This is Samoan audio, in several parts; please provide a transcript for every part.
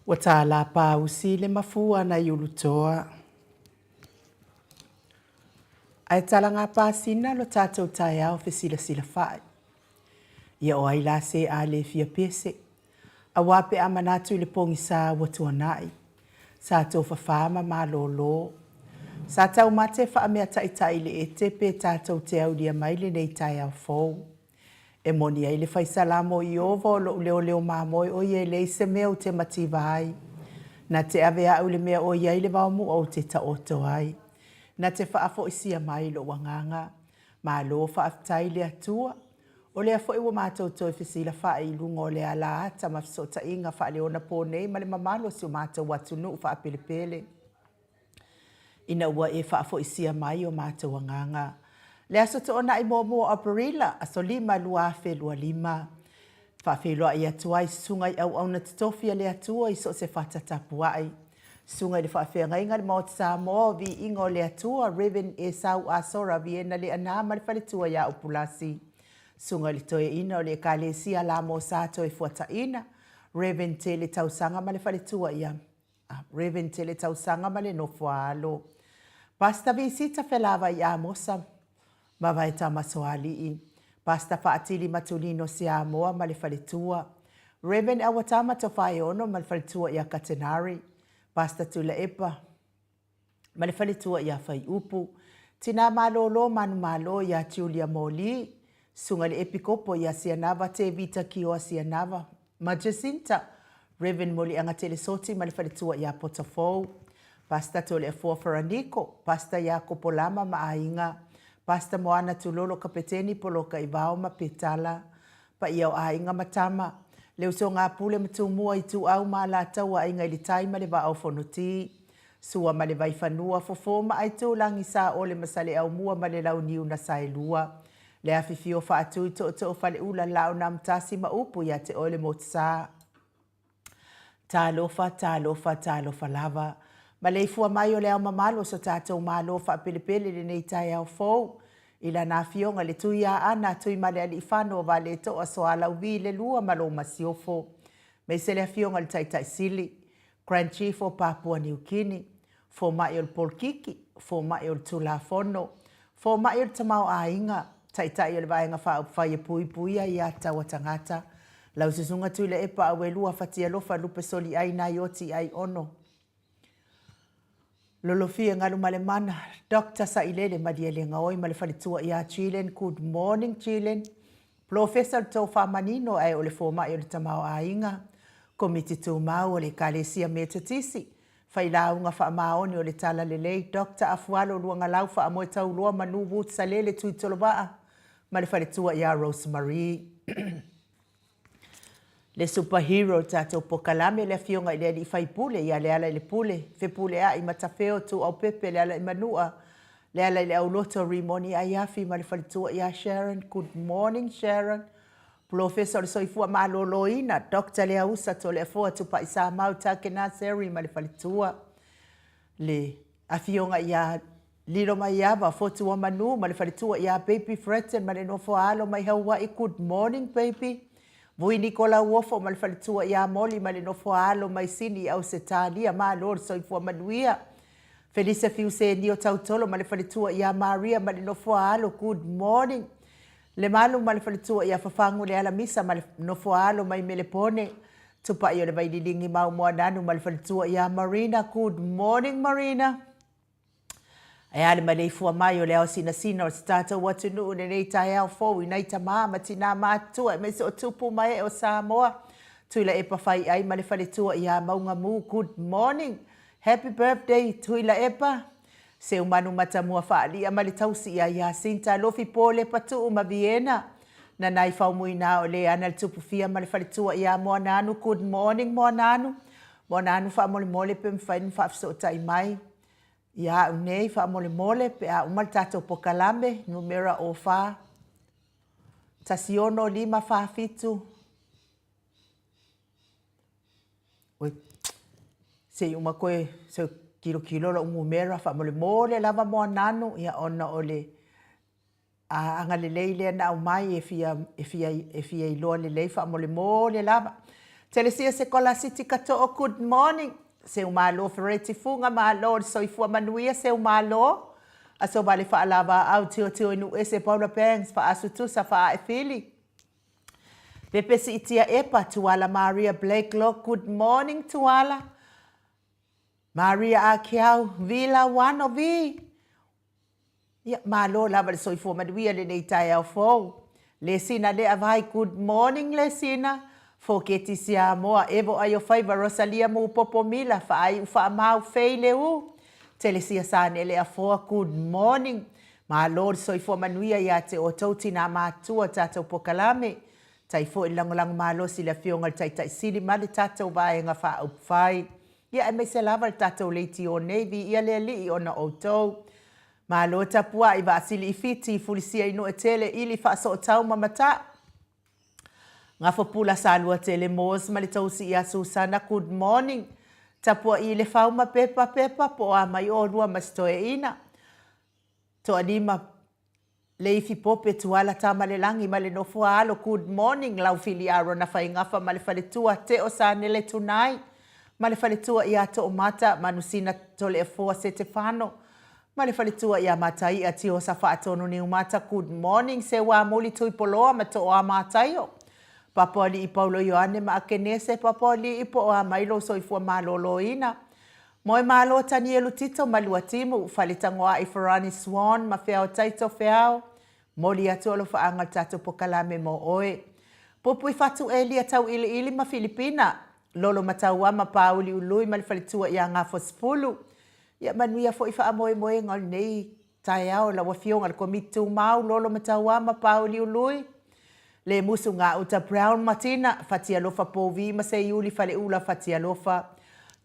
Ua tālā pāusi le mafua nai Ulutoa. Ae talagā pasina lo tātou taeao fesilasilafai. Ia o ai la se a le fia pese. Auā pe a manatu i le pogisa ua tuanai. Sa tofafā ma malōlō. Sa taumate faameataʻitaʻi i le ete pe tātou te aulia mai lenei taeao fou. E moni ai le Faisalamo, Ieova o loʻu leoleo mamoe ʻo ia e leai se mea ou te mativa ai. Na te ave aʻu i le mea o i ai le vaomuʻa ou te taoto ai. Na te faafoisia mai loʻu agaga. Malo faafetai i le Atua. O lea foi ua matou toe fesilafaʻi i luga o le ala ata ma fesootaiga faaleonapō nei ma le mamalu o si o matou atunuu faapelepele. Ina ua e faafoisia mai o matou agaga. Le Aso Toonai muamua o Aperila, aso 5, 2025, Faafeiloai atu ai Susuga i auauna totofi a le Atua i so o se fata tapuai. Susuga i le Faafeagaiga a le Maota Samoa o Viiga o le Atua, Rev. Esau Asora Viena Leaana ma le faletua ia Upulasi. Susuga i le Toeaina o le Ekalesia Lamosa Toefuataina, Rev. Tele Tausaga ma le faletua ia Rev. Tele Tausaga ma le nofo a alo. Pastor Visita Felavai Amosa ma Vaeta Masoalii. Pastor Faatili Matulino Siamoa ma le faletua. Rev. Auatama Tofaeono ma le faletua ia Katenari. Pastor Tuilaepa ma le faletua ia Faiupu. Tina Malolo Manumalo ia Julia Moli. Susuga i le Epikopo ia Sianava Tevita Kioa Sianava ma Jacinta, Rev. Moliaga Telesoti ma le faletua ia Potafou, Pastor Toleafoa Faraniko, Pastor Iakopo Lama ma aiga, Pastor Moana Tulolo Kapeteni Poloka Ivao ma Petala, paia o aiga ma tama, le usoga a Pule ma Tumua Ituau ma Alataua Aiga i le Tai ma le Vaa o Fonoti, Sua ma le Vaifanua, Fofo ma Aitulagi, Saole ma Saleaaumua ma le Launiu na Saelua, Le afifio faatui tootoo faleula Laonamtasi ma upu ia te oe le Motusa. Talofa, talofa, talofa lava. Maleifua mai o le ao mamalu o so tatou Malo faapelepele i lenei taeao fou. I lana afioga i le Tui Aana, Tuimalealiifano o Valetoa Soalauvi le Lua ma lou Masiofo. Maise le afioga i le Taitai Sili, Grand Chief o Papua Niu Kini, Fomai o le Polokiki, Fomai o le Tulafono, Fomai o le Tamaoaiga, Taitai o le Vaega Faaupufai e Puipuia ia Taua Tagata, Lau Susuga Tuilaepa Auelua Fatialofa Lupe Soliai Naioti Aiono Lolofie Galumalemana Doctor Sailele Malielegaoi ma le faletua ia Chilen Good morning Chilen Polofesa o le Tofa Manino ae o le Fomai o le Tamaoaiga, Komiti Tumau o le Ekalesia Metotisi, Failauga Faamaoni o le Talalelei, Doctor Afualo Luagalau Faamoe Tauloa Manu Wood Salele Tuitolovaa ma le faletua ia Rose Marie. Le super hero o le tatou pokalame, le afioga i le alii faipule ia Lealailepule, Fepuleai, Matafeo, Tuuaupepe, Lealaimanua, Lealaileauloto, Rimoni Aiafi ma le faletua ia Sharon. Good morning Sharon. Polofesa o le Soifua Maloloina, Doctor Leausa Toleafoa Tupai Samau Takena Seri ma le faletua, le Afioga ia Lilomaiava Fotuamanu ma le faletua ia Baby Fretton ma le nofo a alo mai Hawaii, good morning baby. Vui Nikola Uofo ma le faletua ia Molly ma le nofo a alo mai Sini i Ausetalia, malo le soifua manuia. Felisa Fiusenio Tautolo ma le faletua ia Maria ma le nofo a alo, good morning. Lemalu ma le faletua ia Fafagu Lealamisa ma le nofo a alo mai Melepone, Tupai o le Vaililigi ma Moananu ma le faletua ia Marina, good morning Marina. Ae a le maleifua mai o le ao sinasina o si tatou atunuu i lenei taeao fou i nai tamā ma tinā matutua aemaise o tupu ma ee o Samoa. Tuilaepa Faiai ma le faletua ia Maugamu, good morning. Happy birthday Tuilaepa. Seumanu Matamua Faalia ma le tausi ia Jacinta Lofi Pole Patuu ma Viena. Nanai Faumuina o Leana le Tupufia ma le faletua ia Moananu, good morning Moananu. Moananu faamolemole pe mafai ona faafesootai mai ia au nei faamolemole pe a uma le tatou pokalame numera 04 16 5 47 Oi, se i uma koe se kilokilo lou numera faamolemole lava Moananu ia ona o le A agalelei lea na aumai e fia, e fia, e fia iloa lelei faamolemole lava. Telesia Sekolasiti Kato'o Good morning Seumalo Fereti Fuga Malo le soifua manuia Seumalo Aso Vale Faalavaau Tiotio i Nuuese Paula Banks Faasu Tusa Faae Fili Pepe Siitia Epa Tuala Maria Blakelock Good morning Tuala Maria Akiau Vila Wano Vi Ia, malo lava le soifua manuia lenei taeao fou. Lesina Leavai Good morning Lesina. Foketi Siamoa Evo Aiofaiva Rosalia Mupopo Mila Faaiu Faamau Fei Leu Telesia Sanele Afoa Good morning. Malo le soifua manuia ia te outou tinā matua tatou pokalame. Tai foi le lagolago malosi i le Afioga i le Taitai Sili ma le tatou Vaega Faaupufai. Ia aemaise lava le tatou leitio nei, viia le Alii ona o outou. Malo tapuai, Vaasili i Fiti, Fulisia i Nuetele, Ili Faasootau ma Mata. Gafopula Saluatele Moores ma le Tousi ia Susana, good morning. Tapuai i Lefau ma Pepa, Pepa, po o a mai oulua ma si toeaina. Toalima Leifi Pope Tuala Tamalelagi ma le Nofoa Alo Good morning Laufili Arona Faigafa ma le Faletua Teo Sanele Tunai ma le Faletua ia Toomata Manusina Toleafoa Setefano ma le Faletua ia Mataia Tiosa Faatonu Niumata Good morning Seuamuli Tuipoloa ma Tooa Mataio Papoalii Paulo Ioane ma Akenese Papoalii po o a mai lou soifua maloloina Moemalo Tanielu Tito ma Luatimu, Faletagoai Farani Swan ma Feao Taito Feao, Moli atu alofaaga le tatou pokalame mo oe. Pupui Fatu Elia Tauiliili ma Filipina, Lolo Mataua ma Pauli Ului ma le faletua ia Gafosipulu. Ia manuia foi faamoemoega o lenei Taeao lau Afioga le Komiti Tumau Lolo Mataua ma Pauli Ului, Lemusu Gauta Brown Matina, Fatialofa Povi ma Seiuli Faleula Fatialofa,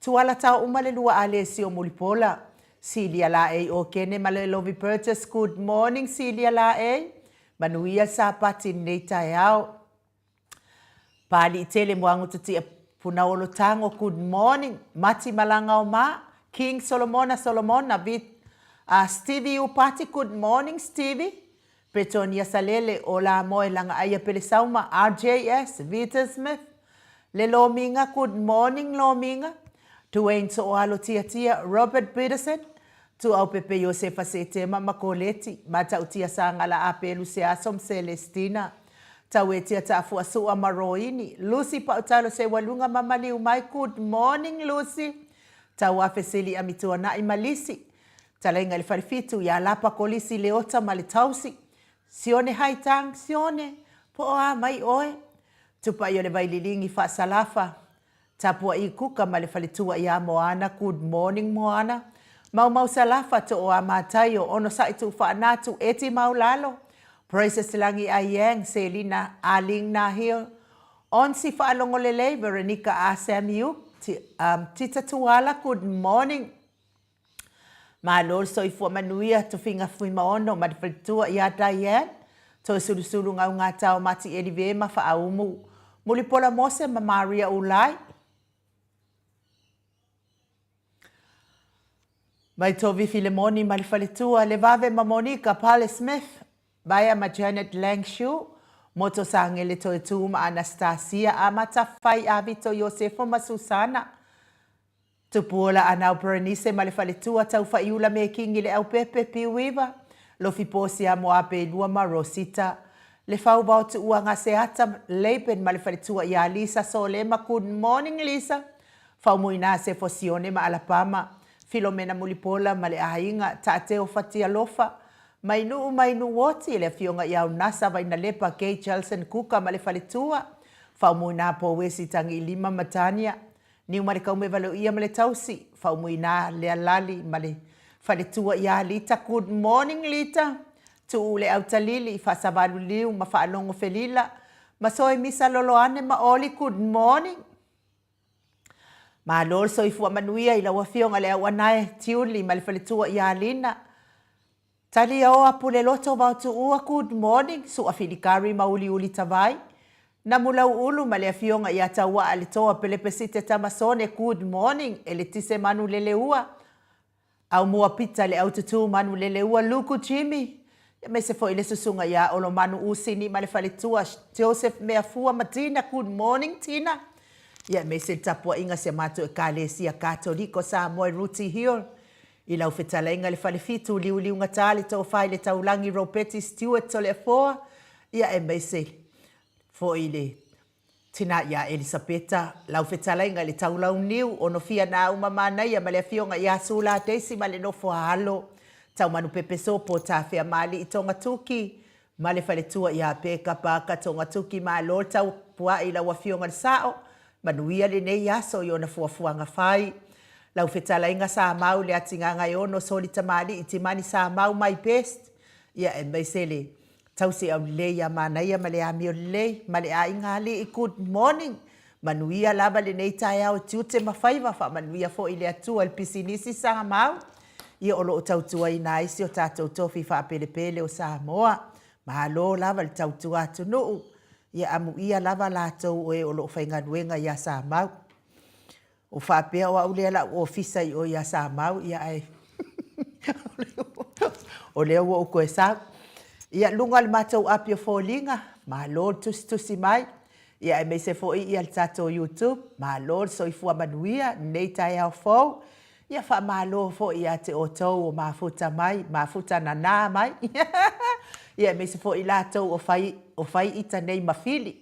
Tuala Taouma le Lua Alesio Mulipola, Silia Laei Okene ma le Lovi Burgess Good morning Silia Laei, Manuia le Sapati i lenei taeao. Pāliʻitele Muagututia Punaolo Tago Good morning Mati Malagaoma King Solomona Solomona Vit uh, Stevie Upati Good morning Stevie Bretonia Salele Ola Moe Lagaaia Pelesauma RJS Vita Smith Le Lomiga Good morning Lomiga Duane Sooalo Tiatia Robert Peterson Tuaupepe Iosefa Setema ma Koleti, Matautia Sagala Apelu Seaso ma Celestina, Tauetia Taafua Sua ma Roini, Lucy Pautalo Seualuga ma Maliu Mai Good morning Lucy, Tauafe Sili Amituana'i ma Lisi, Talaiga i le Falefitu ia Lapa Kolisi Leota ma le Tausi, Sione Haitang, Sione, po o a mai oe? Tupai o le Vaililigi Faasalafa, Tapua'i Kuka ma le faletua ia Moana Good morning Moana Maumau Salafa Tooa Mataio Onosa'i Tuufaanatu Eti Maulalo Praises Lagi Aiang Selina Aling Nahil Onsi Faalogo Lelei Veronica A Samiuk Tita Tuala Good morning Malo le soifua manuia Tofiga Fuimaono ma le faletua ia Diane Toesulusulu Gaugatao Mati Elive ma Faaumu Mulipola Mose ma Maria Ulai Maitovi Filemoni ma le faletua Levave ma Monica Pale Smith Vaea ma Janet Langshu Moto Sangele Toetu ma Anastasia Amata Fai Avito Iosefo ma Susana Tupuola Anau Berenice ma le faletua Taufa'iula Mekingi Leaupepe Piuiva Lofi Posia Moapeilua ma Rosita Lefau Vao Tuua Gaseata Laban ma le faletua ia Lisa Solema Good morning Lisa Faumuina Sefo Sione ma Alapama Filomena Mulipola ma le aiga Taateo Fatialofa Mainuu Mainuoti le afioga ia Unasa Vainalepa Gay Jelson Kuka ma le faletua Faumuina Pouesi Tagiilima ma Tania Niu ma le Kaumevaloia ma le Tausi, Faumuina Lealali ma le Faletua ia Lita Good morning Lita, Tuu le Autalili, Faasavalu Liu ma Faalogo Felila, ma Soe Misa Loloane ma Oli Good morning. Malo le soifua manuia i lau Afioga le Auanae Tiuli ma le Faletua ia Lina. Taliaoa Puleloto Vaotuua Good morning Sua Filikari ma Uliuli Tavai Namulauulu ma le Afioga ia Tauaa le Toa Pelepesite Tamasone Good morning Eletise Manu Leleua Aumua Pita le Aututu Manu Leleua Luku Jimmy aemaise foi le Susuga ia Olomanu Usini ma le Faletua Joseph Meafua ma Tina Good morning Tina. Ia aemaise le tapuaiga a si a matou Ekalesia Katoliko o Samoa i Rooty Hill, i lau fetalaiga i le Falefitu, Liuliugata le Tofa i le Taulagi Ropeti Stewart Toleafoa, ia aemaise foi le Tina ia Elisapeta, lau fetalaiga i le Taulauniu, Onofia Naauma Manaia ma le Afioga ia Sula Daisy ma le nofo a alo, Taumanupepe Sopo Tafeamaalii Togatuki ma le faletua ia Peka Parker Togatuki Malo le tapuai i lau Afioga i le Sao, manuia lenei aso i ona fuafuaga fai. Lau fetalaiga Samau Leatigagaeono Soli Tamalii Timani Samau my best, ia aemaise le Tausi aulelei ia manaia ma le amio lelei ma le aiga alii good morning manuia lava lenei taeao tiute ma faiva faamanuia foi le Atua i le pisinisi Samau ia o loo tautuaina ai si o tatou tofi faapelepele o Samoa malo lava le tautua atunuu ia amuia lava latou o e o loo faigaluega ia Samau. O faapea o au lea lau ofisa i o ia Samau, ia ae o lea ua ou toe sau. Ia luga o le matou api o foliga, malo le tusitusi mai, ia aemaise foi ia le tatou YouTube, malo le soifua manuia i lenei taeao fou. Ia faamalo foi ia te outou o mafuta mai, mafuta nana mai. Ia aemaise foi i latou o fai, o fai ita nei ma fili.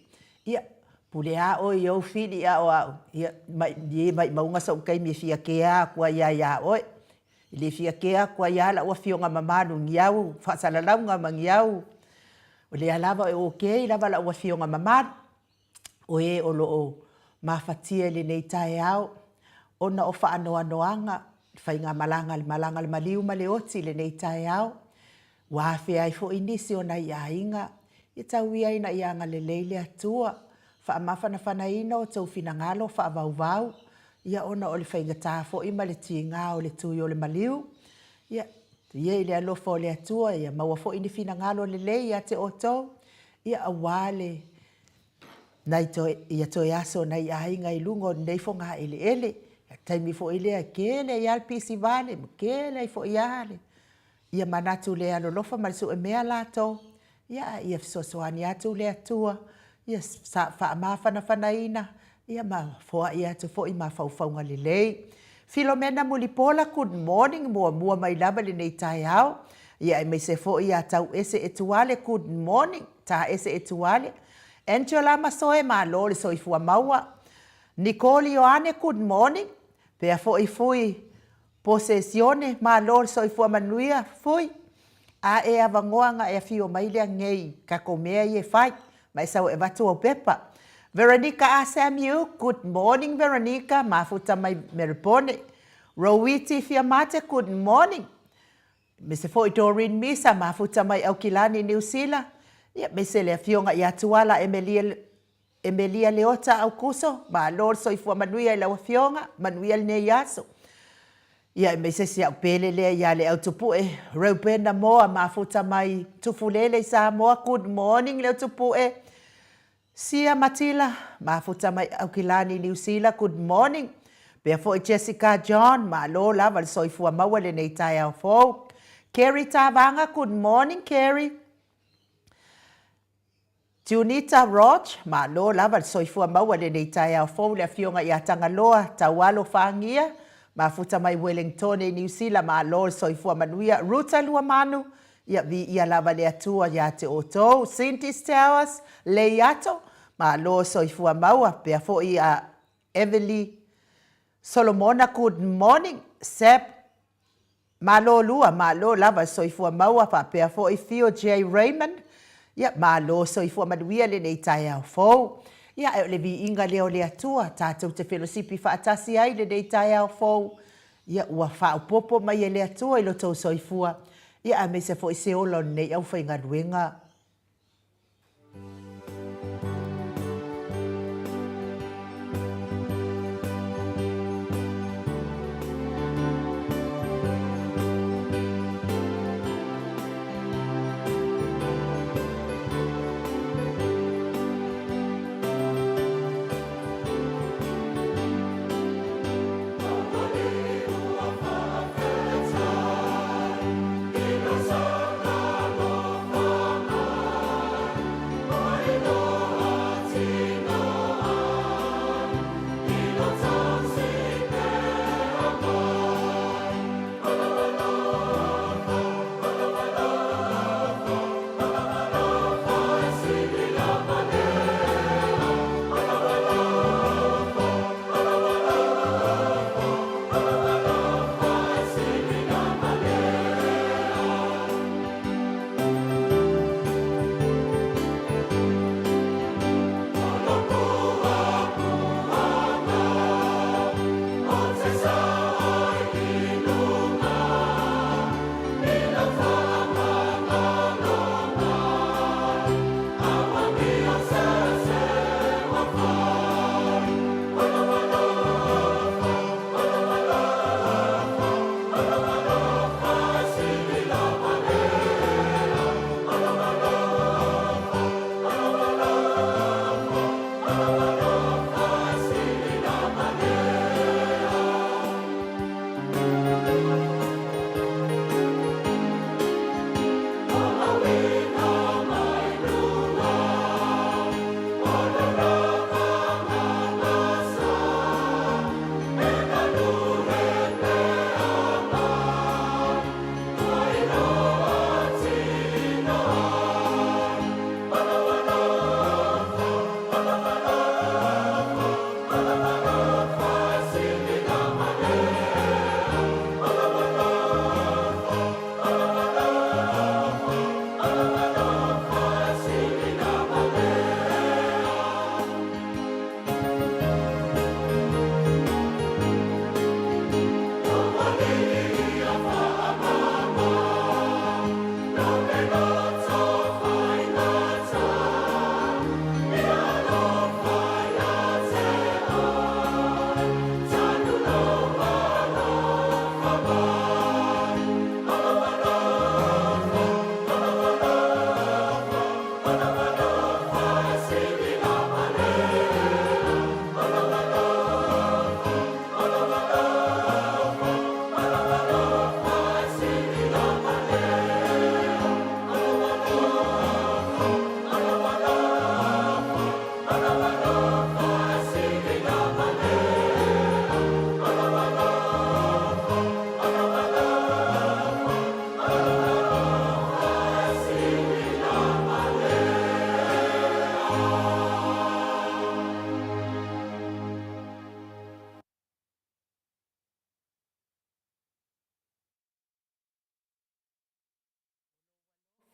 Ia, pule a oe i ou fili a o au, ia, mai, ie maumauga so'u taimi e fia kea atu ai a iā oe. E le fia kea atu ai a la'u afioga mamalu i ni au faasalalauga ma ni au, o lea lava e okay lava la'u afioga mamalu, o e o lo o mafatia i lenei taeao ona o faanoanoaga, le faigamalaga a le malaga a le maliu ma le oti i lenei taeao. Ua afea ai foi nisi o nai aiga, ia tau ia ina ia agalelei le Atua, faamafanafanaina outou finagalo faavauvau, ia ona o le faigata foi ma le tiga o le tui o le maliu. Ia, ia i le alofa o le Atua, ia maua foi ni finagalo lelei ia te outou, ia aua le nai toe, ia toe aso nai aiga i luga o lenei fogaeleele. Ia taimi foi lea e tele ai lava le pisi vale ma tele ai foi lava le Ia manatu le alolofa ma le suemea latou, ia a ia fesoasoani atu le Atua, ia faamafanafanaina, ia ma foai atu foi mafaufauga lelei. Filomena Mulipola, good morning, muamua mai lava i lenei taeao, ia aemaise foi ia Tauese Etuale, good morning, Taese Etuale. Angela Masoe, malo le soifua maua. Nicole Ioane, good morning, pea foi Fui Pose Sione, malo le soifua manuia, Fui, a e avanoa na e afio mai lea nei i tatou mea ia e fai, ma e sau e avatu au pepa. Veronica A. Samuel, good morning Veronica, mafuta mai Merepone. Rowiti Fiamate, good morning. Aemaise foi Doreen Misa, mafuta mai Aukilani, Niu Sila. Ia, aemaise le afioga ia Tuala Emelia Emelia Leota Aukuso, malo le soifua manuia i lau Afioga, manuia lenei aso. Ia aemaise si au pele lea ia Leautupue, Reubena Moa, mafuta mai Tufulele i Samoa, good morning Leautupue. Sia Matila, mafuta mai Aukilani i Niu Sila, good morning. Pea foi Jessica John, malo lava le soifua maua lenei taeao fou. Kerry Tavaga, good morning Kerry. Junita Roch, Malo lava le soifua maua i lenei taeao fou le Afioga ia Tagaloa Taualo Fagia, mafuta mai Wellingtone i Niu Sila, malo le soifua manuia. Ruta Luamanu, ia viia lava le Atua ia te outou. Cindy Stowers, Leiato, malo soifua maua, pea foi a Evely Solomona, good morning. Seb Malo lua, malo lava soifua maua faapea foi Theo J Raymond, ia malo soifua manuia lenei taeao fou. Ia ae o le viiga lea o le Atua tatou te felosipi faatasi ai lenei taeao fou, ia ua faaopoopo mai e le Atua i lo tou soifua, ia aemaise foi se ola o lenei aufaigaluega.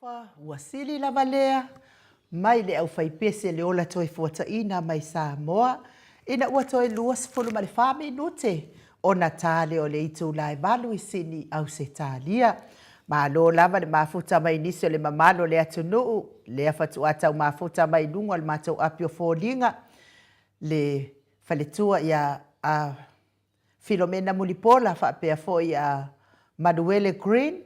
Alofa, ua sili lava lea mai le aufaipese le ola toe fuataina mai Samoa ina ua toe 24 minute ona ta lea o le itula e valu i Sini, Ausetalia. Malo lava le mafuta mai nisi o le mamalu o le atunuu, lea faatoa tau mafuta mai i luga o le matou api o foliga, le faletua ia a Filomena Mulipola faapea foi ia Manuele Green,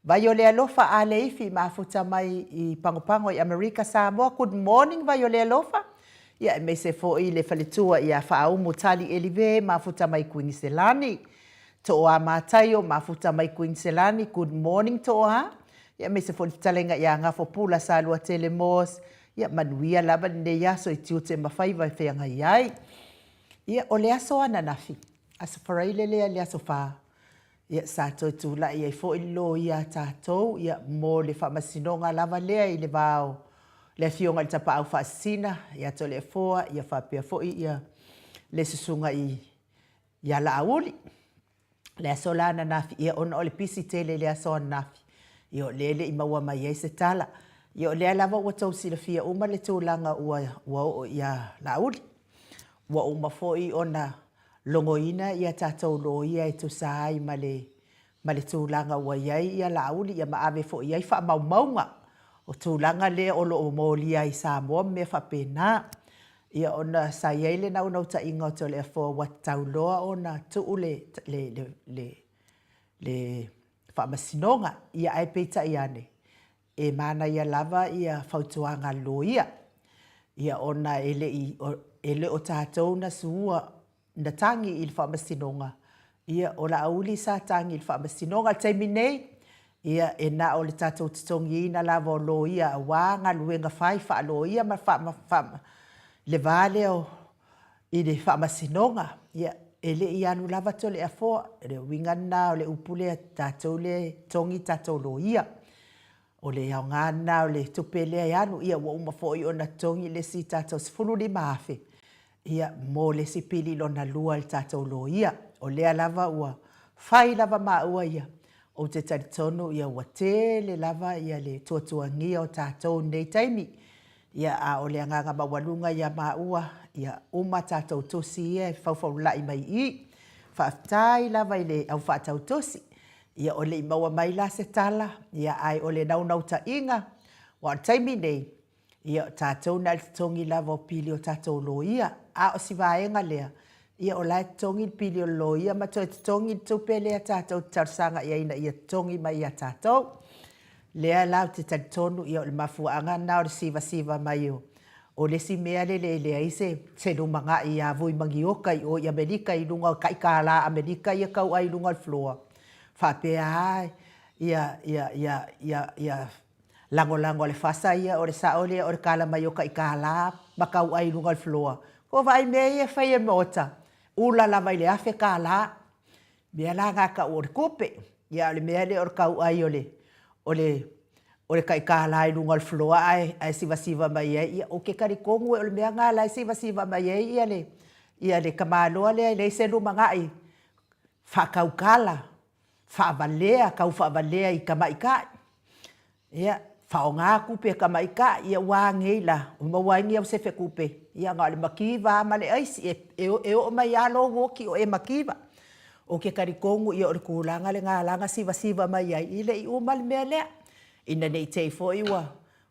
Vaiolealofa Aleifi mafuta mai i Pagopago i Amerika Samoa, good morning Vaiolealofa, ia aemaise foi le faletua ia Faaumu Tali Elive mafuta mai Kuiniselani, Tooa Mataio mafuta mai Kuiniselani, good morning Tooa, ia aemaise foi le fetalaiga ia Gafopula Saluatele Moss, ia manuia lava lenei aso i tiute ma faiva e feagai ai. Ia, o le aso ananafi, Aso Faraile lea i le aso Fa, ia, sa toe tulai ai foi le loia a tatou, ia, mo le faamasinoga lava lea i le va o le Afioga i le Tapaau Faasisina ia Toleafoa, ia faapea foi ia le Susuga i ia Laauli. Le aso la ananafi, ia ona o le pisi tele i le aso ananafi, ia o lea e le i maua mai ai se tala. Ia o lea lava ua tou silafia uma le tulaga ua ua oo ia Laauli. Ua uma foi ona logoina ia tatou loia e tusa ai ma le ma le tulaga ua i ai ia Laauli, ia ma ave foi i ai faamaumauga o tulaga lea o lo o molia ai i Samoa ma mea faapena. Ia ona sa i ai le naunautaiga o Toleafoa ua tatau loa ona tuu le, le, le, le, le faamasinoga. Ia ae peitai ane, e manaia lava ia fautuaga a le loia, ia ona e le i, e le o tatou na sua na tagi i le Faamasinoga, ia, o Laauli sa tagi i le Faamasinoga. I le taimi nei, ia, e na o le tatou totogiina lava o loia aua galuega fai faa-loia ma faa, faa, le va lea o, i le Faamasinoga. Ia, e le i alu lava Toleafoa. O le uiga lena o le upu lea, tatou lea e totogi tatou loia. O le aoga lena o le tupe lea e alu, ia ua uma foi ona totogi le isi tatou $15,000 ia mo le isi pili lona lua i le tatou loia. O lea lava ua fai lava maua ia, ou te talitonu ia ua tele lava ia le tuatuagia o tatou i lenei taimi. Ia a o le agaga maualuga ia maua, ia uma tatou tusi ia e faufaulai mai i i. Faafetai lava i le au faatau tusi. Ia o le i maua mai la se tala, ia ae o le naunautaiga, aua o le taimi nei, ia o tatou na o le totogi lava o pili o tatou loia, a o si vaega lea, ia o la e totogi le pili o le loia ma toe totogi le tupe lea tatou te talosaga i ai ina ia totogi mai ia tatou. Lea la ou te talitonu, ia o le mafuaaga lena o le sivasiva mai o o le isi mea lele e leai se se lumanai ia Vui Magioka i o i Amerika i luga o tai kālā Amerika ia tau ai i luga o le floor, faapea lava ia ia ia ia ia lagolago a le FASA ia o le sao lea o le kala mai o tai kālā ma tau ai i luga o le floor. Ua vaai i mea ia e fai e le Maota, ula lava i le $1000. Mea la na tau o le tupe, ia a o le mea lea o le tau ai o le, o le, o le tai $1 i luga o le floor ae, ae sivasiva mai ai, ia ou te talitonu o le mea lena la e sivasiva mai ai ia le, ia le tamaloa lea e leai se lumanai faatautala, faavalea, tau faavalea i tamaitai. Ia, faaaoga tupe a tamaitai, ia ua a nei la, ua maua ai ni au sefe tupe, ia na o le mativa lava ma le aisi, e, e oo mai lava lou oti o e mativa. Ou te talitonu ia o le tulaga lena la na sivasiva mai ai, e le i uma le mea lea. Ina ne i te i foi ua,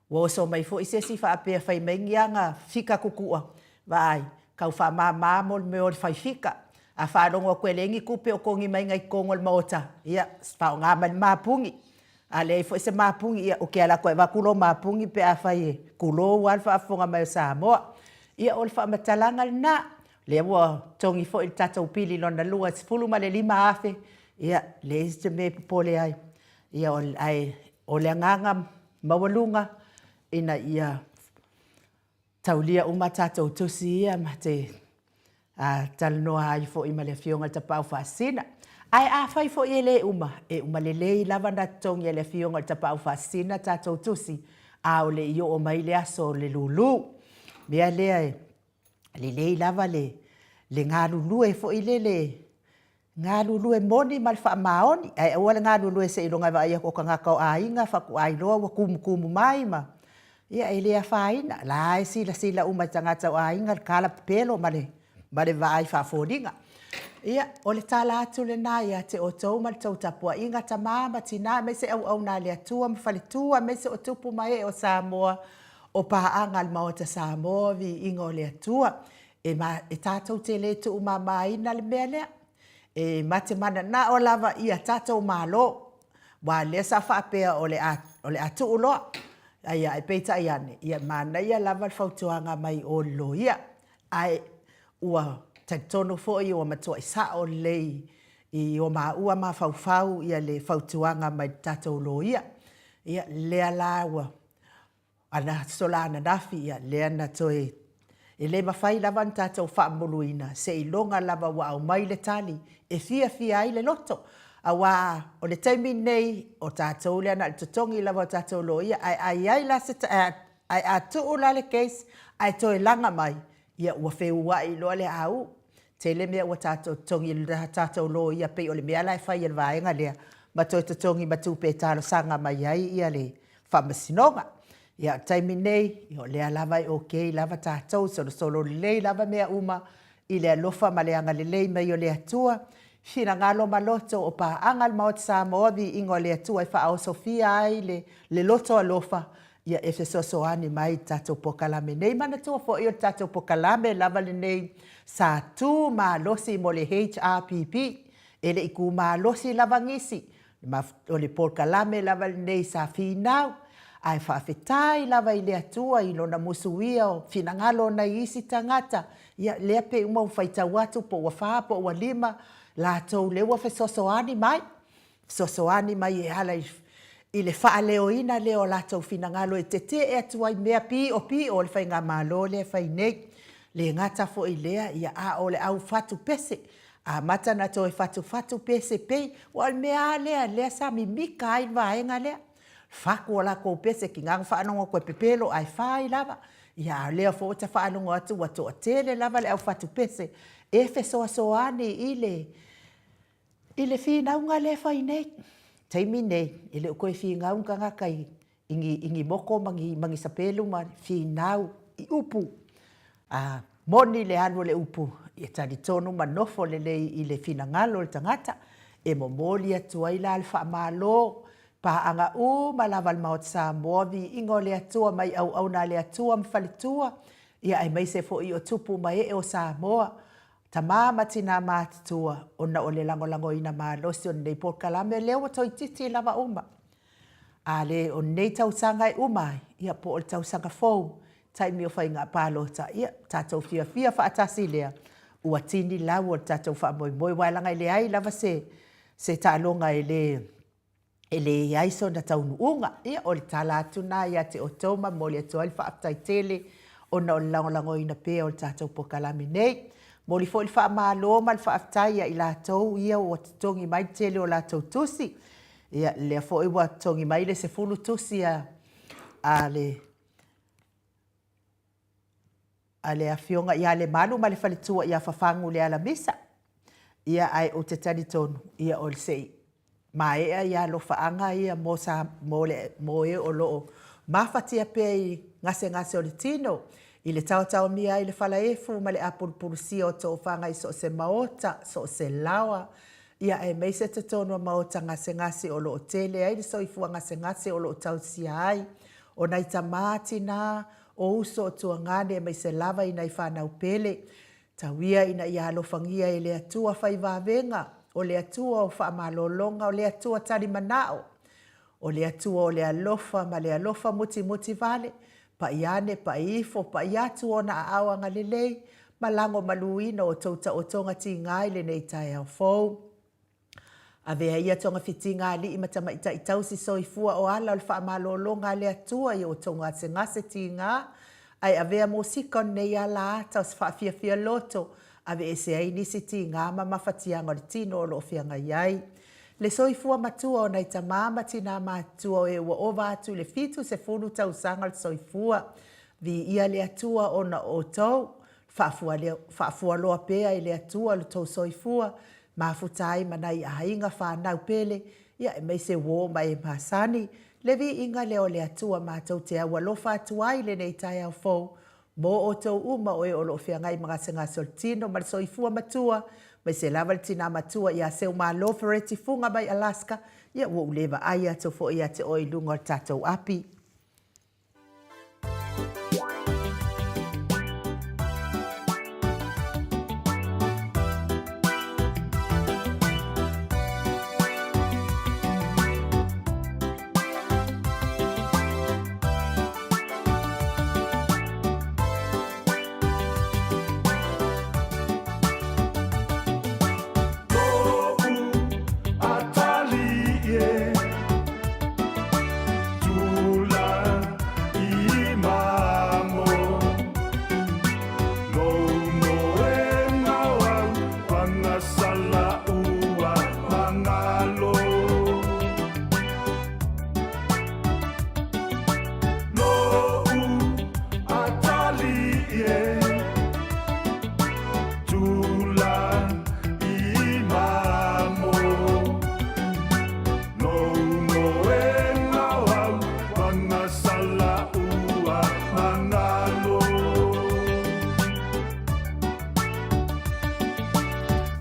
ua oso mai foi se isi faapea fai mai ni ana fika tutua, vaai, tau faamama mo le mea o le fai fika. A faalogo atu e leai ni tupe o togi mai i totonu o le Maota, ia faaaoga mai le mapuni. A leai foi se mapuni, ia ou te alu atu e avatu lou mapuni pe afai e tulou lava le faafofoga mai o Samoa. Ia o le faamatalaga lena. O lea ua togi foi le tatou pili lona $25,000, ia leai se mea e popole ai. Ia ae o le agaga maualuga ina ia taulia uma tatou tusi ia ma te talanoa ai foi ma le Afioga i le Tapaau Faasisina. Ae afai foi e le uma, e uma lelei lava ona totogi e le Afioga i le Tapaau Faasisina tatou tusi, a o le i oo mai le aso o le lulu. Mea lea e lelei lava le galulue foi lele. Galulue moni ma le faamaoni, ae aua le galulue seiloga e vaai atu o tagata o aiga faatoa iloa ua tumutumu mai ma, ia e le afaina, o la e silasila uma i tagata o aiga le tala pepelo ma le ma le vaai faafoliga. Ia, o le tala atu lena ia te outou ma le tou tapuaiga, tama ma tina aemaise auauna a le Atua ma faletua aemaise o tupu ma ee o Samoa, o paaga a le Maota Samoa, viiga o le Atua. E, ma, e tatou te le tuumamaina le mea lea. E ma te mananao lava ia tatou Malo, aua lea sa faapea o le a, o le a tuu loa. Ae, ae peitai ane, ia manaia lava le fautuaga mai o le loia. Ae ua talitonu foi ua matuai sao lelei i o maua mafaufau ia le fautuaga mai le tatou loia. Ia lea la ua sola ananafi ia lea na toe e le mafai lava ona tatou faamuluina seiloga lava ua aumai le tali e fiafia ai le loto. Aua o le taimi lenei o tatou lea na o le totogi lava o tatou loia ae a i ai la se Ae a tuu la le case ae toe laga mai, ia ua feuai loa le au. Tele mea ua tatou totogi i tatou loia pei o le mea la e fai e le vaega lea ma toe totogi ma tupe e talosaga mai ai ia le Faamasinoga. Ia o le taimi nei, o lea lava e okay lava tatou, solosolo lelei lava mea uma i le alofa ma le agalelei mai o le Atua, finagalo ma loto o paaga le Maota Samoa, viiga o le Atua e faaosofia ai le, le loto alofa, ia e fesoasoani mai i le tatou polokalame nei. Manatua foi o le tatou polokalame lava lenei sa tu malosi mo le HRPP, e le i tu malosi lava nisi, O le polokalame lava lenei sa finau, ae faafetai lava i le Atua i Lona musuia o finagalo o nai isi tagata, ia lea pei uma ua faitau atu po ua fa po ua lima latou lea ua fesoasoani mai, fesoasoani mai e ala i le faaleoina lea o latou finagalo e tetee atu ai mea piopio o le faigamalo lea e fai nei. Le gata foi i lea, ia a o le au fatu pese, Amata ona toe fatufatu pese pei, aua o le mea lava lea, lea sa mimika ai le vaega lea. Fatu o latou pese, tiga ona faalogo atu e pepelo ae fai lava. Ia a o lea foi ua ta faalogo atu ua toatele lava le au fatu pese e fesoasoani i le i le finauga lea e fai nei. Taimi nei, e le o toe finau ni tagata i i ni, i ni moko ma ni, ma ni sapelu ma finau i upu. A moni le alu o le upu, e talitonu ma nofo lelei i le finagalo o le tagata, e momoli atu ai la le faamalo, paaga uma lava a le Maota Samoa, viiga o le Atua mai auauna a le Atua ma faletua, ia aemaise foi o tupu ma ee o Samoa, tama ma tina matutua, ona o le lagolagoina malosi o lenei polokalame lea ua toeitiiti lava uma. A le o lenei tausaga e uma ai, ia po o le tausaga fou, taimi o faiga palota, ia tatou fiafia faatasi lea, ua tini lau o le tatou faamoemoe, aua leaga e leai lava se, se taaloga e le, e le i ai sona taunuuga. Ia, o le tala atu lena ia te outou ma momoli atu ai le faafetai tele ona o le lagolagoina pea o le tatou polokalame nei. Momoli foi le faamalo ma le faafetai ia i latou ia ua totogi mai le tele o latou tusi. Ia, lea foi ua totogi mai le 10 tusi a, a le a le afioga ia Lemalu ma le faletua ia Fafagu Lealamisa. Ia, ae ou te talitonu, ia o le se i maea ia alofaaga ia mo sa, mo le, mo e o lo o mafatia pea i gasegase o le tino, i le taotaomia ai le falaefu ma le apulupulusia o tofaga i so o se maota, so o se laoa, Ia aemaise totonu o maota gasegase o lo o tele ai le soifua gasegase o lo o tausia ai o nai tamā, tinā, o uso o tuagane aemaise lava i nai fanau pele. Tau ia ina ia alofagia e le Atua fai vavega, o le Atua o faamalologa, o le Atua tali manao, o le Atua o le alofa ma le alofa mutimuti vale, pa'i ane, pa'i ifo, pa'i atu Ona aao agalelei, ma lagomaluina o tou taotoga tiga i lenei taeao fou. Avea ia togafitiga alii ma tamaitai tausi soifua o ala o le faamalologa a le Atua i o outou gasegase tiga, ae avea mosika o lenei ala ata o se faafiafia loto, aveese ai nisi tiga ma mafatiaga o le tino o lo o feagai ai. Le soifua matua o nai tamā ma tinā matutua o e ua ova atu i le 70 tausaga le soifua. Viia le Atua ona o outou. Faafualoa pea i le Atua lo tou soifua. Mafuta ai ma nai aiga whanau pele, ia aemaise uō ma e masani, le viiga lea o le Atua matou te aualofa atu ai i lenei taeao fou, mō outou uma o e o lo o feagai ma gasegase o le tino ma le soifua matua, aemaise lava le tinā matua ia Seumalo Fereti Fuga mai Alaska, ia ua ou le vaai atu foi ia te oe i luga o le tatou api.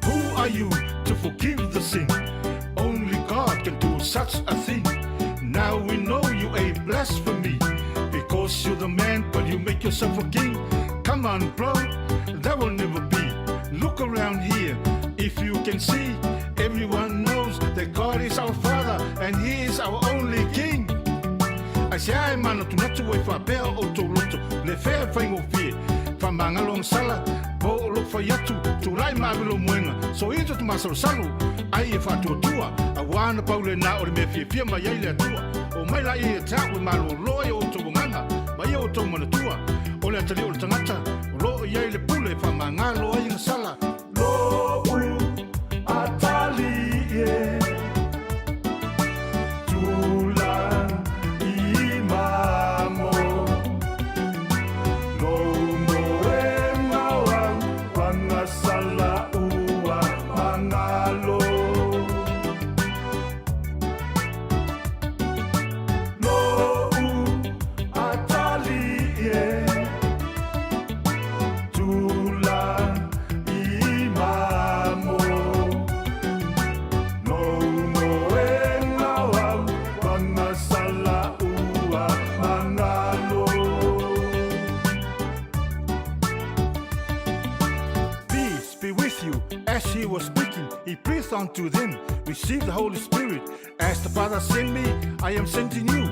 Who are you to forgive the sin? Only God can do such a thing. Now we know you a blasphemy because you're the man, but you make yourself a king. Come on, bro, that will never be. Look around here, if you can see, everyone knows that God is our Father and He is our only King. Aisea e manatunatu ai faapea o outou loto, le fea e faigofie, faamagalo agasala, po o lou fai atu, tulai ma ave lou moega, soia to te masalosalo, ai e faatuatua, auā na pau lena o le mea fiafia mai ai le Atua. Omai laia ia te au e malōlō ai o outou agaga, ma ia outou manatua, o le atalii o le tagata, o lo o i ai le pule e faamagalo ai agasala. Lo'u atalii e tula i mamo Lou moenga o au pagasala ua magalo Lo'u atalii e Tula i mamo Lou moenga o au pagasala ua magalo. Peace be with you. As he was speaking, he breathed unto them, Receive the Holy Spirit. As the Father sent me, I am sending you.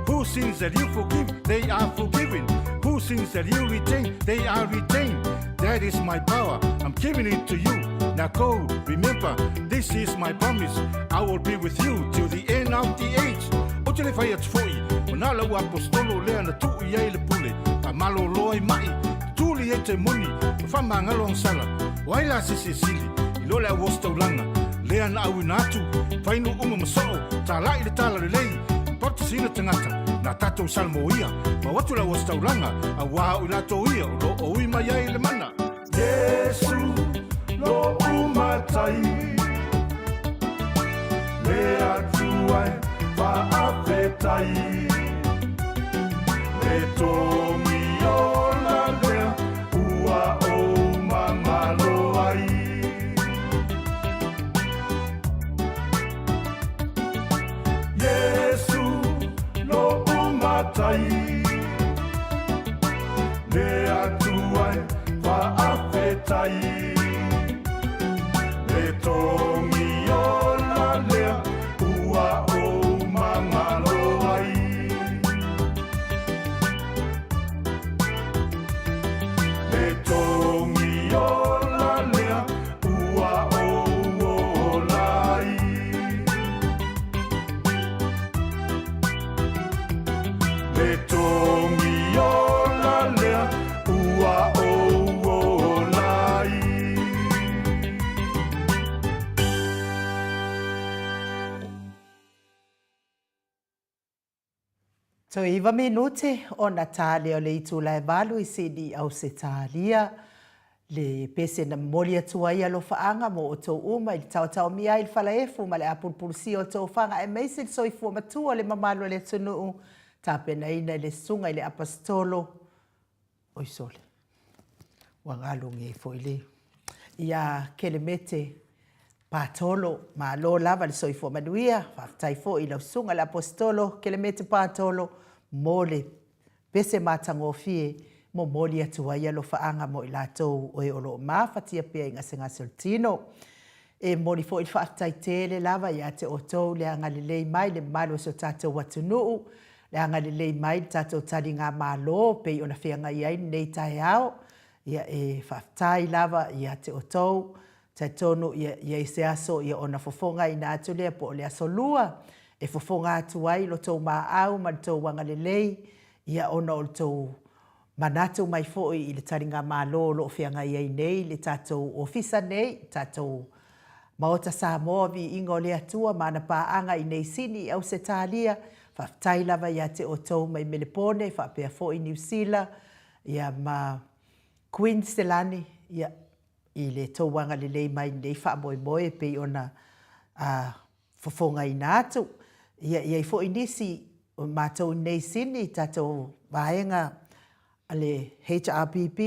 Who sins that you forgive, they are forgiven. Who sins that you retain, they are retained. That is my power. I'm giving it to you. Now go, remember, this is my promise. I will be with you till the end of the age. Ou te le fai atu foi, o nā lau aposetolo lea na tuu i ai le pule, faamalōlō ai maʻi, tutuli ai temoni, ma faamagalo agasala. O ai la se isi e sili, i lo le au ositaulaga, lea na auina atu, fai nuu uma ma soo, talai le talalelei, ma batisina tagata, na tatou salamoia, ma o atu le au ositaulaga, auā o i latou ia o lo o ui mai ai le mana. Iesu lo'u Matai, Le Atua e faafetai, Le togi ola lea ua ou magalo ai. Iesu lo'u Matai, Le Atua e faafetai, Le togi ola lea ua ou magalo ai. Le togi ola lea ua ou ola ai. Le togi ola lea ua ou ola ai. Toe iva minute ona ta lea o le itula e valu i Sydney, Ausetalia. Le pese na momoli atu ai alofaaga mo outou uma i le taotaomia ai le falaefu ma le apulupulusia o tofaga aemaise le soifua matua o le mamalu o le atunuu, tapenaina i le Susuga i le Aposetolo Oi sole, ua galo nei foi le ia Kelemete Patolo. Malo lava le soifua manuia. Faafetai foi i lau Susuga i le Aposetolo Kelemete Patolo mo le pese matagofie momoli atu ai alofaaga mo i latou o e o lo o mafatia pea i gasegase o le tino. E momoli foi le faafetai tele lava ia te outou le agalelei mai le mamalu o si o tatou atunuu, le agalelei mai le tatou taligamalo pei ona feagai ai lenei taeao. Ia e faafetai lava ia te outou. Talitonu ia i ai se aso ia ona fofogaina atu lea po o le aso Lua e fofoga atu ai lo tou maau ma le tou agalelei ia ona o le tou manatu mai foi i le taligamalo o lo o feagai ai nei le tatou Ofisa nei, le tatou Maota Samoa Viiga o le Atua ma ana paaga i nei Sini i Ausetalia. Faafetai lava ia te outou mai Melepone faapea foi Niu Sila ia ma Kuiniselani ia i le tou agalelei mai i lenei faamoemoe e pei ona fofogaina atu. Ia, e i ai foi nisi o matou i nei Sini, tatou vaega a le HRPP,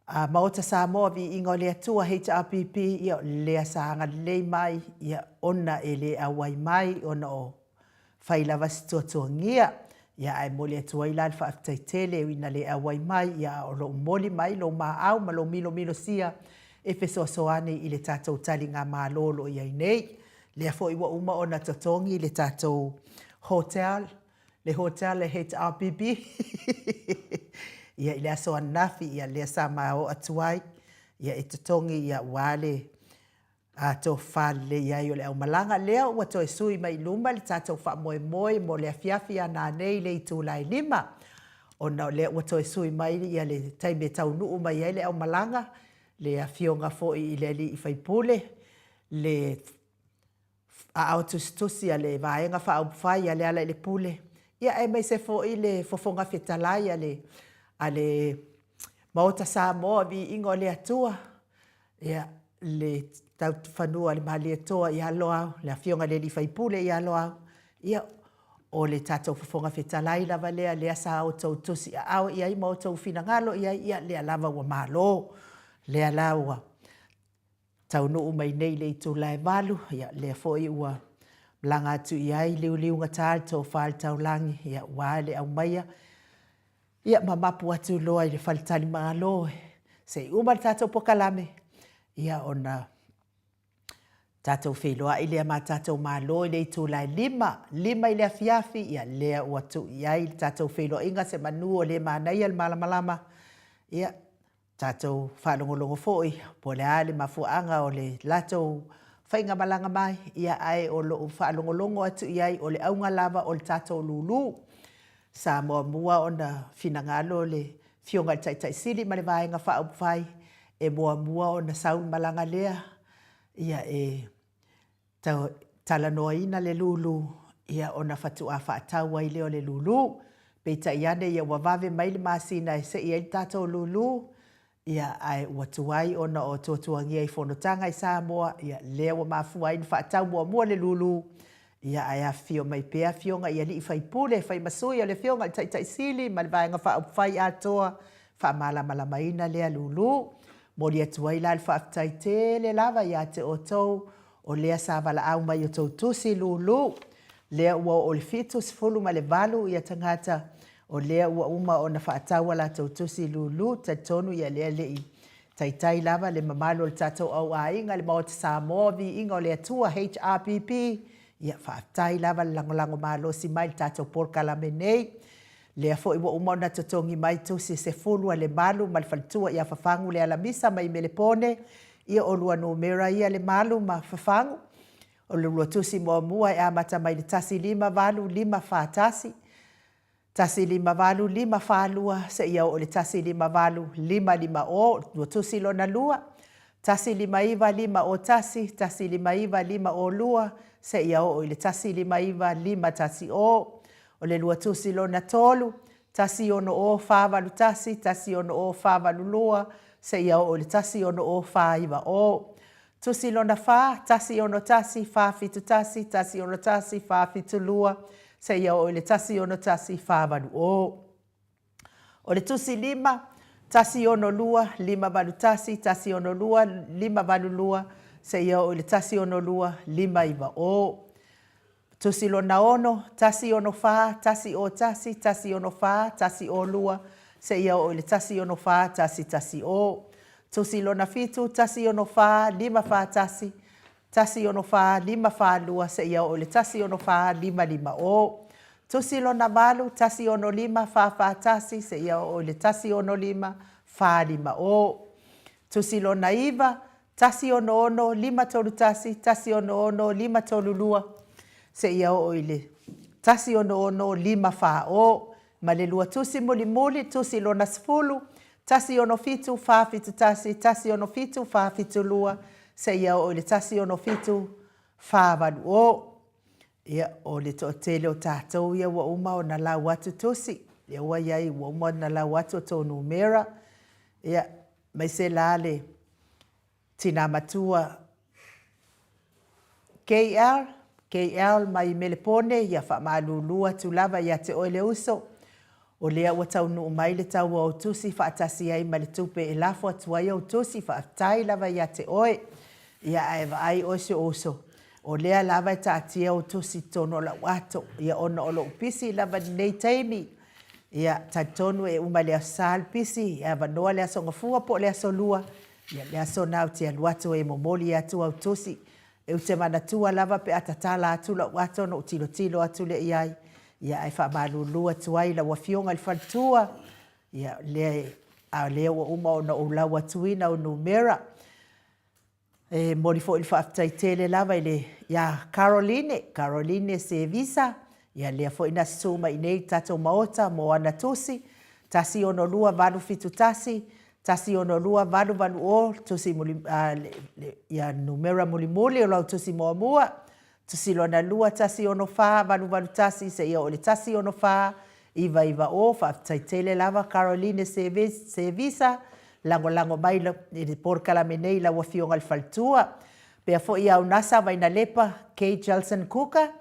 a Maota Samoa Viiga o le Atua HRPP, ia o lea sa agalelei mai, ia ona e le auai mai ona o fai lava si tuatuagia. Ia ae momoli atu ai la le faafetai tele e ui ina le auai mai, ia a o lou momoli mai lou maau ma lou milomilosia e fesoasoani i le tatou taligamalo o lo o i ai nei. Lea foi ua uma ona totogi le tatou hotel, le hotel le HRPP ia i le aso ananafi, ia lea sa ma oo atu ai, ia e totogi ia aua le A tofa lelei ai o le aumalaga lea ua toe sui mai i luma le tatou faamoemoe mo le afiafi a nanei i le itula e 5, ona o lea ua toe sui mai ia le taimi e taunuu mai ai le aumalaga, le afioga foi i le alii faipule, le aao tusitusi a le Vaega Faaupufai a Lealailepule, ia aemaise foi le Fofoga Fetalai a le a le Maota Samoa, Viiga o le Atua, Ia, le taufanua a le Malietoa ia Loau, le Afioga i le Alii Faipule ia Loau, ia, o le tatou Fofoga Fetalai lava lea, lea sa outou tusiaao i ai ma outou finagalo i ai, ia, lea lava ua malo. Lea la ua taunuu mai nei i le itula e 8, ia, lea foi ua malaga atu i ai liuliugata le tofa i le taulagi, ia, aua le aumaia Ia ma mapu atu loa i le faletalimalo se i uma le tatou pokalame, ia ona tatou feiloai lea ma tatou malo i le itula e 5, 5 i le afiafi, ia lea ua tuu i ai le tatou feiloaiga se manu o le manaia le malamalama, ia tatou faalogologo foi po o le a le mafuaaga o le latou faigamalaga mai, ia ae o lou faalogologo atu i ai o le auga lava o le tatou lulu. Sa muamua ona finagalo le Afioga i le Taitai Sili ma le Vaega Faaupufai e muamua ona sau le malaga lea, ia e talanoaina le lulu, ia ona faatoa faatau ai lea o le lulu. Peitai ane ia ua vave mai le masina e sei ai le tatou lulu, ia ae ua tuai ona o tuatuagia i fonotaga i Samoa, ia lea ua mafua ai ona faatau muamua le lulu, ia ae afifio mai pea afioga i alii faipule, fai ma sui o le afioga i le Taitai Sili ma le Vaega Faaupufai atoa, faamalamalamaina lea lulu. Momoli atu ai la le faafetai tele lava ia te outou o lea sa valaau mai i outou tusi lulu. Lea ua oo i le 78 ia tagata o lea ua uma ona faatau a latou tusi lulu. Talitonu ia lea le i taitai lava le mamalu o le tatou au aiga, le Maota Samoa, Viiga o le Atua, HRPP. Ia faafetai lava le lagolago malosi mai i le tatou polokalame nei. Lea foi ua uma ona totogi mai tusi 10 a Lemalu ma le faletua ia Fafagu Lealamisa mai Melepone. Ia o lua numera ia Lemalu ma Fafagu. O le lua tusi muamua e amata mai le 158541, 158542 seia oo i le 158550. O le lua tusi lona lua, 159501, 159502 seia oo i le 159510. O le lua tusi lona tolu, 1 6 4 8 1 1 6 4 8 2, seia oo i le 1 6 4 9 0. Tusi lona fa, 1 6 1 4 7 1 1 6 1 4 7 2, seia oo i le 1 6 1 4 8 0. O le tusi lima, 1 6 2 5 8 1 1 6 2 5 8 2, seia oo i le 1 6 2 5 9 0. Tusi lona ono, 1 6 4 1 0 1 1 6 4 1 0 2, seia oo i le 1 6 4 1 1 0. Tusi lona fitu, 1 6 4 5 4 1, 1 6 4 5 4 2, seia oo i le 1 6 4 5 5 0. Tusi lona valu, 1 6 5 4 4 1, seia oo i le 1 6 5 4 5 0. Tusi lona iva, 1 6 6 5 3 1, 1 6 6 5 3 2, seia oo i le 1 6 6 5 4 0. Ma le lua tusi mulimuli, tusi lona sefulu, 1 6 7 4 7 1, 1 6 7 4 7 2, seia oo i le 1 6 7 4 8 0. Ia, o le toatele o tatou ia ua uma ona lau atu tusi, lea ua i ai ua uma ona lau atu a outou numera, ia, aemaise la le tina matua KL, KL mai Melepone, ia faamalulu atu lava ia te oe le uso, o lea ua taunuu mai le tau o au tusi faatasi ai ma le tupe e lafo atu ai au tusi, faafetai lava ia te oe. Ia ae vaai oe si ou uso, o lea lava e taatia au tusi i totonu o lau ato, ia ona o lou pisi lava i lenei taimi, Ia, talitonu e uma i le Aso Sa le pisi, e avanoa le Aso Gafua po o le Aso Lua, ia le aso na ou te alu atu ai e momoli atu au tusi. Ou te manatua lava pe a tatala atu lau ato ona ou tilotilo atu lea i ai, ia ae faamalulu atu ai i lau Afioga i le faletua, ia lea, a o lea ua uma ona ou lau atuina au numera. E momoli foi le faafetai tele lava i le, ia Caroline, Caroline Sevisa, ia lea foi na susu mai i inei i le tatou Maota mo ana tusi, 162871, 162880, tusi muli, a, le, le, ia numera mulimuli o lau tusi muamua, Tusi lona lua, 164 881 seia oo i le 164 990. Faafetai tele lava Caroline Sevisa, lagolago mai i le polokalame nei i lau Afioga i le Faletua. Pea foi ia Unasa Vainalepa K. Jelson Kuka,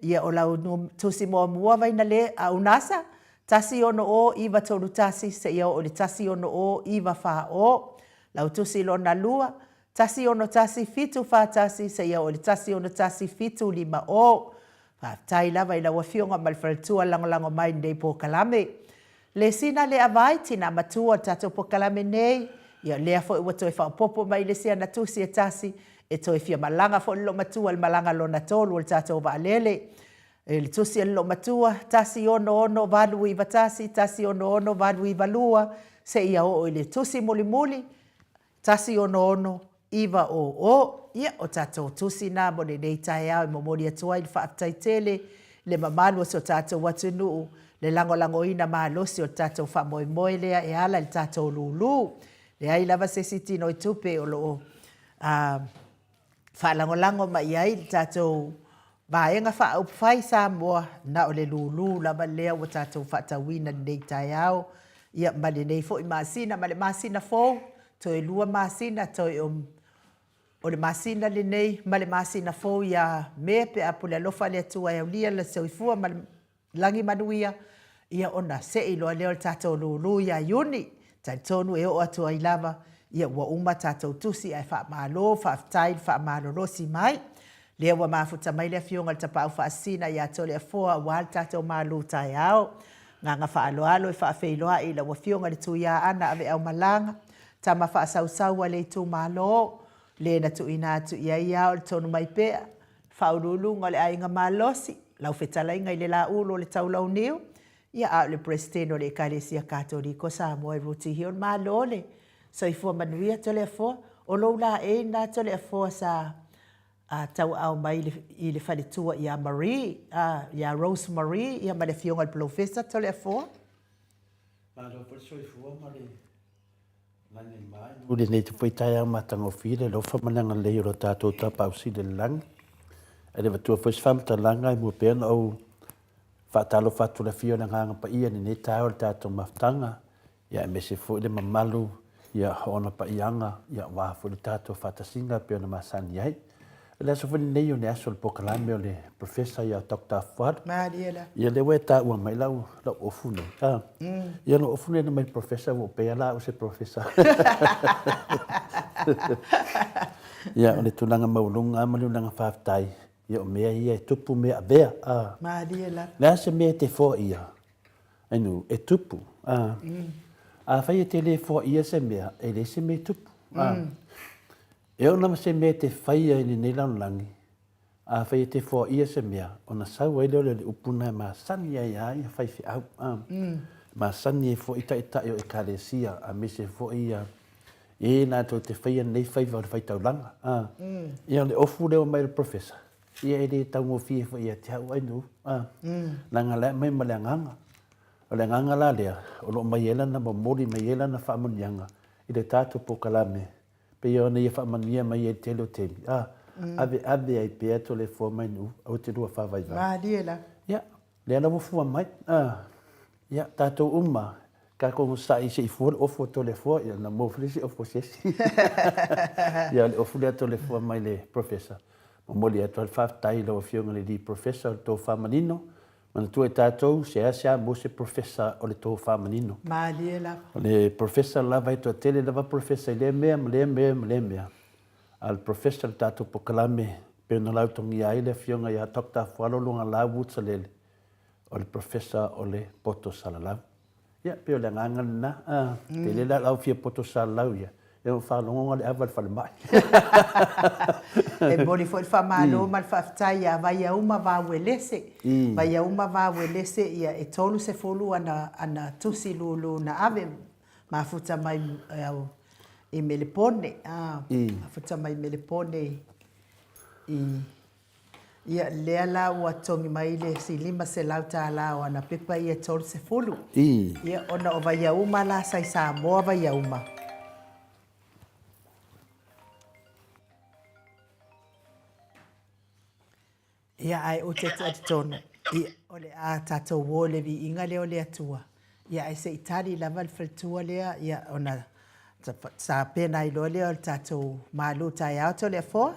ia o lau tusi muamua Vainale, a Unasa, 160931 seia oo i le 160940. Lau tusi lona lua, 161 741 seia oo i le 161 750. Faafetai lava i lau Afioga ma le faletua lagolago mai i lenei polokalame. Le sina le avai, tina matua o le tatou polokalame nei, ia lea foi ua toe faaopoopo mai i le isi ana tusi e tasi, e toe fia malaga foi le loomatua i le malaga lona tolu o le tatou vaalele. I le tusi a le loomatua, 166891, 166892, seia oo i le tusi mulimuli, 166 900. Ia, o tatou tusi na mo lenei taeao e momoli atu ai le faafetai tele i le mamalu o si o tatou atunuu, le lagolagoina malosi o le tatou faamoemoe lea e ala i le tatou lulu. Leai lava se isi tinoitupe o lo o faalagolago mai i ai le tatou Vaega Faaupufai Samoa, na o le lulu lava lea ua tatou faatauina i lenei taeao, ia ma lenei foi masina ma le masina fou, toe lua masina, toe o, o le masina lenei ma le masina fou ia Me pe a pule alofa le Atua e aulia le soifua ma le lagi manuia, ia ona sei loa lea o le tatou lulu ia Iuni. Talitonu e oo atu ai lava, ia ua uma tatou tusi ae faamalo, faafetai le faamalolosi mai. Lea ua mafuta mai le Afioga i le Tapaau Faasisina ia Toleafoa aua le tatou malu taeao. Agaga faaaloalo e faafeiloai i lau Afioga i le Tuiaana Aveaumalaga, tama faasausau a le itumalo, le na tuuina atu i ai ia o le tonu mai pea, Faauluuluga o le Aiga Malosi, lau fetalaiga i le Laulu o le Taulauniu, ia a o le Peresetene o le Ekalesia Katoliko Samoa i Rooty Hill. Malo le soifua manuia Toleafoa. O lou laei lena Toleafoa sa tauaao mai i le faletua ia Marie, ia Rose Marie ia ma le Afioga i le Polofesa Toleafoa. Malo foi le soifua ma le lagi mai. I lenei foi taeao matagofie le alofa ma le agalelei o lo tatou Tapaau Sili i le Lagi. E le avatua foi se faamatalaga e mua pea ona ou. Faatalofa atu i le afio o le Agaga Paia i lenei taeao i le tatou mafutaga, ia aemaise foi le mamalu ia o ona paiaga ia aua foi le tatou faatasiga e pei ona masani ai. O le aso foi lenei o le aso o le polokalame o le Professor ia Doctor Afualo. Malie la. Ia lea ua e taua mai lau lau ofu nei. Ah. Ia lau ofu nei na mai le Professor ua ou pea la au se Professor. Ia o le tulaga maualuga lava ma le ulaga faafetai, ia o mea ia e tupu mea avea. Ah. Malie lava. Le a se mea e te foaia, Ainu, e tupu. Ah. Afai e te le foaia se mea, e leai se mea e tupu. Ah. E oo lava se mea e te faia i lenei lalolagi, afai e te foaia se mea, ona sau ai lea o le upu lena e masani ai lava ia faifeau, a, masani ai foi taitai o Ekalesia, aemaise foi ia e latou te faia lenei faiva o le faitaulaga, a. Ia o le ofu lea ua aumai e le Professor, ia e le taugofie foi ia te au Ainuu, a, leaga o la e aumai ma le agaga. O le agaga la lea, o lo o aumai ai lana momoli mai ai lana faamanuiaga i le tatou polokalame Pei ona ia faamanuia mai ai i le tele o taimi, a, ave ave ai pea Toleafoa mai Nuu, aua te lua faavaivai. Malie la. Ia, lea la ua fua mai, a, ia, tatou uma, tatou onosai se i fua le ofu a Toleafoa, ia ona maua foi lea o se ofu a se isi. Ia, o le ofu lea a Toleafoa mai le Professor. Momoli atu ai le faafetai i lau Afioga i le Alii Professor o le tofa manino, Manatua e tatou, seasea mo se Professor o le tofa manino. Malie lava. O le Professor lava e toatele lava Professor i lea mea ma lea mea ma lea mea, a o le Professor o le tatou polokalame pei ona lautogia ai le Afioga ia Doctor Afualo Luagalā Woods Alele, o le Professor o le poto salalau. Ia, pei o le agaga lena, a, tele la lau fia poto salalau ia, ia ua faalogo le ava i le falemai. E momoli foi le faamalo ma le faafetai ia Vaiauma Vauelese. Vaiauma Vauelese, ia e 30 ana, ana tusi lulu na ave mafuta mai i Melepone, a, mafuta mai Melepone i Ia, lea la ua togi mai le isi $500 o ana pepa ia e 30. Ia, ona o Vaiauma la sa i Samoa Vaiauma. Ia, ae ou te talitonu, ia, o le a tatou o i le viiga lea o le Atua, ia, ae se i tali lava le faletua lea, ia, ona tapena ai loa lea o le tatou malu taeao Toleafoa.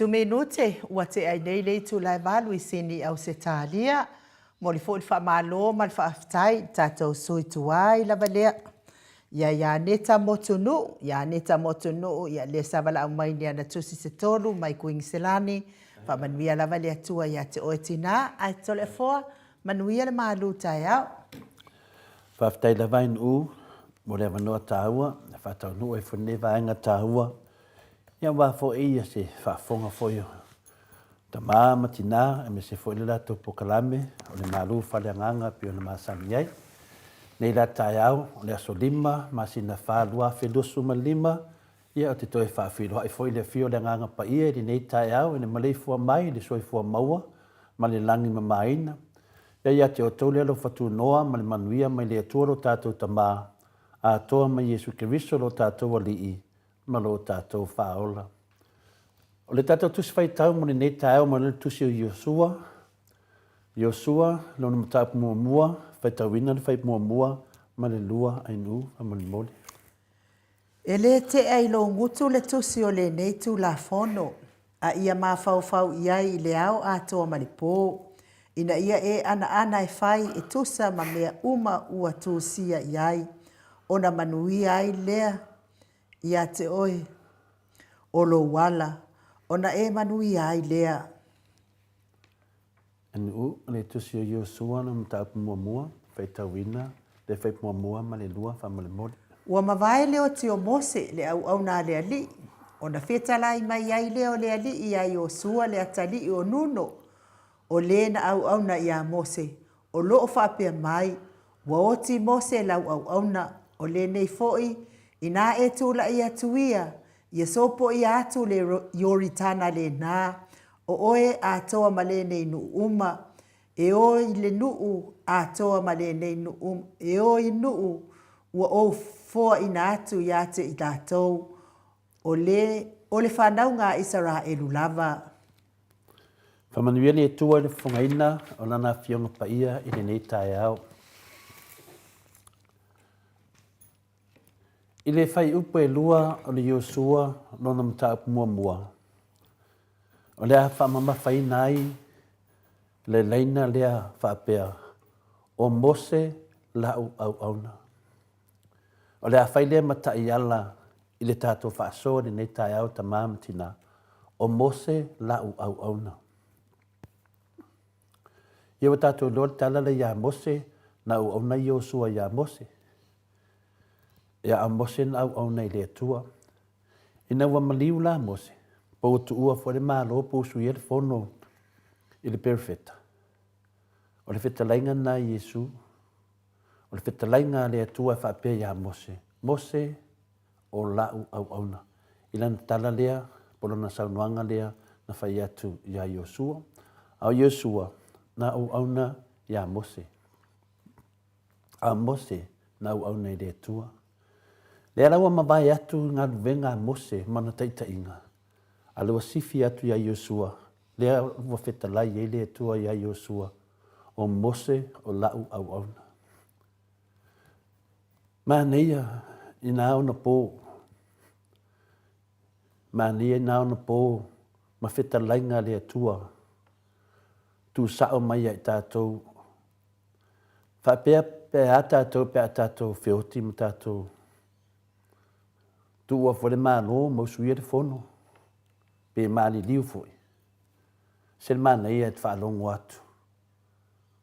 Minute ua tea ai nei le itula e valu i Sini Ausetalia. Momoli foi le faamalo ma le faafetai i le tatou sui tuai lava lea ia ia Neta Motunuu, ia Neta Motunuu, ia lea sa valaau mai ni ana tusi se tolu mai Kuiniselani. Faamanuia lava le Atua ia te oe tinā, ae Toleafoa, manuia le malu taeao. Faafetai lava i Nu'u mo le avanoa taua e faataunuu ai foi lenei vaega taua, ia aua foi ia se faafofoga foi o tama ma tina aemaise foi le latou polokalame o le Malu Faaleagaga e pei ona masani ai. Nei la taeao o le aso 5 masina 4 2025, ia ou te toe faafeiloai foi i le afio o le Agaga Paia i lenei taeao ina maleifua mai i le soifua maua ma le lagi mamaina. Ia ia te outou le alofa tunoa ma le manuia mai le Atua lo tatou Tama, atoa ma Iesu Keriso lo tatou Alii ma lo tatou Faaola. O le tatou Tusi Faitau mo lenei taeao mai le Tusi o Iosua, Iosua, lona mataupu muamua, faitauina le fai muamua ma le lua ainuu faamolemole. E le tea i lou gutu le tusi o lenei Tulafono, a ia mafaufau i ai i le ao atoa ma le pō, ina ia e anaana e fai e tusa ma mea uma ua tusia i ai, ona manuia ai lea ia te oe o lou ala, ona e manuia ai lea. NU, Le Tusi o Iosua le mataupu muamua, faitauina le fai muamua ma le lua faamolemole. Ua mavae le oti o Mose, le auauna a le Alii, ona fetalai mai ai lea o le Alii iā Iosua le atalii o Nuno, o le na auauna iā Mose, o lo o faapea mai, Ua oti Mose lau auauna, o lenei foi, inā e tulai atu ia, ia sopoia atu le Ioritana lena, o oe atoa ma lenei nuu uma, e o i le nuu atoa ma lenei nuu, e o i nuu ua ou foaina atu ia te i latou, o le, o le fanauga a Isaraelu lava. Faamanuia le Atua i le fofogaina o Lana Afioga Paia i lenei taeao. I le fuaiupu e lua o le Iosua lona mataupu muamua, o le a faamamafaina ai le laina lea faapea, O Mose la'u auauna. O le a fai lea ma taiala i le tatou faasoa i lenei taeao tama ma tina, O Mose la'u auauna. Ia ua tatou iloa le tala lea ia Mose na auauna ai Iosua ia Mose. Ia a o Mose na auauna i le Atua. Ina ua maliu la Mose, po ua tuua foi le Malo po ua suia le fono i le Perofeta, o le fetalaiga lena a Iesu, o le fetalaiga a le Atua e faapea ia Mose, Mose, o la'u auauna. I lana tala lea, po o lana saunoaga lea na fai atu iā Iosua, a o Iosua na auauna iā Mose. A o Mose na auauna i le Atua. Lea la ua mavae atu i galuega a Mose ma ana taitaiga, a lea ua sifi atu iā Iosua, lea ua fetalai ai le Atua iā Iosua, O Mose o la'u auauna. Manaia i nā ona pō. Manaia i nā ona pō ma fetalaiga a le Atua. Tūsa'o mai ia i tātou. Faapea pe a tātou pe a tātou feoti ma tātou tuua foi le Malo ma usuia le fono pe maliliu foi. Se le manaia e te faalogo atu.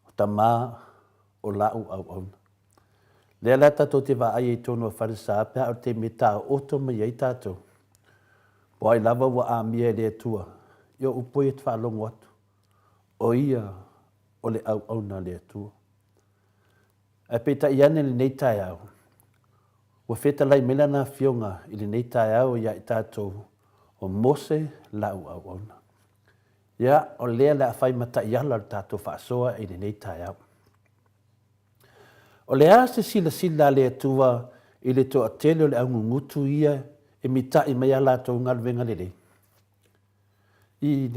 O tama o la'u auauna. Lea la tatou te vaai ai i totonu o Falesa pe a o le taimi e taooto mai ai tatou. Po o ai lava ua amia e le Atua, ia o upu ia e te faalogo atu, o ia o le auauna a le Atua. Ae peitai ane lenei taeao, ua fetalai mai Lana Afioga i lenei taeao ia i tatou, o Mose la'u auauna. Ia, o lea le a fai ma taiala le tatou faasoa i lenei taeao. O le a se silasila a le Atua i le toatele o le augugutu ia e mita'i mai a latou galuega lelei? I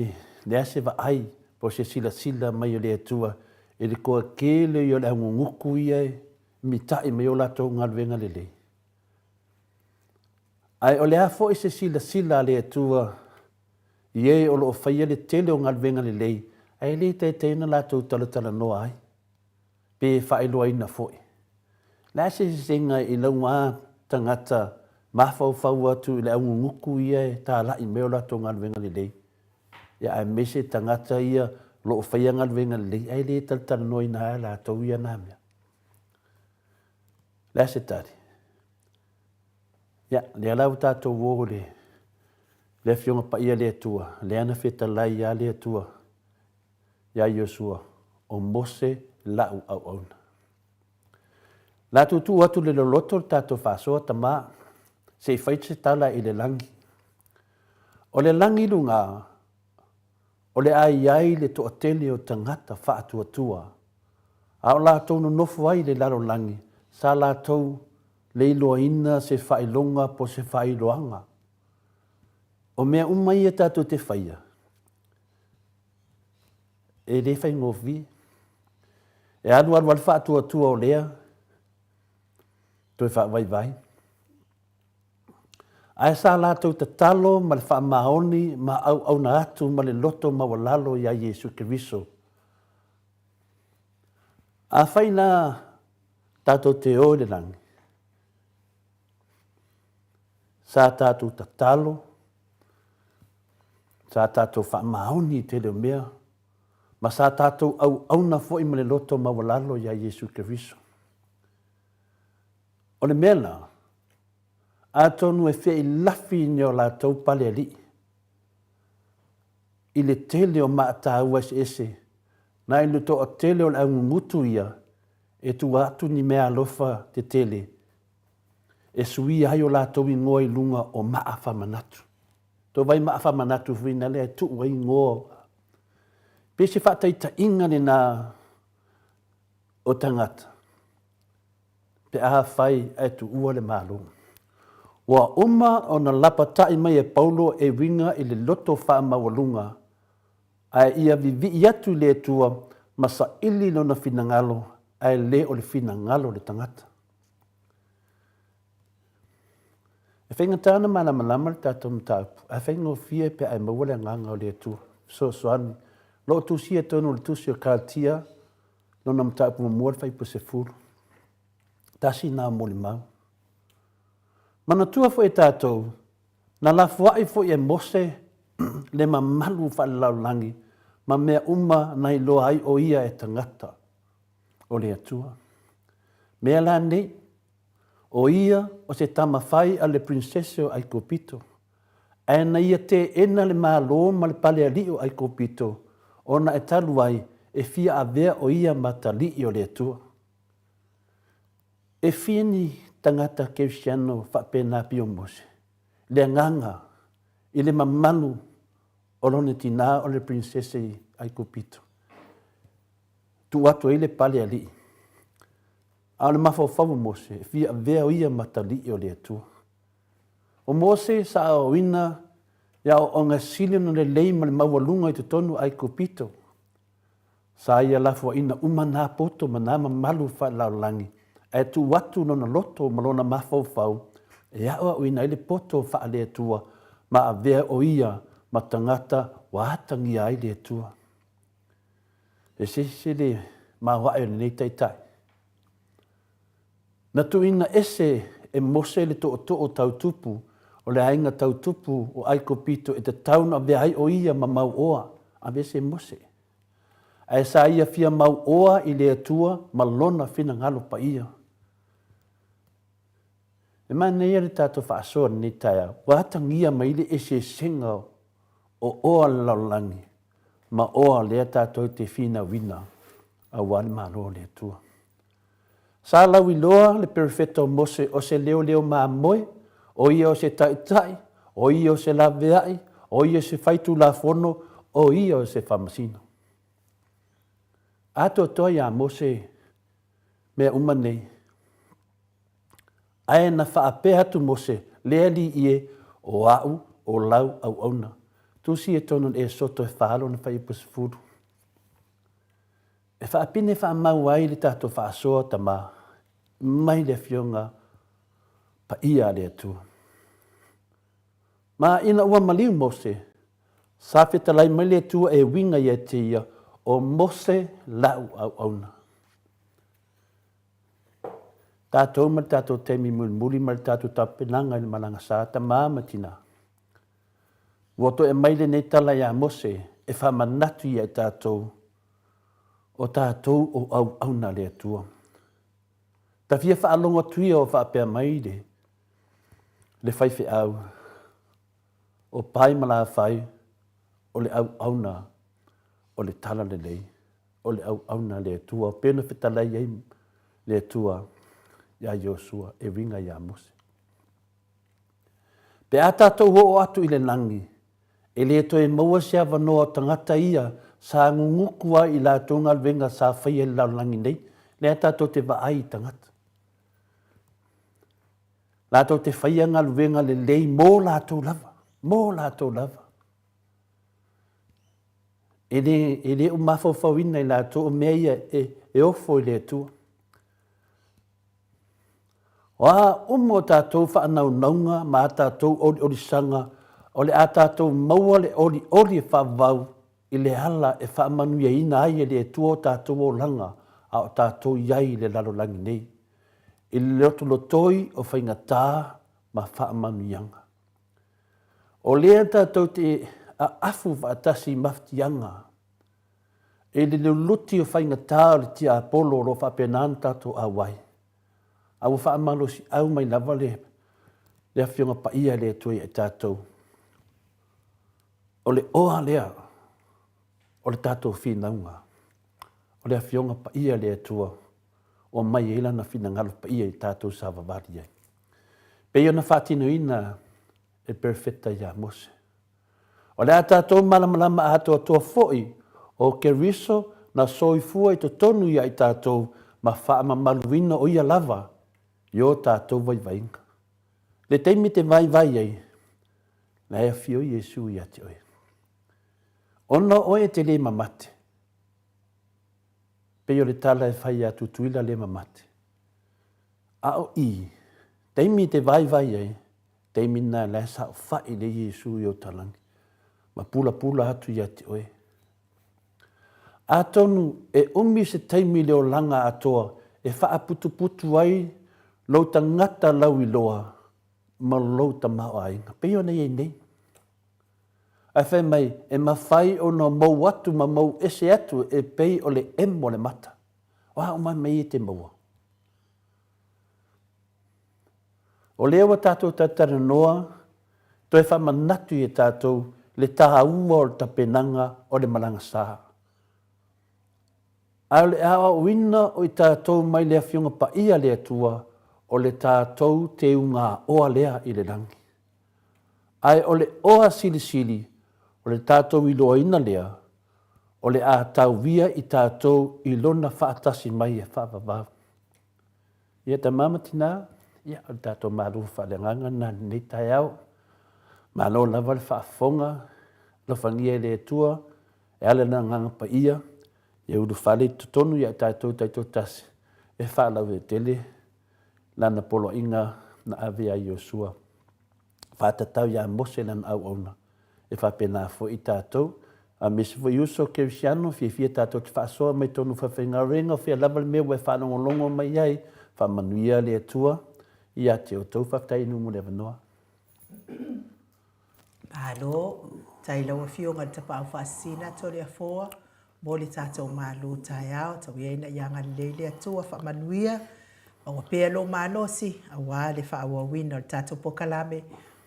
le a se vaai po o se silasila mai o le Atua i le toatele ia o le augugutu ia e mita'i mai o latou galuega lelei? Ae o le a foi se silasila a le Atua? i e o lo o faia le tele o galuega lelei ae le taitai ona latou talatalanoa ai, pe faailoaina foi. O le a se eseesega i lau a tagata mafaufau atu i le augugutu ia e talai mai o latou galuega lelei, ia aemaise tagata ia o lo o faia galuega lelei ae le talatalanoaina lava e latou ia na mea. O le a se tali? Ia, lea la ua tatou o i le, le Afioga Paia a le Atua, lea na fetalai lava le Atua iā Iosua, o Mose lau auauna. La tuutuu atu le loloto le tatou faasoa tama, se i fai se tala i le lagi. O le lagi i luga, o le a i ai le toatele o tagata faatuatua, a o latou nonofo ai i le lalolagi, sa latou le iloaina se faailoga po o se faailoaga. O mea uma ia tatou te faia, e le faigofie. E alualu lava le faatuatua o lea toe faavaivai. Ae sa latou tatalo ma le faamaoni ma auauna atu ma le loto maualalo iā Iesu Keriso. Afai la tatou te o i le lagi, sa tatou tatalo, sa tatou faamaoni i tele o mea, ma sa tatou auauna foi ma le loto maualalo iā Iesu Keriso. O le mea la, atonu e feilafi ni o latou pale alii i le tele o maataua eseese nai le toatele o le augugutu ia e tua atu ni meaalofa tetele e suia ai o latou igoa i luga o maa faamanatu. Tou vai maa faamanatu foi na lea e tuu ai igoa. Pei se faataitaiga lena o tagata pe afai ae tuua le Malo. Ua uma ona lapataʻi mai e Paulo e uiga i le loto faamaualuga, ae ia vivii atu i le Atua ma saili lona finagalo ae le o le finagalo o le tagata. E faigata ona malamalama le tatou mataupu, ae faigofie pe a e maua le Agaga o le Atua fesoasoani. O lo o tusia i totonu o le Tusi o Kalatia lona mataupu muamua le fuaiupu 10. Tasi lena o molimau. Manatua foi e tatou, na lafoai foi e Mose le mamalu faalelalolagi ma mea uma na iloa ai o ia e tagata o le Atua. Mea la nei, o ia o se tama fai a le prinsese o Aikupito, Ae na ia teena le Malo ma le pale alii o Aikupito, ona e talu ai e fia avea o ia ma talii o le Atua. E fia ni tagata Kerisiano faapena pei o Mose, le agaga i le mamalu o lona tina o le prinsese i Aikupito, tuu atu ai le pale alii. A o le mafaufau o Mose, e fia avea o ia ma talii o le Atua. O Mose sa aoaoina i aoaoga sili ona lelei ma le maualuga i totonu o Aikupito. Sa ia lafoaina uma nā poto ma nā mamalu faalelalolagi, ae tuu atu lona loto ma lona mafaufau e aoaoina ai le poto faale-Atua ma avea o ia ma tagata ua atagia ai le Atua. Eseese le maoae o lenei taitai. Na tuuina ese e Mose le tootoo tau tupu o le aiga tau tupu o Aikupito e tatau ona avea ai o ia ma mauoa, aveese Mose. Ae sa ia fia mauoa i le Atua ma lona finagalo paia. E manaia le tatou faasoa i lenei taeao, ua atagia mai le eseesega o oa le lalolagi ma oa lea tatou te finauina aua le Malo o le Atua. Sa lauiloa le perofeta o Mose o se leoleo mamoe, o ia o se taitai, o ia o se laveai, o ia o se faitulafono, o ia o se faamasino. Atoatoa iā Mose mea uma nei. Ae na faapea atu Mose, Le Alii e, o a'u o lau auauna. Tusi e tonu e soto e whalo na whai sefulu. E faapine faamau ai le tatou faasoa tama mai le Afioga Paia a le Atua. Ma ina ua maliu Mose, Sa fetalai mai le Atua e uiga ia te ia, O Mose lau auauna. Tatou ma le tatou taimi mulimuli ma le tatou tapenaga i le malaga sa, tama ma tina. Ua toe aumai lenei tala ia Mose e faamanatu ia i tatou, o tatou o auauna a le Atua. Ta fia faalogo atu ia o faapea mai le, le faifeau, o Pai ma Lafai o le auauna o le tala lelei, o le auauna a le Atua, pei ona fetalai ai le Atua iā Iosua e uiga iā Mose. Pe a tatou oo atu i le lagi, e le toe maua se avanoa o tagata ia sa guguku ai i latou galuega sa faia i le lalolagi nei, lea tatou te vaai i tagata. Latou te faia galuega lelei mo latou lava, mo latou lava. E le, e le o mafaufauina i latou o mea ia e, e ofo i le Atua. O a uma o tatou faanaunauga ma a tatou oliolisaga, o le a tatou maua le olioli e faavavau i le ala e faamanuiaina ai e le Atua o tatou olaga a o tatou i ai i le lalolagi nei, i le lotolotoi o faigata ma faamanuiaga. O lea tatou te aafu faatasi i mafatiaga I le luluti o faigata o le tiapolo o lo o faapena ona tatou auai, a ua faamalosiau mai lava le, le Afioga Paia a le Atua ia i tatou, o le oa lea o le tatou finauga, o le Afioga Paia a le Atua ua mai ai Lana finagalo paia i tatou savavali ai. Pei ona faatinoina e Perofeta ia Mose. O le a tatou malamalama atoatoa foi o Keriso na soifua i totonu ia i tatou ma faamamaluina o Ia lava i o tatou vaivaiga. Le taimi te vaivai ai, la e afio Iesu ia te oe. Ona o oe e te le mamate, pei o le tala e fai ia Tutuila le mamate. A o i, taimi te vaivai ai, Taimi lena la e saofai le Iesu i uta lagi, ma pulapula atu ia te oe. Atonu e umi se taimi i le olaga atoa e faaputuputu ai lou tagata lauiloa ma lou tamaoaiga, pei ona i ai nei. Ae fai mai, e mafai ona mou atu ma mou ese atu e pei o le emo o le mata. O a uma mea ia e te maua? O lea ua tatou talatalanoa, toe faamanatu i a tatou le taua o le tapenaga o le malaga sa. A o le aoaoina o i tatou mai le Afioga Paia a le Atua, o le tatou teuga-oa lea i le lagi. Ae o le oa silisili, o le tatou iloaina lea, o le a tauia i tatou i Lona faatasi mai e faavavau. Ia tama ma tina, ia o le tatou malu faaleagaga lena i lenei taeao. Malo lava le faafofoga, alofagia e le Atua, e ala i Lona Agaga Paia, ia ulufale i totonu ia i tatou taitoatasi e faalauaitele Lana poloaiga na ave ia Iosua. Faatatau ia Mose lana auauna, e faapena foi i tatou. A me isi foi uso kerisiano, fiafia tatou te faasoa mai tonu faifaigaluega, o fea lava le mea ua e faalogologo mai ai, faamanuia le Atua ia te outou. Faafetai inu mo le avanoa. Malo, tai lau Afioga i le Tapaau Faasisina Toleafoa mo le tatou malu taeao, tau ia ina ia agalelei le Atua faamanuia, maua pea lou malosi aua le faaauauina o le tatou polokalame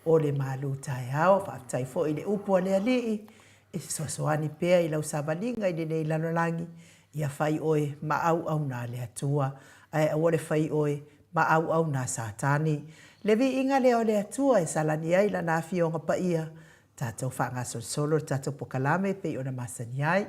o le malu taeao. Faafetai foi i le upu a le Alii e fesoasoani pea i lau savaliga i lenei lalolagi, ia fai oe ma auauna a le Atua, ae aua le fai oe ma auauna a Satani. Le viiga lea o le Atua e salani ai Lana Afioga Paia, tatou faagasolosolo le tatou pokalame e pei ona masani ai.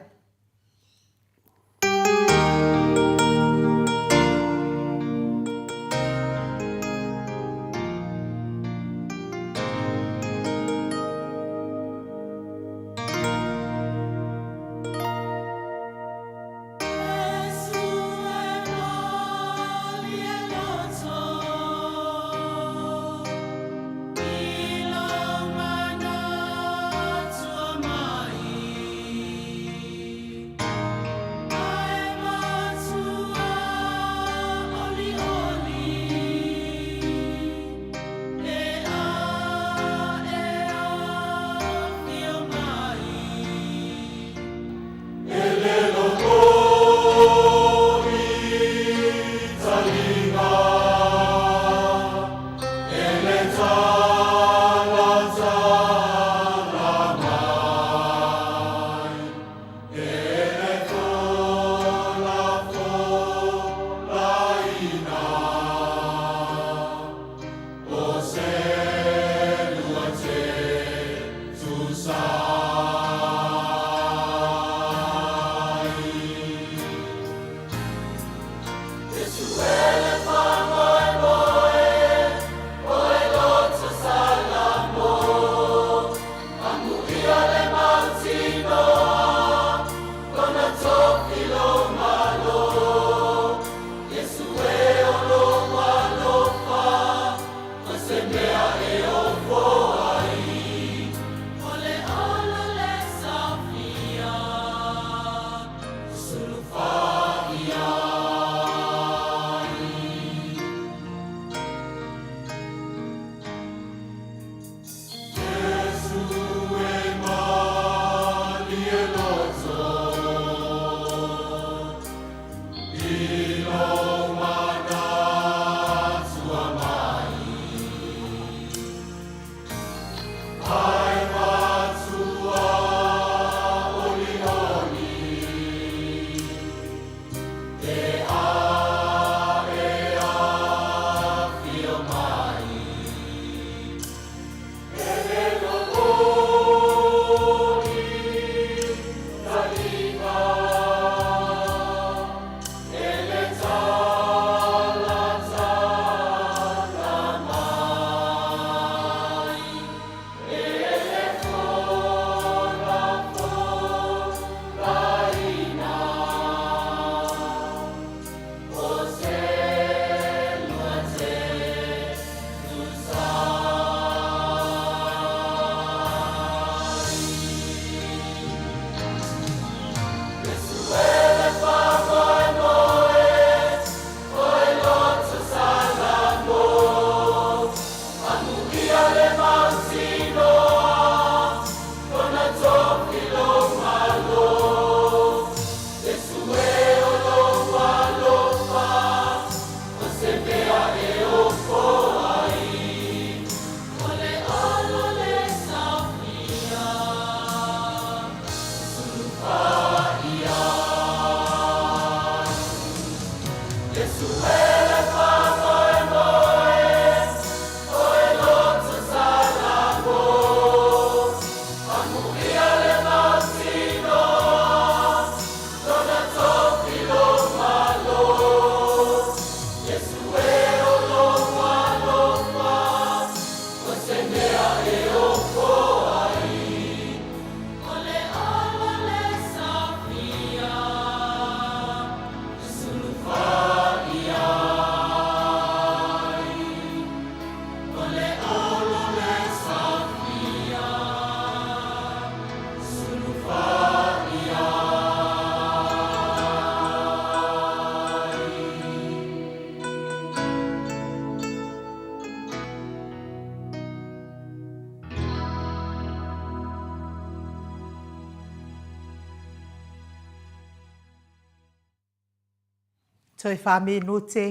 Toe faaminute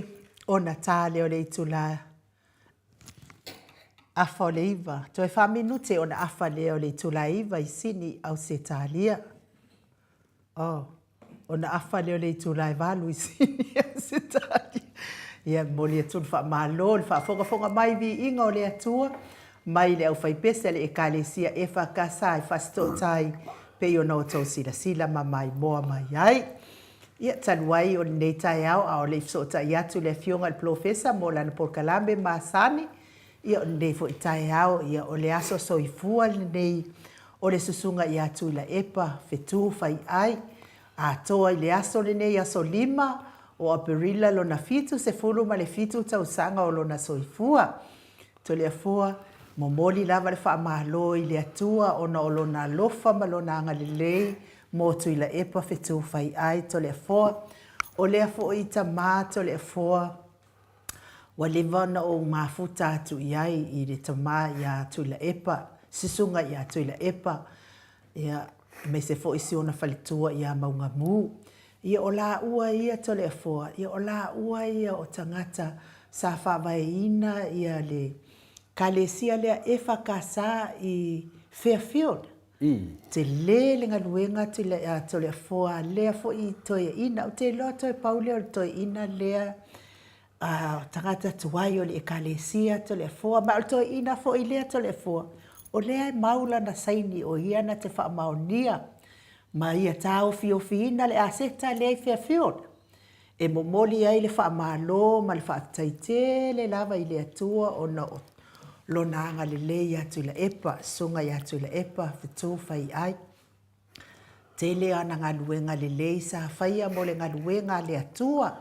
ona tā lea o le itulā afa o le iva. Toe faaminute ona afa lea o le itulā iva i Sini, Ausetalia. Oh, ona afa lea o le itulā e valu i Sini, Ausetalia. Ia, momoli atu le faamalo, le faafogafoga mai viiga o le Atua, mai le aufaipese a le Ekalesia EFKS i Fasitootai, pei ona outou silasila ma maimoa mai ai. Ia, talu ai o lenei taeao a o le i fesootai atu le Afioga i le Polofesa mo lana polokalame masani, ia o lenei foi taeao, ia o le aso soifua lenei o le Susuga ia Tuilaepa Fetu Faiai, atoa i le aso lenei, aso 5 o Aperila lona 77 tausaga o lona soifua. Toleafoa, momoli lava le faamalo i le Atua ona o Lona alofa ma Lona agalelei mo Tuilaepa Fetu Faiai Toleafoa. O lea foi tama Toleafoa ua leva ona ou mafuta atu i ai i le tama ia Tuilaepa, susuga ia Tuilaepa, ia, aemaise foi si ona faletua ia Maugamu. Ia o laua ia Toleafoa, ia o laua ia o tagata sa faavaeina ia le kalesia lea EFKS i Fairfield. Tele le galuega Toleafoa lea foi toeaina, ou te iloa toe pau lea o le toeaina lea a tagata tuai o le ekalesia Toleafoa, ma o le toeaina foi lea Toleafoa, o lea e mau lana saini o ia na te faamaonia ma ia taofiofiina le aseta lea i Fairfield. E momoli ai le faamalo ma le faafetai tele lava i le Atua ona o Lona agalelei ia Tuilaepa, Susuga ia Tuilaepa Fetu Faiai. Tele ana galuega lelei sa faia mo le galuega a le Atua,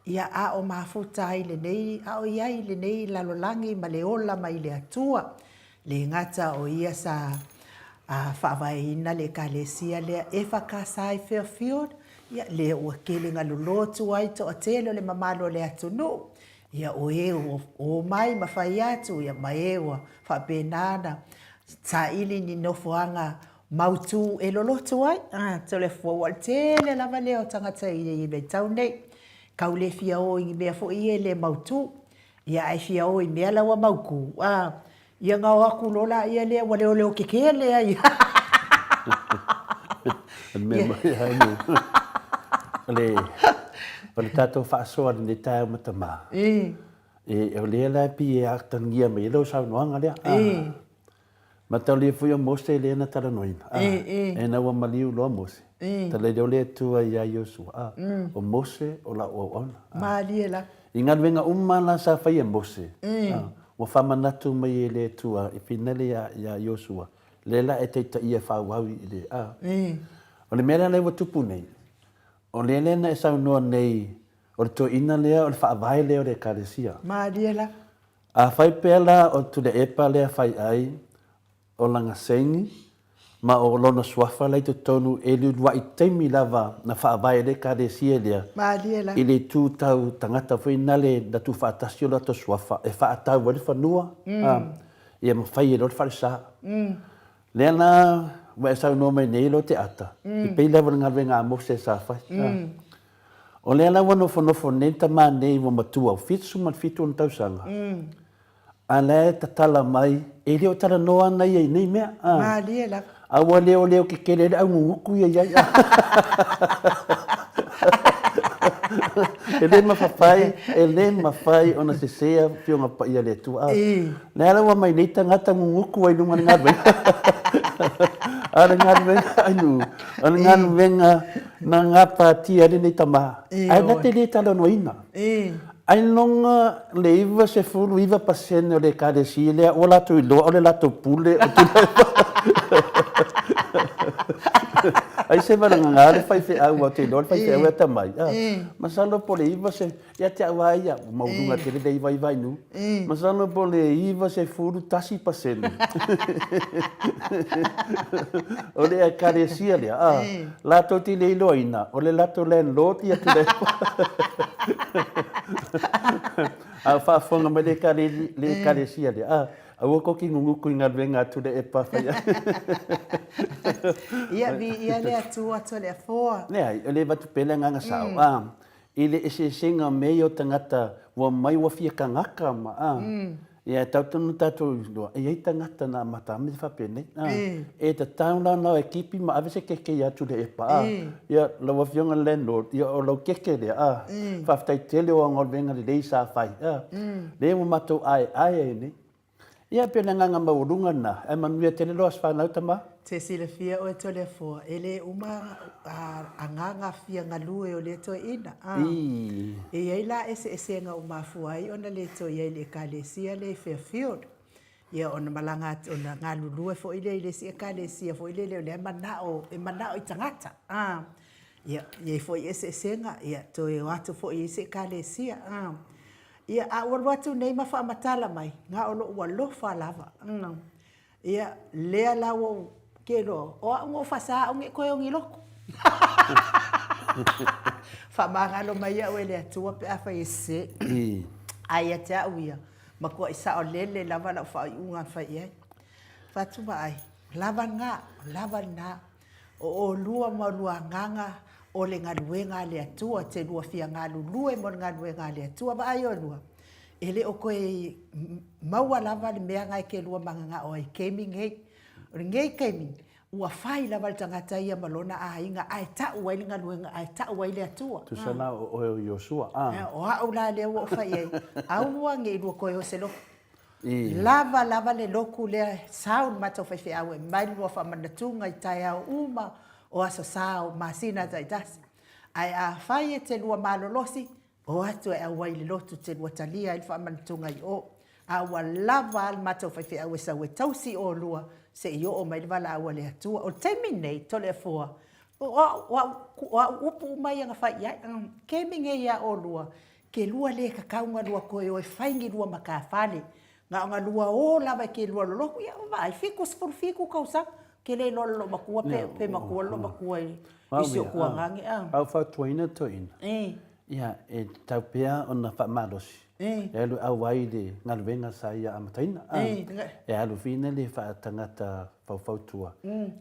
ia a o mafuta ai lenei, a o i ai i lenei lalolagi ma le ola mai le Atua. Le gata o ia sa faavaeina le Ekalesia lea EFKS i Fairfield, ia lea ua tele na lolotu ai toatele o le mamalu o le atunuu, ia o e ua omai ma fai atu, ia ma e ua faapena ona saili ni nofoaga mautu e lolotu ai. Ua ua tele lava lea o tagata i le vaitau nei, kau le fia o i ni mea foi ia e le mautu. Ia ae fia o i mea la ua mautu, a, ia na o atu loa laia lea ua leoleo kekele ai. O le mea moni lava ia, o le, o le tatou faasoa i lenei taeao ma tama, e, o lea la e pei e atagia mai ai lau saunoaga lea. Mataulia foi o Mose lea na talanoaina, a, ina ua maliu loa Mose, talai lea o le Atua iā Iosua, a, o Mose o lau auauna. Malie la. I galuega uma la sa fai e Mose, a, ua faamanatu mai e le Atua i finale iā Iosua, lea la e taitaia e faaauau i le, a. O le mea la lea ua tupu nei, o lea lea na e saunoa nei, o le toeaina lea o le faavae lea o le Ekalesia. Malie la. Afai pea la o Tuleepa lea fai ai, o lana seini, ma o lona suafa la i totonu e luluaʻi taimi lava na faavae ai le Ekalesia lea i le itu tau tagata foi nale na tuufaatasi o latou suafa e faatau ai le fanua, a, ia ma fai ai loa le falesa. Lea la ua e saunoa mai nei lo te ata, e pei lava o le galuega a Mose sa fai, a. O lea la ua nofonofo nei le tama nei ua matua, 77 ona tausaga, a la e tatala mai, e le o talanoa ana ia i nei mea. Malie lava. A ua leoleo kekele ai le augugutu ia i ai. E le mafafai, e le mafai ona sese Afioga Paia a le Atua. Lea la ua aumai nei tagata gugutu ai i luga o le galuega. A o le galuega a nuu, o le galuega na gapatia ai lenei tama, ae na te le talanoaina. Ailoga le 99% o le Ekalesia lea ua latou iloa o le latou pule o Tuilaepa. Ai se valagana le faifeau aua ou te iloa le faifeau e atamai. Masalo po o le 90, ia te au lava ia, ua maualuga tele le 99 nuu. Masalo po o le 91% o le Ekalesia lea, latou te le iloaina, o le latou landlord ia Tuilaepa. A o faafofoga mai le Ekalesia lea, aua kou te guguku i galuega a Tuilaepa fai ai. Ia, viia le Atua Toleafoa. Leai, o lea e avatu pea le agaga sao. I le eseesega o mea ia o tagata ua mai ua fia tagata ma a, ia e tau tonu tatou iloa e i ai tagata na amata amata faapenei a, e tatau la ona e kipi ma ave se keke ia Tuilaepa a, ia lau afioga i le landlord ia o lau keke lea a, faafetai tele o au galuega lelei sa fai a, lea ua matou aeae ai nei. Ia, pei o le agaga maualuga lena, ae manuia tele lou aso fanau, tama. Te silafia oe Toleafoa, e le uma agaga fia galue o lea toeaina, a. E i ai la eseesega ua mafua ai ona le toe i ai i le Ekalesia lea i Fairfield. Ia, ona malaga atu, ona galulue foi lea i le isi Ekalesia foi lele o lea e manao, e manao i tagata, a. Ia, e i ai foi eseesega, ia, toe o atu foi i isi Ekalesia, a. Ia, a ua alu atu nei ma faamatala mai, na o lou alofa lava. Ia, lea la ua ou ke loa, o au na ou faasa au nei toe o ni lotu. Faamagalo mai au e le Atua pe afai e sese. Ae ia te au ia, matuai saolele lava lau faaiuga na fai i ai. Fatu vaai, lava lena, lava lena. O olua ma olua agaga o le galuega a le Atua, te lua fia galulue mo le galuega a le Atua. Vaai olua, e le o toe maua lava le mea na e te lua mananao ai i taimi nei. O lenei taimi, ua fai lava le tagata ia ma lona aiga ae tau ai le galuega, ae tau ai le Atua. Tusa la o oe o Iosua, a. O au la lea ua ou fai i ai, aua ne i lua toe o se lotu. Lava lava le lotu lea e sau le matou faifeau e mai le lua faamanatuga i taeao uma o aso sa o masina taitasi. Ae afai e te lua malolosi, o atu e auai i le lotu te lua talia ai le faamanutuga i o. A ua lava a le matou faifeau e sau e tausi olua se i oo mai le valaau a le Atua. O le taimi lenei, Toleafoa, o au, o au, o au upu uma ia na fai i ai, kemi nei ia olua, ke lua le kakau na lua toe o e fai ni lua matafale, Na ona lua o lava e ke lua lolotu, ia vaai, 77 tausaga, ke le iloa le loomatua pe, pe matua le loomatua i, i si o tuagane. A. A o fautuaina toeaina, ia, e tatau pea ona faamalosi, e alu auai i le galuega sa ia amataina. E alu fina le faatagata faufautua,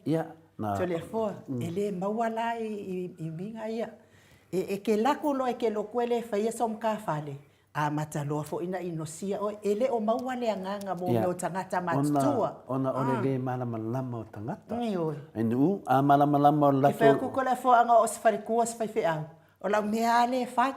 ia, na. Toleafoa, e le maua la i, i miga ia. E, e ke lako loa e ke lotu e le faia so matafale, Amata loa foi na inosia oe, e le o maua le agaga mo mea o tagata matutua. Ona o le le malamalama o tagata. Ioe. E nuu, a malamalama o le latou. Ke fai atu ko le foaga o se faletua se faifeau, o lau mea a lea e fai.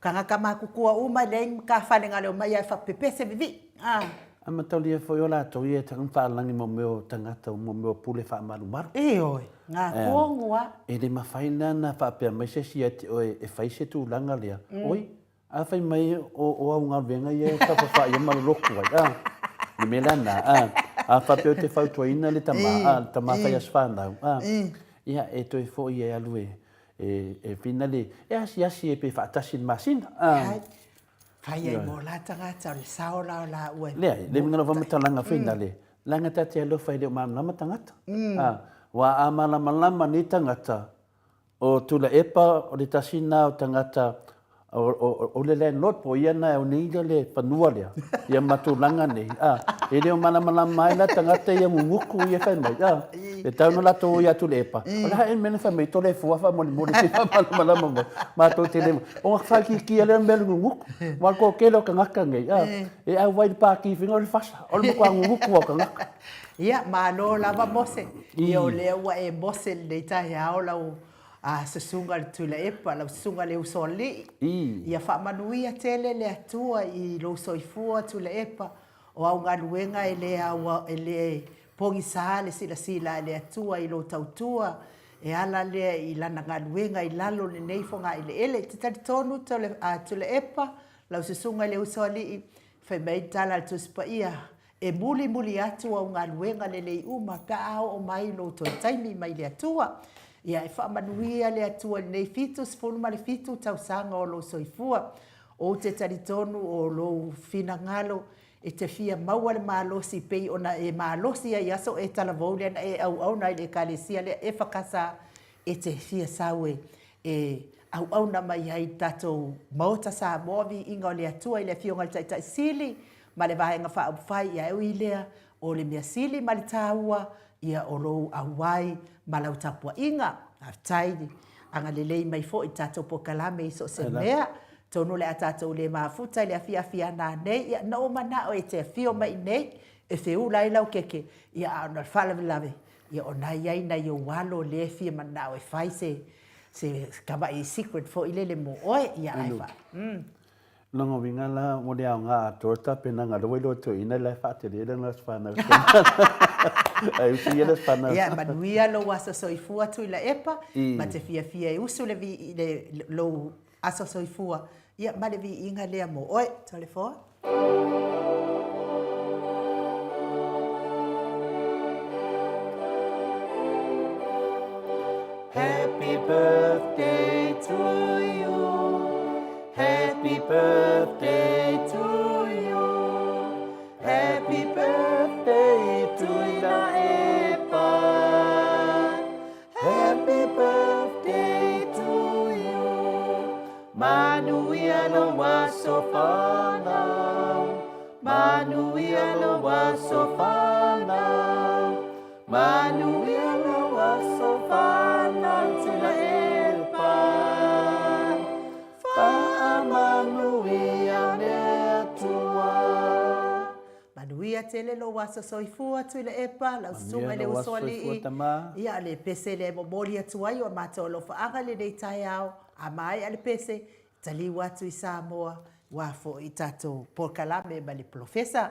Tagata matutua uma e leai ni matafale na leo mai ae faapepese vivii. A. A mataulia foi o latou ia e tatau ona faalagi mo mea o tagata mo mea o pule faamalumalu. Ioe, na tonu a. E le mafai la ona faapea mai se isi ia te oe e fai se tulaga lea, oi, A fai mai o au galuega ia e taufafaia ma lolotu ai, a? Le mea la lena, a? A faapea ou te fautuaina le tama, a, le tama fai aso fanau, a? Ia, e toe foi e alu e, e, e fina le, e asiasi e pe faatasi i le masina, a? Hai, fai ai mo la tagata o le sao la o la ua e. Leai, le uiga o lau faamatalaga foi lena le, leaga ta te alofa e le o malamalama tagata, a? Aua a malamalama nei tagata, O Tuilaepa o le tasi lena o tagata o le landlord po o ia lena e oneia le fanua lea ia ma tulaga nei a e le o malamalama ai la tagata ia guguku ia fai mai a e tatau ona latou o ia Tuilaepa o le a ea le mea na fai mai Toleafoa faamolemole se i faamalamalama mai matou te le ona faaitiitia lea o le mea o le guguku aua o le toatele o tagata nei a e auai i le pati o le fasa o le matua guguku lava o tagata. Ia, malo lava Mose. Ia o lea ua e mose lenei taeao lau susuga i le Tuilaepa, lau susuga i le Usoalii. Ia faamanuia tele le Atua i lou soifua Tuilaepa, o au galuega e le aua, e le pogisa le silasila a le Atua i lou tautua, e ala lea i lana galuega i lalo o lenei fogaeleele. E te talitonu Tuilaepa, lau susuga i le Usoalii, fai mai le tala a le Tusi Paia, E mulimuli atu au galuega lelei uma pe a oo mai lou toe taimi mai le Atua. Ia e faamanuia le Atua i lenei 77 tausaga o lou soifua. Ou te talitonu o lou finagalo e te fia maua le malosi pei ona e malosi ai i aso e talavou lea na e auauna ai i le Ekalesia lea e whakasa e te fia sau e e auauna mai ai i le tatou Maota Samoa Viiga o le Atua i le Afioga i le Taitai Sili ma le Vaega Faaupufai, ia e ui lea, o le mea sili ma le taua, ia o lou auai ma lau tapuaiga. Faafetai le agalelei mai foi i le tatou polokalame i so o se mea. Atonu o le a tatou le mafuta i le afiafi a nanei, ia na ou manao e te afio mai i nei e feula ai lau keke, ia a ona o le faalavelave, ia o na i ai nai ou alo lea e fia manao e fai se se tamai secret foi lele mo oe, ia ae fa. Lona uiga la, ua le aoga atoa le tapenaga, lea ua iloa toeaina la e faatele lana aso fanau. Ae usu ia le aso fanau. Ia, manuia lou aso soifua Tuilaepa, ma te fiafia e usu le vi, le, lou aso soifua, ia ma le viiga lea mo oe. Toleafoa. Happy birthday to you. Happy birthday to you. Happy birthday to Tuilaepa. Happy birthday to you. Manuia lou aso fanau. Manuia lou aso fanau. Manuia lou aso fanau Tuilaepa. Faamanuia le Atua. Manuia tele lou aso soifua Tuilaepa, lau susuga i le Usoalii. Ia, o le pese lea e momoli atu ai o matou alofaaga i lenei taeao, a maea le pese, taliu atu i Samoa, ua foi i tatou polokalame ma le Polofesa.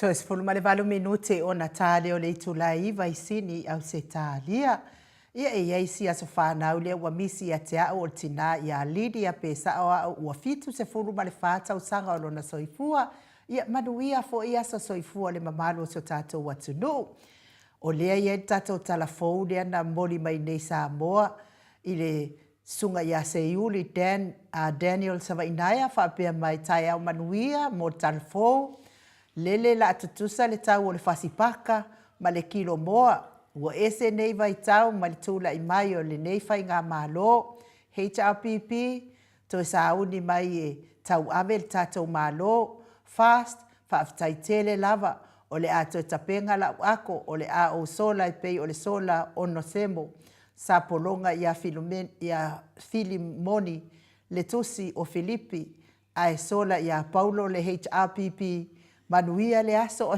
Toe 18 minute ona ta lea o le itula e 9 i Sini i Ausetalia. Ia e i ai si aso fanau lea ua misi ia te au o le tinā ia Lydia pe sao au ua 74 tausaga o lona soifua. Ia manuia foi aso soifua o le mamalu o si o tatou atunuu. O lea e i ai le tatou tala fou lea na momoli mai nei Samoa i le Susuga ia Seiuli Dan, Daniel Savainaea faapea mai, Taeao manuia mo le tala fou, lele la tutusa le tau o le fasi paka ma le kilo moa. Ua ese nei vaitau mai le tulai mai o lenei faigamalo, HRPP, toe sauni mai e tauave le tatou Malo, Fast, faafetai tele lava, o le a toe tapena la'u ako, o le a ou sola e pei o le sola Onosemo sa pologa ia Filimoni le tusi o Filipi, ae sola ia Paulo le HRPP, manuia le aso.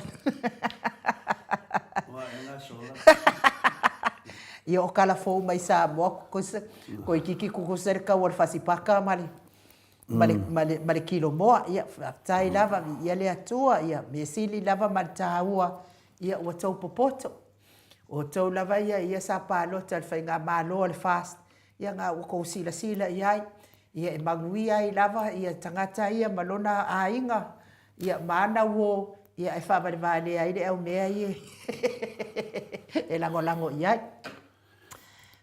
Ia o kala fou mai Samoa koikiki kukusa le kau o le fasipaka ma le ma le, ma le, ma le kilo moa. Ia, faafetai lava, viia le Atua, ia, mea sili lava ma le taua, ia, ua tou popoto. O outou lava ia, ia sa palota i le faigamalo a le FAST, ia na ua tou silasila i ai, ia e manuia ai lava ia tagata ia ma lona aiga, ia ma ana uo, ia e faavalevalea ai le aumea ia e lagolago i ai.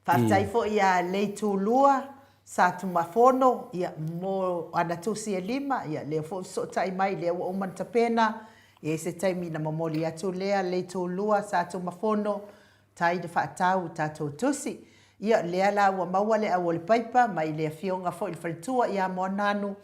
Faafetai foi ia Leitulua Satumafono ia mo ana tusi e lima, ia lea foi ua fesootai mai, lea ua uma ona tapena, e i ai se taimi ona momoli atu lea Leitulua Satumafono, tai le faatau i tatou tusi. Ia lea la ua maua le au o le paipa mai le afioga foi i le faletua ia Moananu,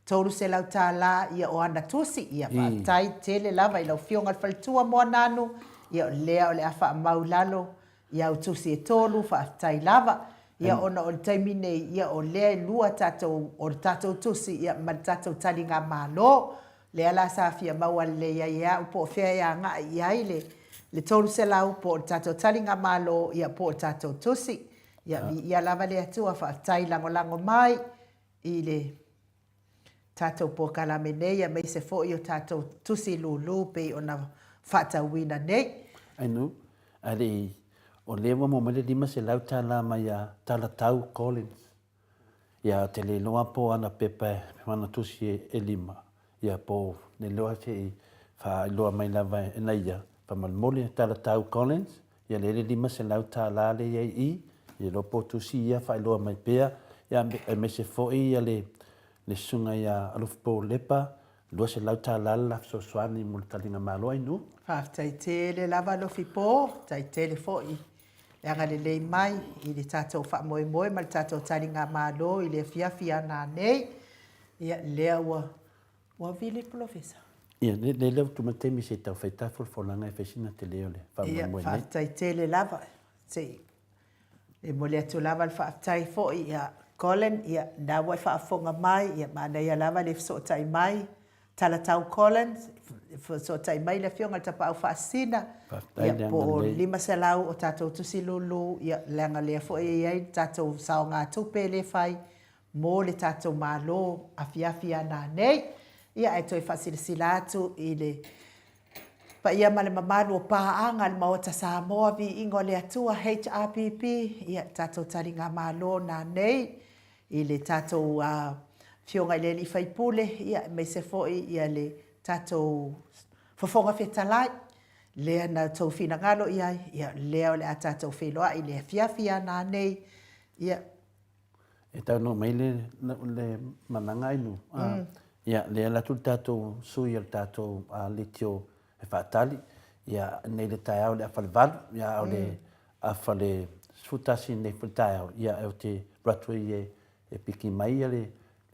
$300 ia o ana tusi. Ia faafetai tele lava i lau afioga i le faletua Moananu, ia o lea o le a faamau i lalo i au tusi e tolu, faafetai lava. Ia ona o le taimi nei, ia o lea e lua tatou, o le tatou tusi ia ma le tatou taligamalo. Lea la sa fia maua lelei ai e au po o fea e agai i ai le le 300 po o le tatou taligamalo ia po o le tatou tusi. Ia viia lava le Atua, faafetai lagolago mai i le tatou polokalame nei aemaise foi o tatou tusi lulu pei ona faatauina nei. Ainu, ae le i, o lea ua maua mai le 500 tala mai ia Talatau Collins. Ia, ou te le iloa po o ana pepa, ana tusi e lima, ia po o le iloa se i faailoa mai lava e na ia, faamolemole Talatau Collins, Ia lea le 500 tala lea i ai i i, ia iloa po o tusi ia faailoa mai pea, ia aemaise foi ia le le susuga ia Alofapo Lepa, 200 tala le la fesoasoani mo le taliga malo ai nuu. Faafetai tele lava Alofipo, faafetai tele foi le agalelei mai i le tatou faamoemoe ma le tatou taligamalo i le afiafi a nanei. Ia lea ua Ua vili polofesa. Ia, le lea ua tuu mai le taimi se i tau fai ta folafolaga e fai sina tele o le faamoemoe nei. Ia, faafetai tele lava. Se i e momoli atu lava le faafetai foi ia Colin, ia, lena ua e faafofoga mai, ia manaia lava le fesootai mai, Talatau Colin, fesootai mai le Afioga i le Tapaau Faasisina, ia, po o 500 o tatou tusi lulu, ia, leaga lea foi e i ai le tatou saogatupe lea e fai mo le tatou Malo afiafi a nanei. Ia ae toe faasilasila atu i le paia ma le mamalu o paaga a le Maota Samoa, Viiga o le Atua, HRPP, ia tatou taligamalo nanei i le tatou Afioga i le Alii Faipule, ia aemaise foi ia le tatou Fofoga Fetalai, lea na outou finagalo i ai, ia lea o le a tatou feiloai i le afiafi a nanei, ia. E taunuu mai le, le malaga ai nu. Mm. Ia, lea alu atu le tatou sui o le tatou leitio e faatali. Ia, nei le taeao le afa le valu, ia, a o le mm. afa le 11 nei foi le taeao, ia, e o te alu atu ai e, e piki mai ia le,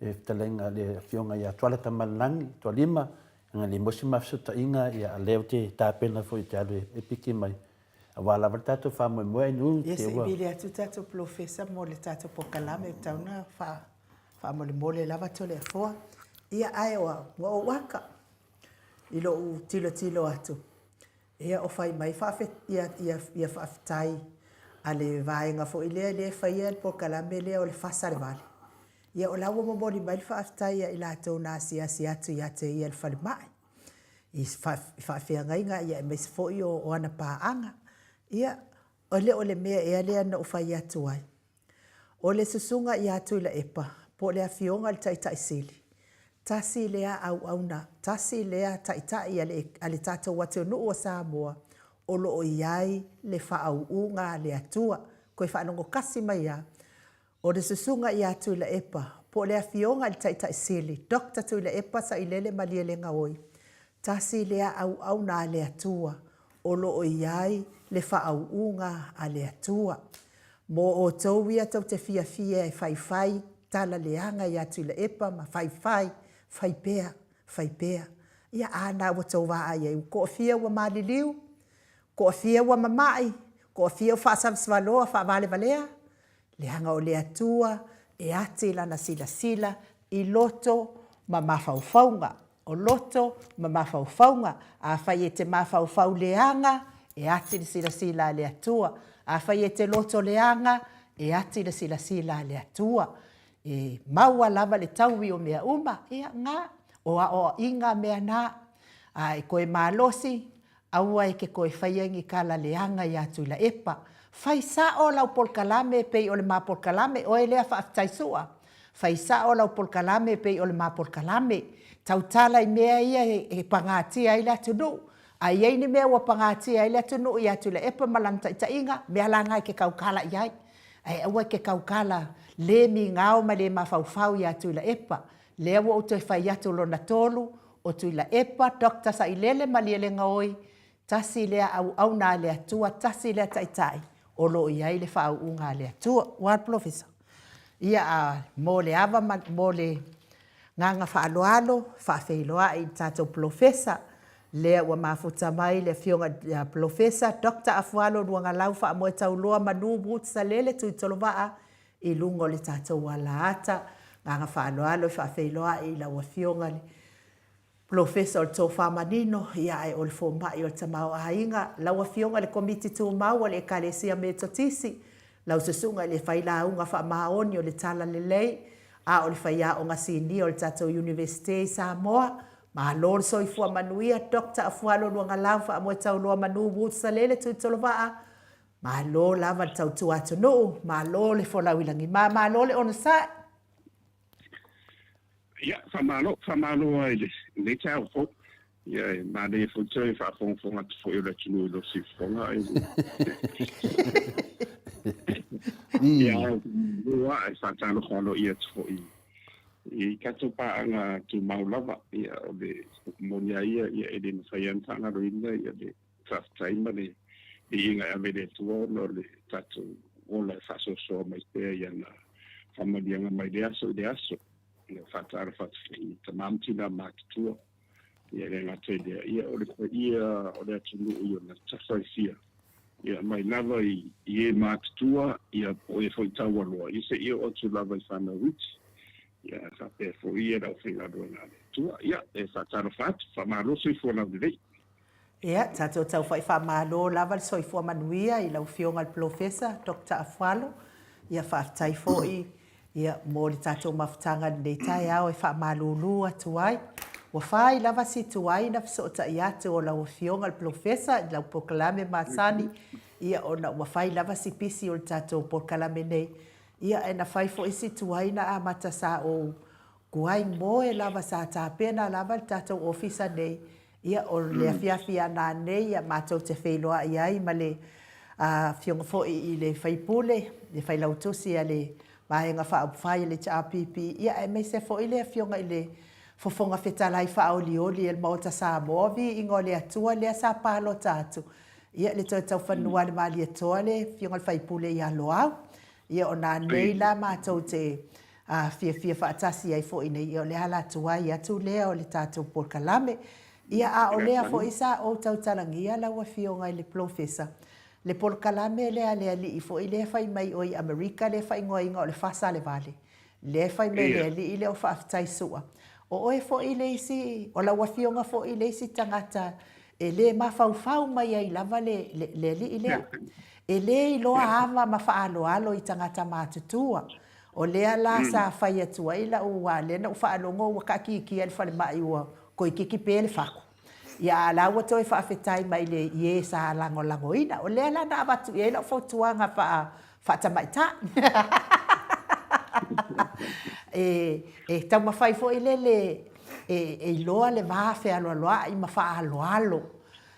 le fetalaiga, le afioga ia Tuala Tamalelagi, Tualima, nga le mosi mafesootaiga, ia, a lea o te tapena foi te alu e, e piki mai. Aua lava le tatou faamoemoe ai nuu Ia se i vili atu tatou polofesa mo le tatou polokalame e tatau ona faamolemole lava Toleafoa. Ia ae ua ou aka i lou tilotilo atu, ia o fai mai ia faafetai a le vaega foi lea lea e faia le polokalame lea o le fasa le vale. Ia o la ua momoli mai le faafetai ia i latou na asiasi atu ia te ia i le falemai. i faafeagaiga aemaise foi o ana paaga. Ia, e le o le mea ea lea na ou fai atu ai. O le susuga ia Tuilaepa, po o le Afioga i le Taitai Sili, tasi lea auauna, tasi lea taitai a le, a le tatou atunuu o Samoa o lo o i ai le faauuga a le Atua. Toe faalogo kasi mai lava, o le susuga ia Tuilaepa, po o le Afioga i le Taitai Sili, Doctor Tuilaepa Sailele Malielegaoi, Tasi lea auauna a le Atua o lo o i ai le faauuga a le Atua. Mo outou ia tou te fiafia e faifai tala leaga ia Tuilaepa ma faifai, fai pea, fai pea. Ia a na ua tou vaai ai, ua toafia ua maliliu, toafia ua mama'i, toafia ua faasavasavaloa faavalevalea? Leaga o le Atua e ati lana silasila i loto ma mafaufauga. O loto ma mafaufauga. Afai e te mafaufau leaga, e ati le silasila a le Atua. Afai e te loto leaga, e ati le silasila a le Atua. E maua lava le taui o mea uma, ia, na, o aoaiga mea na. A e toe malosi, Aua e te toe faia ni tala leaga ia Tuilaepa. Fai sao lau polokalame e pei o le ma polokalame, oe lea faafetai Su'a. Fai sao lau polokalame e pei o le ma polokalame. Tautala i mea ia e pagatia ai le atunuu. A i ai ni mea ua pagatia ai le atunuu ia Tuilaepa ma lana taitaiga, mea la na e te tautala i ai. Ae aua e te tautala le migao ma le mafaufau ia Tuilaepa. Lea ua ou toe fai atu lona tolu, o Tuilaepa, Doctor Sailele Malielegaoi, tasi lea auauna a le Atua, tasi lea taitai o lo o i ai le faauuga a le Atua. Ua Polofesa. Ia, a mo le ava ma, mo le gaga faaaloalo, faafeiloai i le tatou Polofesa, lea ua mafuta mai le Afioga ia Polofesa Doctor Afualo Luagalau Faamoetauloa Manu Woods Salele Tuitolovaa, i luga o le tatou alaata. Agaga faaaloalo e faafeiloai i lau Afioga i le Polofesa o le Tofa Manino, ia ae o le Fomai o le Tamaoaiga, lau Afioga i le Komiti Tumau a le Ekalesia Metotisi, lau Susuga i le Failauga Faamaoni o le Talalelei, a o le Faiaoga Sinia o le tatou Iunivesite i Samoa. Malo le soifua manuia, Doctor Afualo Luagalau Faamoetauloa Manu Woods Salele Tuitolovaa, Malo lava le tautua atunuu, malo le folau i lagima, malo le onosai. Ia, faamalo, faamalo lava i lenei taeao fou. Ia, e manaia foi toe faafogafoga atu foi o le atunuu i lou siufofoga. Ia, malo lava, e faatalofa aloaia atu foi i tatou paaga tumau lava. Ia, o le upu moni lava ia, ia e le mafai lava ona faagaloina le Faafetai ma le viiga e ave i le Atua ona o le tatou ola e faasoasoa mai pea i ana faamanuiaga mai le aso i le aso. Ia faatalofa atu foi i tama ma tina matutua. Ia e le gata i lea, ia o le paia o le atunuu i ona tafa e fia, ia mai lava i e matutua, ia po o e foi taualoa, ia seia oo atu lava i fanau iti. Ia faapea foi ia le aufaigaluega a le Atua. Ia e faatalofa atu, faamalo soifua laulelei. Ia, tatou tau faamalo lava le soifua manuia i lau Afioga i le Polofesa Doctor Afualo. Ia, faafetai foi ia, mo le tatou mafutaga i lenei taeao e faamalulu atu ai. Ua fai lava si tuai na fesootai atu o lau Afioga i le Polofesa i lau polokalame masani, ia, ona ua fai lava si pisi o le tatou polokalame nei. Ia, ae na fai foi si tuai na amata sa ou Kuai moe lava sa tapena lava le tatou ofisa nei, ia o le afiafi a nanei ia matou te feiloai ai ma le afioga foi i le faipule, le failautusi a le Vaega Faaupufai a le HRPP, ia aemaise foi le afioga i le Fofoga Fetalai faaolioli e le Maota Samoa, viiga o le Atua lea sa palota atu, ia le toe taufanua a le Malietoa le afioga i le faipule ia Loau. Ia o nanei la matou te a fiafia faatasi ai foi nei, ia o le ala tuai atu lea o le tatou polokalame. Ia a o lea foi sa ou tautalagia lau Afioga i le Polofesa, le polokalame lea a le alii foi lea e fai mai o i Amerika lea e faaigoaina o le Fasalevale, lea e fai mai e le alii lea o Faafetai Sua. O oe foi le isi, o lau Afioga foi le isi tagata e le mafaufau mai ai lava le, le, le alii lea. E le iloa ava ma faaaloalo i tagata matutua. O lea la sa fai atu ai lau, aua lea na ou faalogo ua taatitia i le falemai ua toeitiiti pe le fatu. Ia, a o la ua toe faafetai mai i le i e sa lagolagoina. O lea la na avatu i ai lau fautuaga faa, faatamaitai. E, e taumafai foi lele e, e iloa le va fealoaloai ma faaaloalo.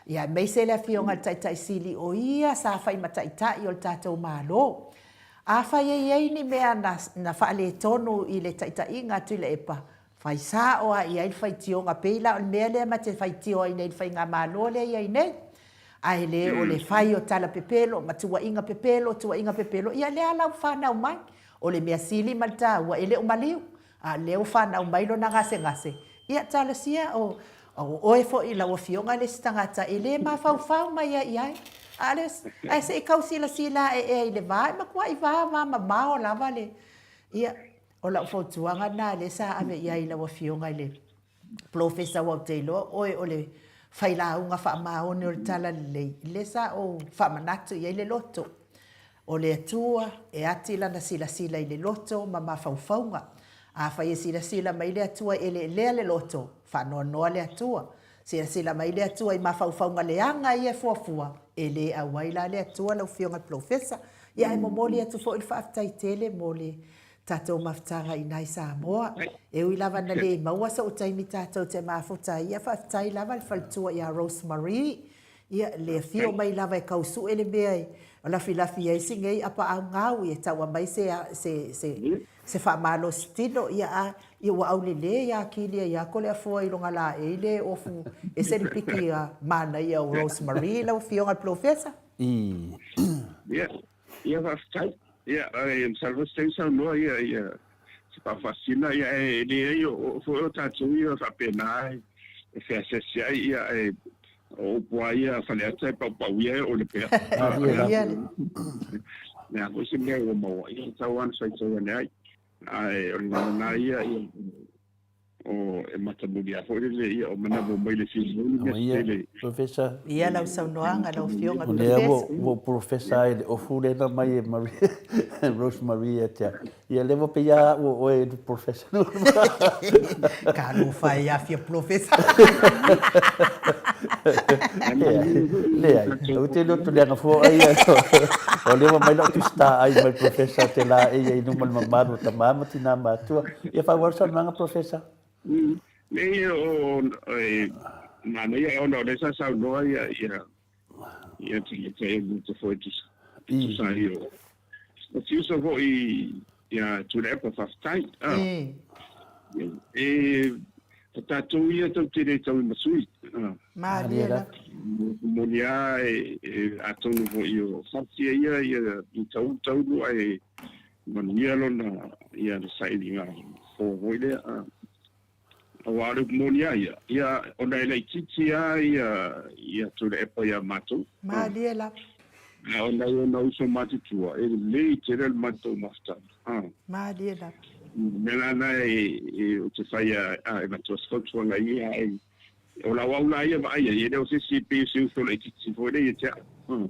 Ia, aemaise le Afioga i le Taitai Sili, o ia sa fai ma Taitai o le tatou Malo. Afai e i ai ni mea na, na faaletonu i le taitaiga a Tuilaepa, fai sao lava i ai le faitioga, pei la o le mea lea ma te faitio ai nei i le faigamalo lea e i ai nei. Ae le o le fai o tala pepelo ma tuuaiga pepelo, tuuaiga pepelo, ia lea la ua fanau mai. O le mea sili ma le taua, e le o maliu, A o lea ua fanau mai lona gasegase, ia talosia o oe foi lau Afioga le isi tagata e le mafaufau mai ai i ai. A o le, ae se i tau silasila ae ea i le va, e matuai va va mamao lava le, ia, o lau fautuaga lena lea sa ave i ai i lau Afioga i le Polofesa aua ou te iloa oe o le failauga faamaoni o le Talalelei, lea sa ou faamanatu i ai le loto. O le Atua e ati lana silasila i le loto ma mafaufauga. Afai e silasila mai le Atua e eleelea le loto, faanoanoa le Atua. Silasila mai le Atua i mafaufauga leaga ia e fuafua, e le auai la le Atua lau Afioga i le Polofesa. Ia ae momoli atu foi le faafetai tele mo le tatou mafutaga i ina i Samoa. E ui lava ina le maua sou taimi tatou te mafuta ai, ia faafetai lava le faletua ia Rose Marie, ia le afio mai lava e tau sue le mea e lafilafi ai si nei apaau e tau aumai se se se se faamalosi tino, ia a ia ua aulelē ia atili ai a Toleafoa i lona laei le ofu ese le piki a manaia o Rose Marie lau Afioga i le Polofesa. Ia, Ia faafetai. Ia e masalo foi se taimi saunoa ia ia se faafaasina ia ae leai o foi o tatou ia faapena e feasiasi ai ia ae o upu lava ia a Faleata e paupauia e o le pea. Le a foi se mea ua maua ia e tatau lava ona faitau ane ai. Ae o le lagona ia ia o e matamuli lava foi lele ia o manawa mai le fia ni mea tele. Professor. Ia lau saunoaga lau Afioga i le Professor. O lea ua ou Professor ai i le ofu lea na aumai e Maria, Rose Marie ia te au. Ia lea ua pei lava au o oe le Professor. Talofa e ia fia Professor. Leai, ou te iloa tuleaga fua ai ia. O lea ua aumai lau tusita ai mai le Professor te laei ai i luma o le mamalu o tama ma tina matua. Ia faaauau le saunoaga Professor. Leai o e manaia ona o lea sa saunoa ia ia ia te e te foi tusa. Tusa ai o o te uso foi ia Tuilaepa faafetai. E o tatou ia tou te le tau i masui. Malie lava. Moni a e atonu foi o fatia ia ia i tau taulu ae manuia lona ia le sailiga fou foi lea. Aua o le upu moni a ia, ia ona e laitiiti a ia ia Tuilaepa ia matou. Malie lava. A o nai ona uso matutua, e lelei tele le matou mafutaga. Malie lava. O le mea la lena e ou te fai a e avatu se fautuaga i ia, ae o lau au la ia vaai ai, e le o se isi e pei o se uso laitiiti foi lea ia te au.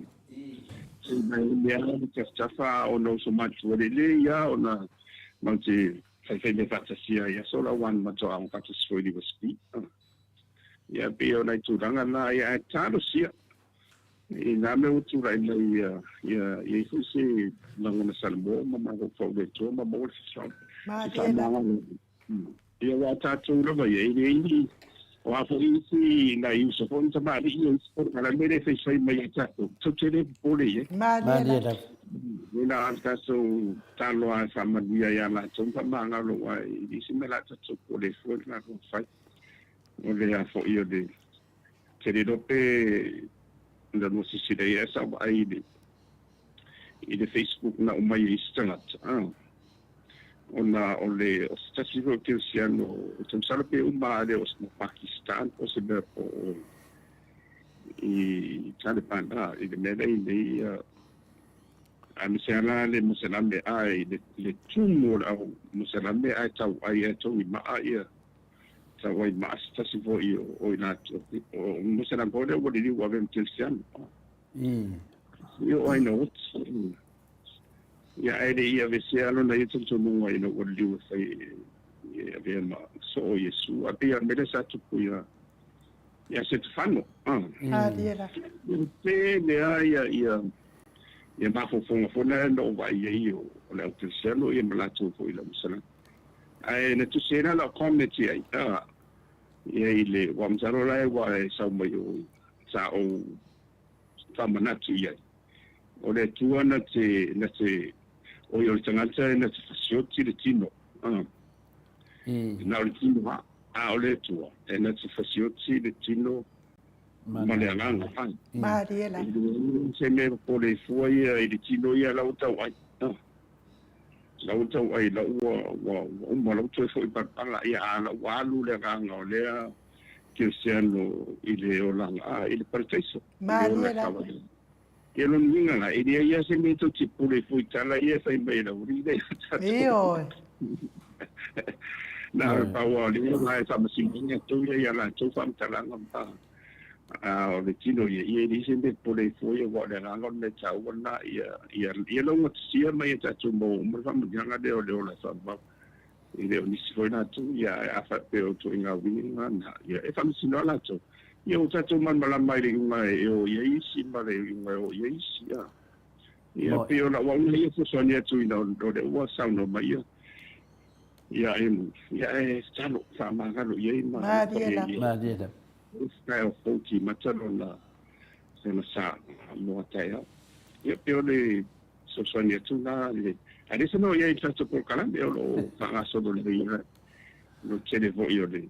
Se i mai mea le tafatafa a ona uso matutua lelei lava ona matou te faifai mea faatasi ai i aso la aua na matou aoga faatasi foi i le University. Ia pei o nai tulaga na, ia ae talosia i nā mea ua tulai mai ia ia i ai foi se lagona Samoa ma mafaufau i le Atua ma maua le se faamagalo. Ia aua o tatou lava ia, e leai ni, o a foi isi nai uso foi na tamalii ia isi polokalame lea e faifai mai ia tatou, tou te le popole i ai. Malie lava. Ia na o le tatou talo lava e faamanuia ia latou ma faamagalo aua e leai se mea o le a tatou popole ai fua i le galuega fai. O le a foi o le te le iloa pe na lua sisila i ai ae sa ou vaai i le i le Facebook na aumai e isi tagata a ona o le o se tasi foi o kerisiano ou te masalo pe uma lava lea o Pakistan po o se mea po o i Taliban a i le mea lea i nei aemaise lava la le moselame a i le tumu o le au moselame ae tauai ae togi maa ia tauai maa se tasi foi o i latou o moselame foi lea ua liliu ua avea ma kerisiano. Ia o ai na oti. Ia ae le i aveesea lona ia talitonuga ina ua liliu e fai e avea ma soo o Iesu. Ae pei lava o le mea lea sa tupu ia Ia Setefano. Malie lava. Ia tele lava ia ia ia mafaufauga foi na na ou vaai ai o le au kerisiano ia ma latou foi i lau masalaga. Ae na tusi ai la lau comment i ai a ia i le ua masalo la ua e sau mai o sa ou faamanatu i ai. O le Atua na te na te oi o le tagata na te fasioti le tino. A na o le tino lava. A o le Atua e na te fasioti le tino ma le agaga. Ai. Malie lava. E leai se mea popole fua ia i le tino ia la ua tauai. La ua tauai la ua ua uma la ua toe foi palapala ia a la ua alu le agaga o lea kerisiano i le olaga a i le parataiso. Malie lava. Ia lona uiga la, e leai lava se mea tou te pule fua i tala ia e fai mai e le aualii lea ia tatou. Ioe. Na o le pau lava o lea la e faamasinoina tou ia i a latou faamatalaga ma a o le tino ia, ia e leai se mea e pule fua ia aua o le agaga o le mea taua lena ia ia ia laugatasia ma ia tatou maua uma le faamanuiaga lea o le ola e faavavau. E le o nisi foi latou, ia ae a faapea o ituaiga uiga na, ia e faamasino lava latou. Ia ua tatou malamalama i le iuga e o i ai isi ma le iuga e o i ai isi, a. Ia pei o lau auga ia fesoasoani atu ina o lea ua saunoa mai ia, ia e, ia e tatalo, faamagalo i ai ma Malie lava. Malie lava. Style fou timata lona, lona sa mo a taeao. Ia pei o le fesoasoani atu na le ae leai se mea o i ai i le tatou polokalame o lo o faagasolo lelei lava le tele foi o le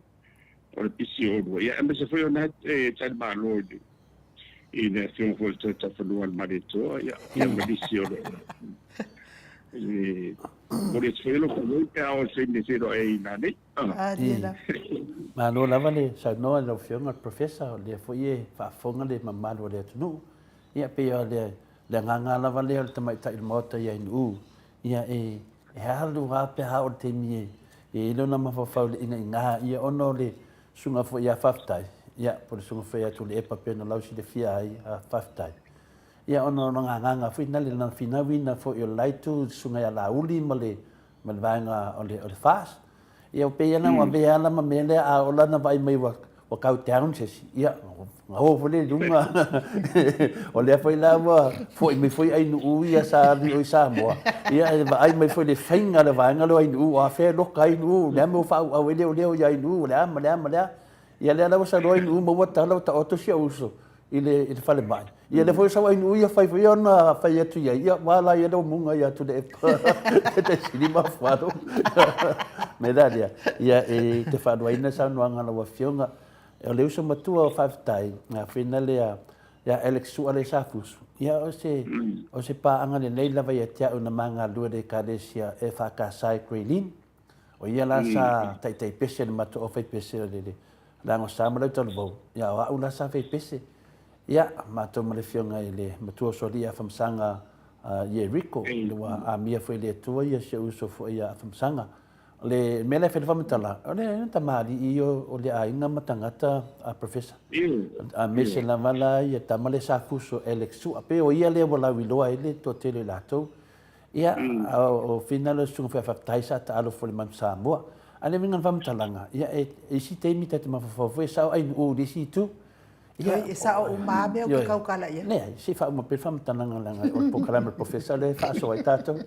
o le pisi o oulua ia aemaise foi o na e talimalo i le i le afioga foi i le Toetaufanua a le Malietoa ia ia ma nisi o lo o e momoli atu foi alofa i ai pe a oo i le taimi e feiloai ai i nanei. Malo lava le saunoa i lau Afioga i le Professor, o lea foi e faafofoga le mamalu o le atunuu. Ia pei o le Le agaga lava lea o le tamaitai o le Maota i Ainu'u, ia e alu lava pe a oo i le taimi e i ai lona mafaufau i le inaina, ia ona o le susuga foi ia Faafetai, ia po o le susuga foi ia Tuilaepa pei ona lausilafia ai a Faafetai, ia ona o lona agaga foi lena, lona finauina foi o le la itu i le susuga ia Laauli ma le ma le vaega o le, o le FAST. Ia ua pei lava ua avea lava ma mea lea, a oo la ina vaai mai ua, ua kau down se isi, ia, gaoa foi lea i luga. O lea foi la ua foi mai foi Ainuu ia sa alu i o i Samoa, ia e vaai mai foi i le faiga o le vaega lea o Ainuu, o afea e loka ai Ainuu, o le a le mea ua faaauau ai leoleo i Ainuu, o le a ma le a ma le a. Ia lea la ua sau loa Ainuu maua tala ua taoto si ou uso i le, i le falemai. Ia lea foi ua sau Ainuu ia fai foi ona fai atu i ai, ia ua ala ia le omuga ia Tuilaepa e 0.8. Mea la lea, ia e te faaluaina saunoaga a lau Afioga. O le uso matua o Faafetai, a fina lea ia Alex Sua lea sa fusu, ia o se, o se paaga lelei lava ia te au na ma galulue i le Ekalesia EFKS i Grey Lynn. O ia la sa taitai pese i le matou aufaipese o le Leagosa ma Lautalavou, ia o au la sa fai pese. Ia, matou ma le afioga i le matua o Solia ia Afamasaga Ieriko, le ua amia foi i le Atua ia si ou uso foi ia Afamasaga. O le mea lea e fai le faamatalaga, o le tamalii ia o le aiga ma tagata a Professor. Aemaise lava la ia tama lea sa fuso Alex Sua, pei o ia lea ua lauiloa ai le toatele o i latou. Ia, o Fina le susuga foi a Faafetai sa taalo foi i le Manu Samoa. A o le uiga o le faamatalaga, ia e i isi taimi ta te mafaufau foi e sao ainuu i le isi itu. Ia, e sao uma lava mea ou te tautala i ai. Leai, se i faauma pea le faamatalaga leaga o le polokalame a le Professor lea e faasoa ai tatou.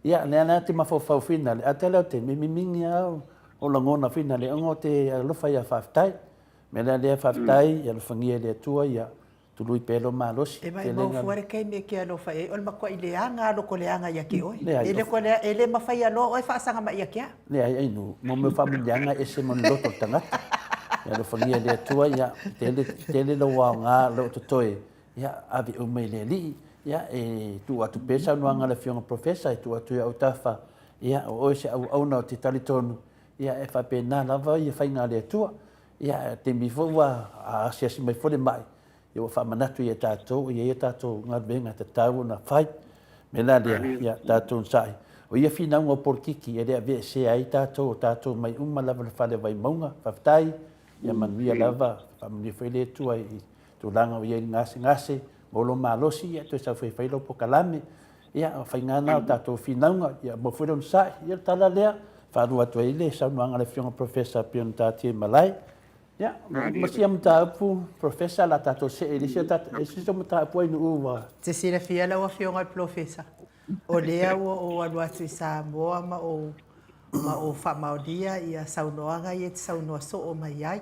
Ia, lea la te mafaufau Fina, a o le tele o taimi, e mimigi lava o lagona Fina ona ou te alofa ia Faafetai. O le mea la lea Faafetai, ia alofagia e le Atua ia Tului pea lou malosi. E maimau fua le taimi e te alofa i ai, o le matuai leaga lava loko leaga ia te oe. E le toe e le mafaia loa oe faasaga mai ia te au. Leai, Ainu, mo mea o faamanuiaga e ese ma le loto o le tagata. Ia alofagia e le Atua, ia, tele, tele lou aoga o lo o totoe, ia, ave uma i le Alii. Ia, e tuu atu pea saunoaga a le Afioga Professor, e tuu atu i autafa, ia, o oe se auauna ou te talitonu, ia, e faapena lava ia faiga a le Atua. Ia, taimi foi ua asiasi mai foi le mai, ia ua faamanatu ia tatou, e i ai a tatou galuega e tatau ona fai. O le mea la lea, ia tatou onosai. O ia finauga o polokiki e le aveesea ai tatou, o tatou mai uma lava i le fale o Vaimauga. Faafetai, ia manuia lava, faamanuia foi le Atua i tulaga o i ai i le gasegase, maua lou malosi, ia toe sau foi e fai lau polokalame. Ia, o faiga lena o tatou finauga, ia maua foi le onosai. Ia, o le tala lea, faalua atu ai le saunoaga a le Afioga Professor pei ona taatia i malae. Ia, ma sia mataupu, Professor, la tatou see i le isi o isi o mataupu ai nuu ua. Te silafia lau Afioga i le Polofesa, o lea ua ou alu atu i Samoa ma ou ma ou faamaonia ia saunoaga ia e te saunoa soo mai ai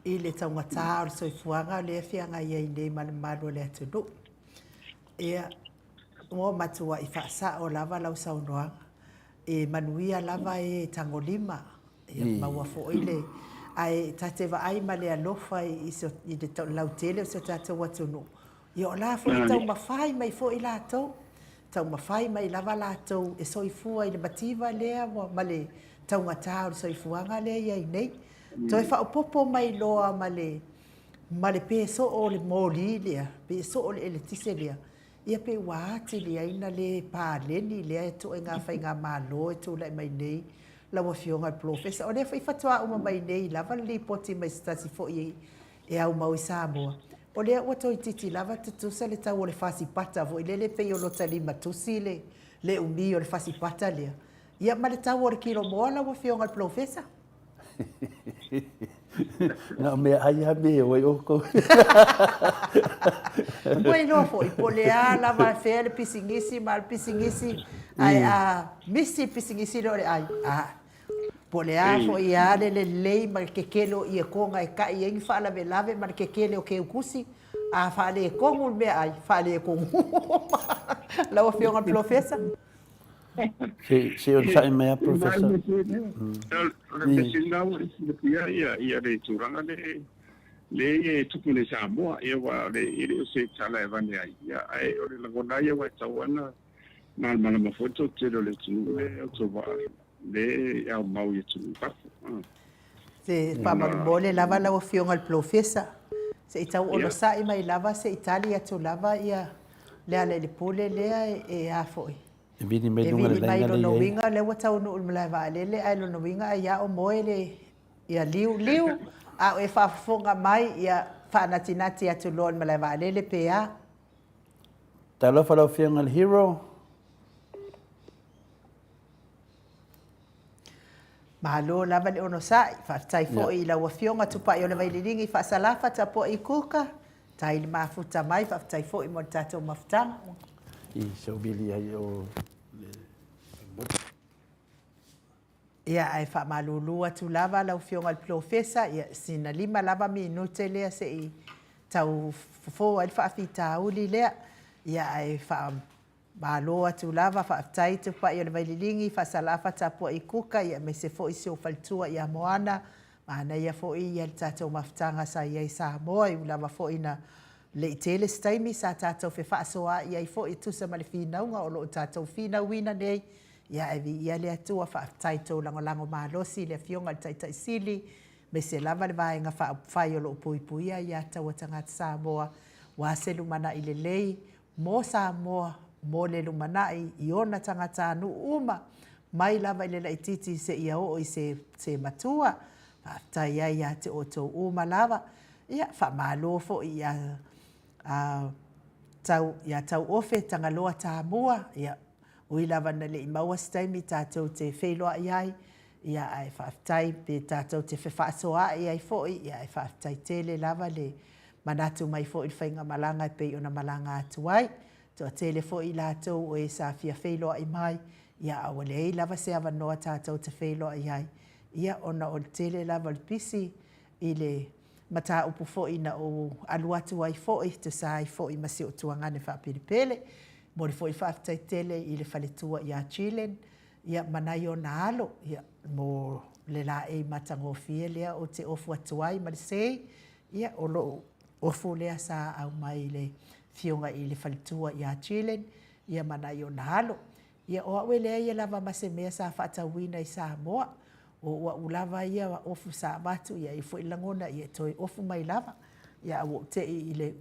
i le taugata o le soifuaga lea e feagai ai nei ma le mamalu o le atunuu. Ia, ua matuai faasao lava lau saunoaga. E manuia lava e tagolima, ia maua foi le... Ae ta te vaai ma le alofa i le lautele o si o tatou atunuu, ia o la foi e taumafai mai foi latou, taumafai mai lava latou e soifua i le mativa lea ma le taugata o le soifuaga lea e i ai nei. Toe faaopoopo mai loa ma le ma le pe soo o le moli lea, pe soo o le eletise lea, ia pei ua atili ai ona le paleni lea ituaiga faigamalo e tulai mai nei lau Afioga i le Polofesa. O lea foi faatoa uma mai nei lava le lipoti mai se tasi foi e aumau i Samoa, o lea ua toeitiiti lava tutusa le tau o le fasipata foi lele pei o lota limatusi le le umi o le fasipata lea, ia ma le tau o le kilomoa lau Afioga i le Polofesa. Na o meaai lava me o ai outou. Ua iloa foi, po o le a lava e fea le pisinisi ma le pisinisi, ae a misi le pisinisi lea o le ai, a, po o le a foi a le lelei ma le kekele o iekoga e kai ai ni faalavelave ma le kekele o keukusi, a faaletonu le meaai, faaletonu uma. Lau Afioga i le Polofesa. Se onosai mai lava Professor. O le fesili lena ua e silafia ia le tulaga le le ia e tupu nei i Samoa, ia aua e le o se tala e avane ai, ia ae o le lagona lava ia aua e tatau lava ona malamalama foi le toatele o le atunuu lea e autovaa le e aumau i atunuu i fafo. Se faamolemole lava lau Afioga i le Polofesa, se i tau onosai mai lava se i tali atu lava ia Lealailepule lea e a foi. E vili mai luga le laina lea i ai. Lona uiga lea ua taunuu i le malae vaalele ae lona uiga ai a o moe le ia liu liu a o e faafofoga mai ia faanatinati atu loa i le malae vaalele pe a. Talofa lau Afioga i le Hero. Malo lava le onosai. Faafetai foi i lau Afioga Tupai o le Vaililigi Faasalafa Tapuai Kuka. Tai le mafuta mai, faafetai foi mo le tatou mafutaga. I sau vili ai o le Ia, ae faamalulu atu lava lau Afioga i le Polofesa, ia, sina 5 lava minute lea se i tau fofo ai le faafitauli lea. Ia, ae faa Malo atu lava, faafetai Tupai o le Vaililigi, Faasalafa Tapuai Kuka, ia aemaise foi si ou faletua ia Moana, manaia foi ia le tatou mafutaga sa i ai i Samoa, e ui lava foi ina le i tele se taimi sa tatou fefaasoaai ai foi e tusa ma le finauga o lo o tatou finauina nei, ia ae viia le Atua, faafetai i tou lagolago malosi i le Afioga i le Taitai Sili, aemaise lava le Vaega Faaupufai o lo o puipuia ia taua tagata Samoa, ua se lumanai lelei mo Samoa mo le lumanai i ona tagatanuu uma, mai lava i le laitiiti seia oo i se se matua. Faafetai ai ia te outou uma lava. Ia, faamalo foi ia a tau ia Tauofe Tagaloa Tamua, ia, ui lava ina le i maua se taimi tatou te feiloai ai, ia ae faafetai pe tatou te fefaasoaai ai foi, ia ae faafetai tele lava le Manatu mai foi le faigamalaga e pei ona malaga atu ai. Toatele foi i latou o e sa fia feiloai mai, ia a ua leai lava se avanoa tatou te feiloai ai, ia ona o le tele lava o le pisi i le mataupu foi na ou alu atu ai foi, tusa ai foi ma si ou tuagane faapelepele. Momoli foi le faafetai tele i le faletua ia Jillian, ia ma nai ona alo, ia, mo le laei matagofie lea ou te ofu atu ai ma le sei, Ia, o lou ofu lea sa aumai i le Afioga i le faletua ia Jillian, ia ma nai ona alo. Ia, o au e leai lava ma se mea sa faatauina i Samoa. O au lava ia ofu sa avatu, ia e i ai foi lagona ia e toe ofu mai lava. Ia, ae ua ou tei i le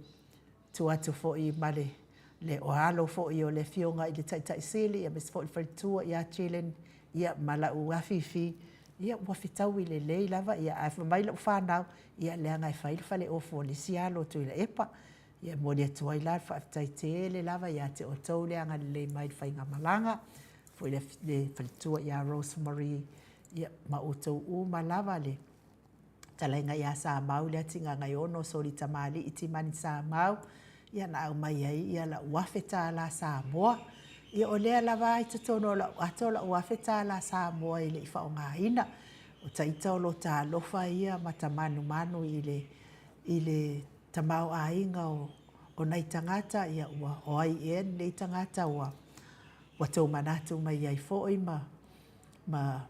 tua atu foi ma le le alo foi o le Afioga i le Taitai Sili aemaise foi le faletua ia Jillian, ia ma lau afifi, ia ua fetaui lelei lava, ia ae fai mai lau fanau, ia leaga e fai le faleofu o le isi alo o Tuilaepa. Ia e momoli atu ai la le faafetai tele lava ia te outou le agalelei mai i le faigamalaga, foi le le faletua ia Rose Marie, ia ma outou uma lava le. Talaiga ia Samau le Atigagaiono Soli Tamalii Timani Samau, ia na aumai ai ia la'u $1000 Samoa. Ia o lea lava i totonu o la'u ato la'u $1000 Samoa e le i faaaogaina. O taita o lo ta alofa ia ma ta manumanu i le i le tamaoaiga o o nai tagata, ia ua o ai ea lenei tagata ua ua tou manatu mai ai foi ma ma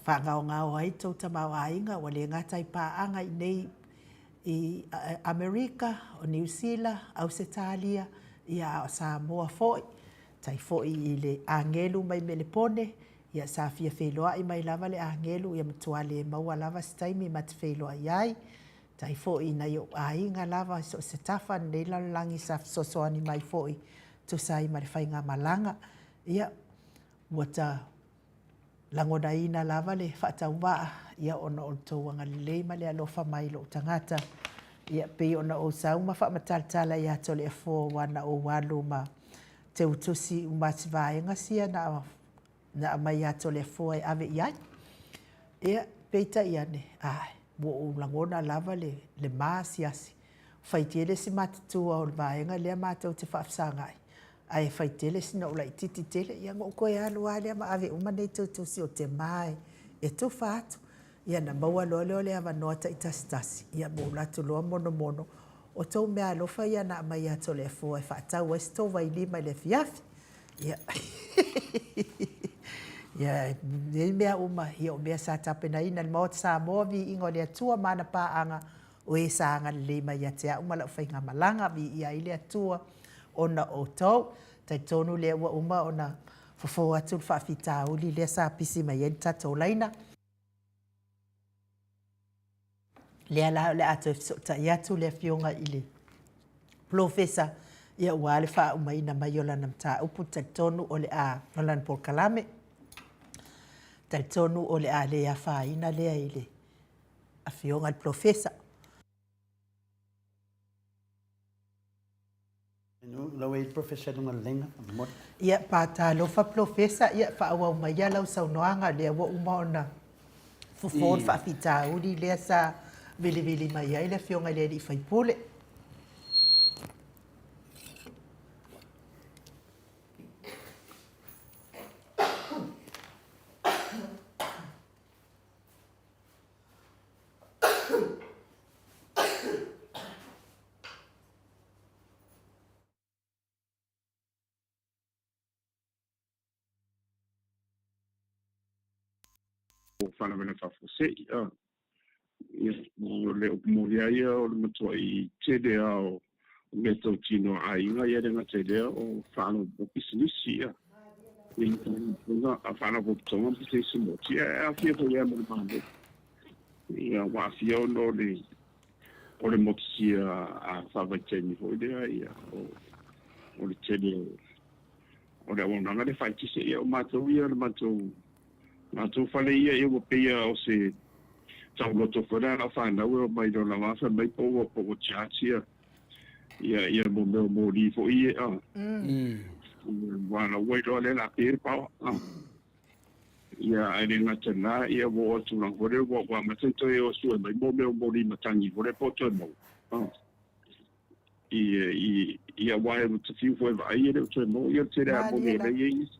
faagaogao ai tou tamaoaiga ua le gata i paaga i nei i Amerika, o Niu Sila, Ausetalia, ia a o Samoa foi, tai foi i le agelu mai Melepone, ia sa fia feiloai mai lava le agelu, ia matua le maua lava se taimi ma te feiloai ai, tai foi i nai ou aiga lava i so o se tafa o lenei lalolagi sa fesoasoani mai foi tusa ai ma le faigamalaga, ia ua ta lagonaina lava le faatauvaa ia ona o le tou agalelei ma le alofa mai i lou tagata. Ia pei ona ou sau ma faamatalatala ia Toleafoa aua na ou alu ma teutusi uma atu vaega sia na na aumai ia Toleafoa e ave i ai. Ia, peitai ane, ae, ua ou lagona lava le, le maasiasi. Fai tele si matutua o le vaega lea matou te faafesagai, ae fai tele sina ou laitiiti tele, ia ona ou toe alu lava lea ma ave uma nei tutusi o Tema e tufa atu. Ia ona maua loa lea o le avanoa taitasitasi, ia ma ou alu atu loa monomono. O tou meaalofa ia na aumai ia Toleafoa e faatau ai se tou vailima i le afiafi. Ia, ia nei mea uma, ia o mea sa tapenaina e le Maota Samoa, viiga o le Atua ma ana paaga, O e sa agalelei mai ia te au ma lau faigamalaga, viia ai le Atua ona o outou. Talitonu lea ua uma ona fofo atu le faafitauli lea sa pisi mai ai le tatou laina. Lea la o le a toe fesootai atu le Afioga i le Polofesa ia aua le faaaumaina mai o lana mataupu, talitonu o le a, o lana polokalame, talitonu o le a le afaina lea i le Afioga i le Polofesa. Lau e i le Professor i luga o le laina, faamolemole. Ia, faatalofa Polofesa, ia faaauau maia lau saunoaga, lea ua uma ona fofo le faafitauli lea sa vilivili mai ai le Afioga i le alii faipule. O faalavelave faafuasei a. Ia, o le upu moni lava ia o le matuai tele lava o meatautino a aiga, ia le gata i lea o faalapotopotoga pisinisi, ia. Faalapotopotoga ma pisinisi maoti, ia e aafia foi lava ma le Malo. Ia, ua aafia ona o le o le motusia a faavaitaimi foi lea, ia, o le tele o le auaunaga lea faaeletise. Ia, o matou ia, o le matou matou fale ia, ia ua pei lava o se tauloto foi lea a lau fanau e omai lona wā fai mai po ua po ua charge ia ia ia mo mea o moli foi ia a. Ua la ua iloa lea la pe le paoa. Ia ae le gata i lena ia ua oo atu tulaga foi lea ua amata ona toe o sue mai mo mea o moli matagi foi lea po o toe maua. I i ia aua e ta fiu foi e vaai e le o toe maua ia o le tele lava o moli o lea e i ai isi.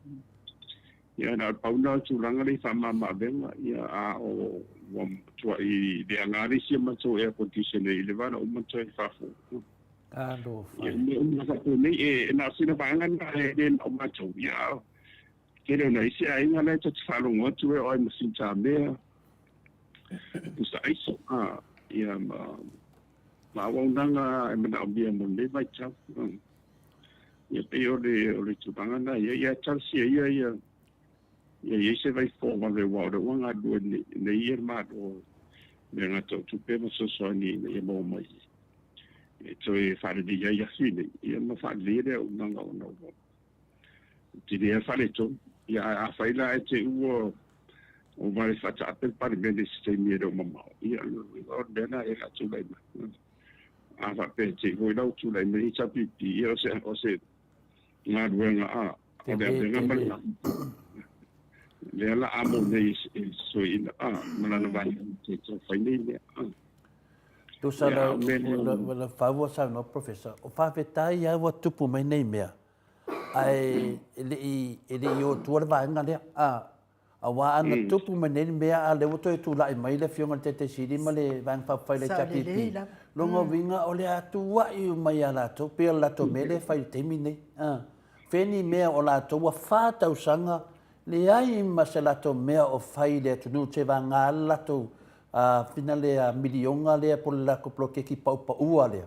Ia na o le pau lena o le tulaga lea i faamama avega ia a o ua matuai leaga le isi a matou air conditioner i le va na uma ona toe faafofoga. Talofa e. Ia mea uma faapenei e na o sina vaega lena e le na o matou ia a Tele o nai isi aiga la e ta te faalogo atu e o ai ma Sintamea, pusa aisa, ia ma ma auaunaga e manaomia mo lenei vaitau. Ia pei o le o le tulaga lena ia, ia talosia ia ia ia i ai se vaifo vave aua o lea ua galulue nei ia le Malo le gata o tupe ma fesoasoani ina ia maua mai e toe faalelei ai afi nei ia ma faalelei le auaunaga ona ua Tele lava faaletonu. Ia ae afai la ae te i ua ua vale faataape le Palemene i se taimi e le o mamao, ia o le mea lena ia o le a tulai mai. A faapea e te i foi la ua tulai mai HRPP, ia o se o se galuega a o le avega ma le Lea la amo nei e soeina a ma lana vaega te taufai nei mea. Tusa la, la faua saunoa Professor, o faafetai lava ua tupu mai nei mea, ae e le i, e le i o tua le vaega lea. A, aua ana tupu mai nei mea, a lea ua toe tulai mai le Afioga i le Taitai Sili ma le Vaega Faaupufai a le HRPP, lona uiga o le a tuuai uma ia latou, pei o le latou mea lea e fai i le taimi lenei. A, fea ni mea o latou ua fa tausaga leai ma se latou mea o fai i le atunuu seivagana le latou fina lea miliona lea po o le latou poloketi paupaua lea.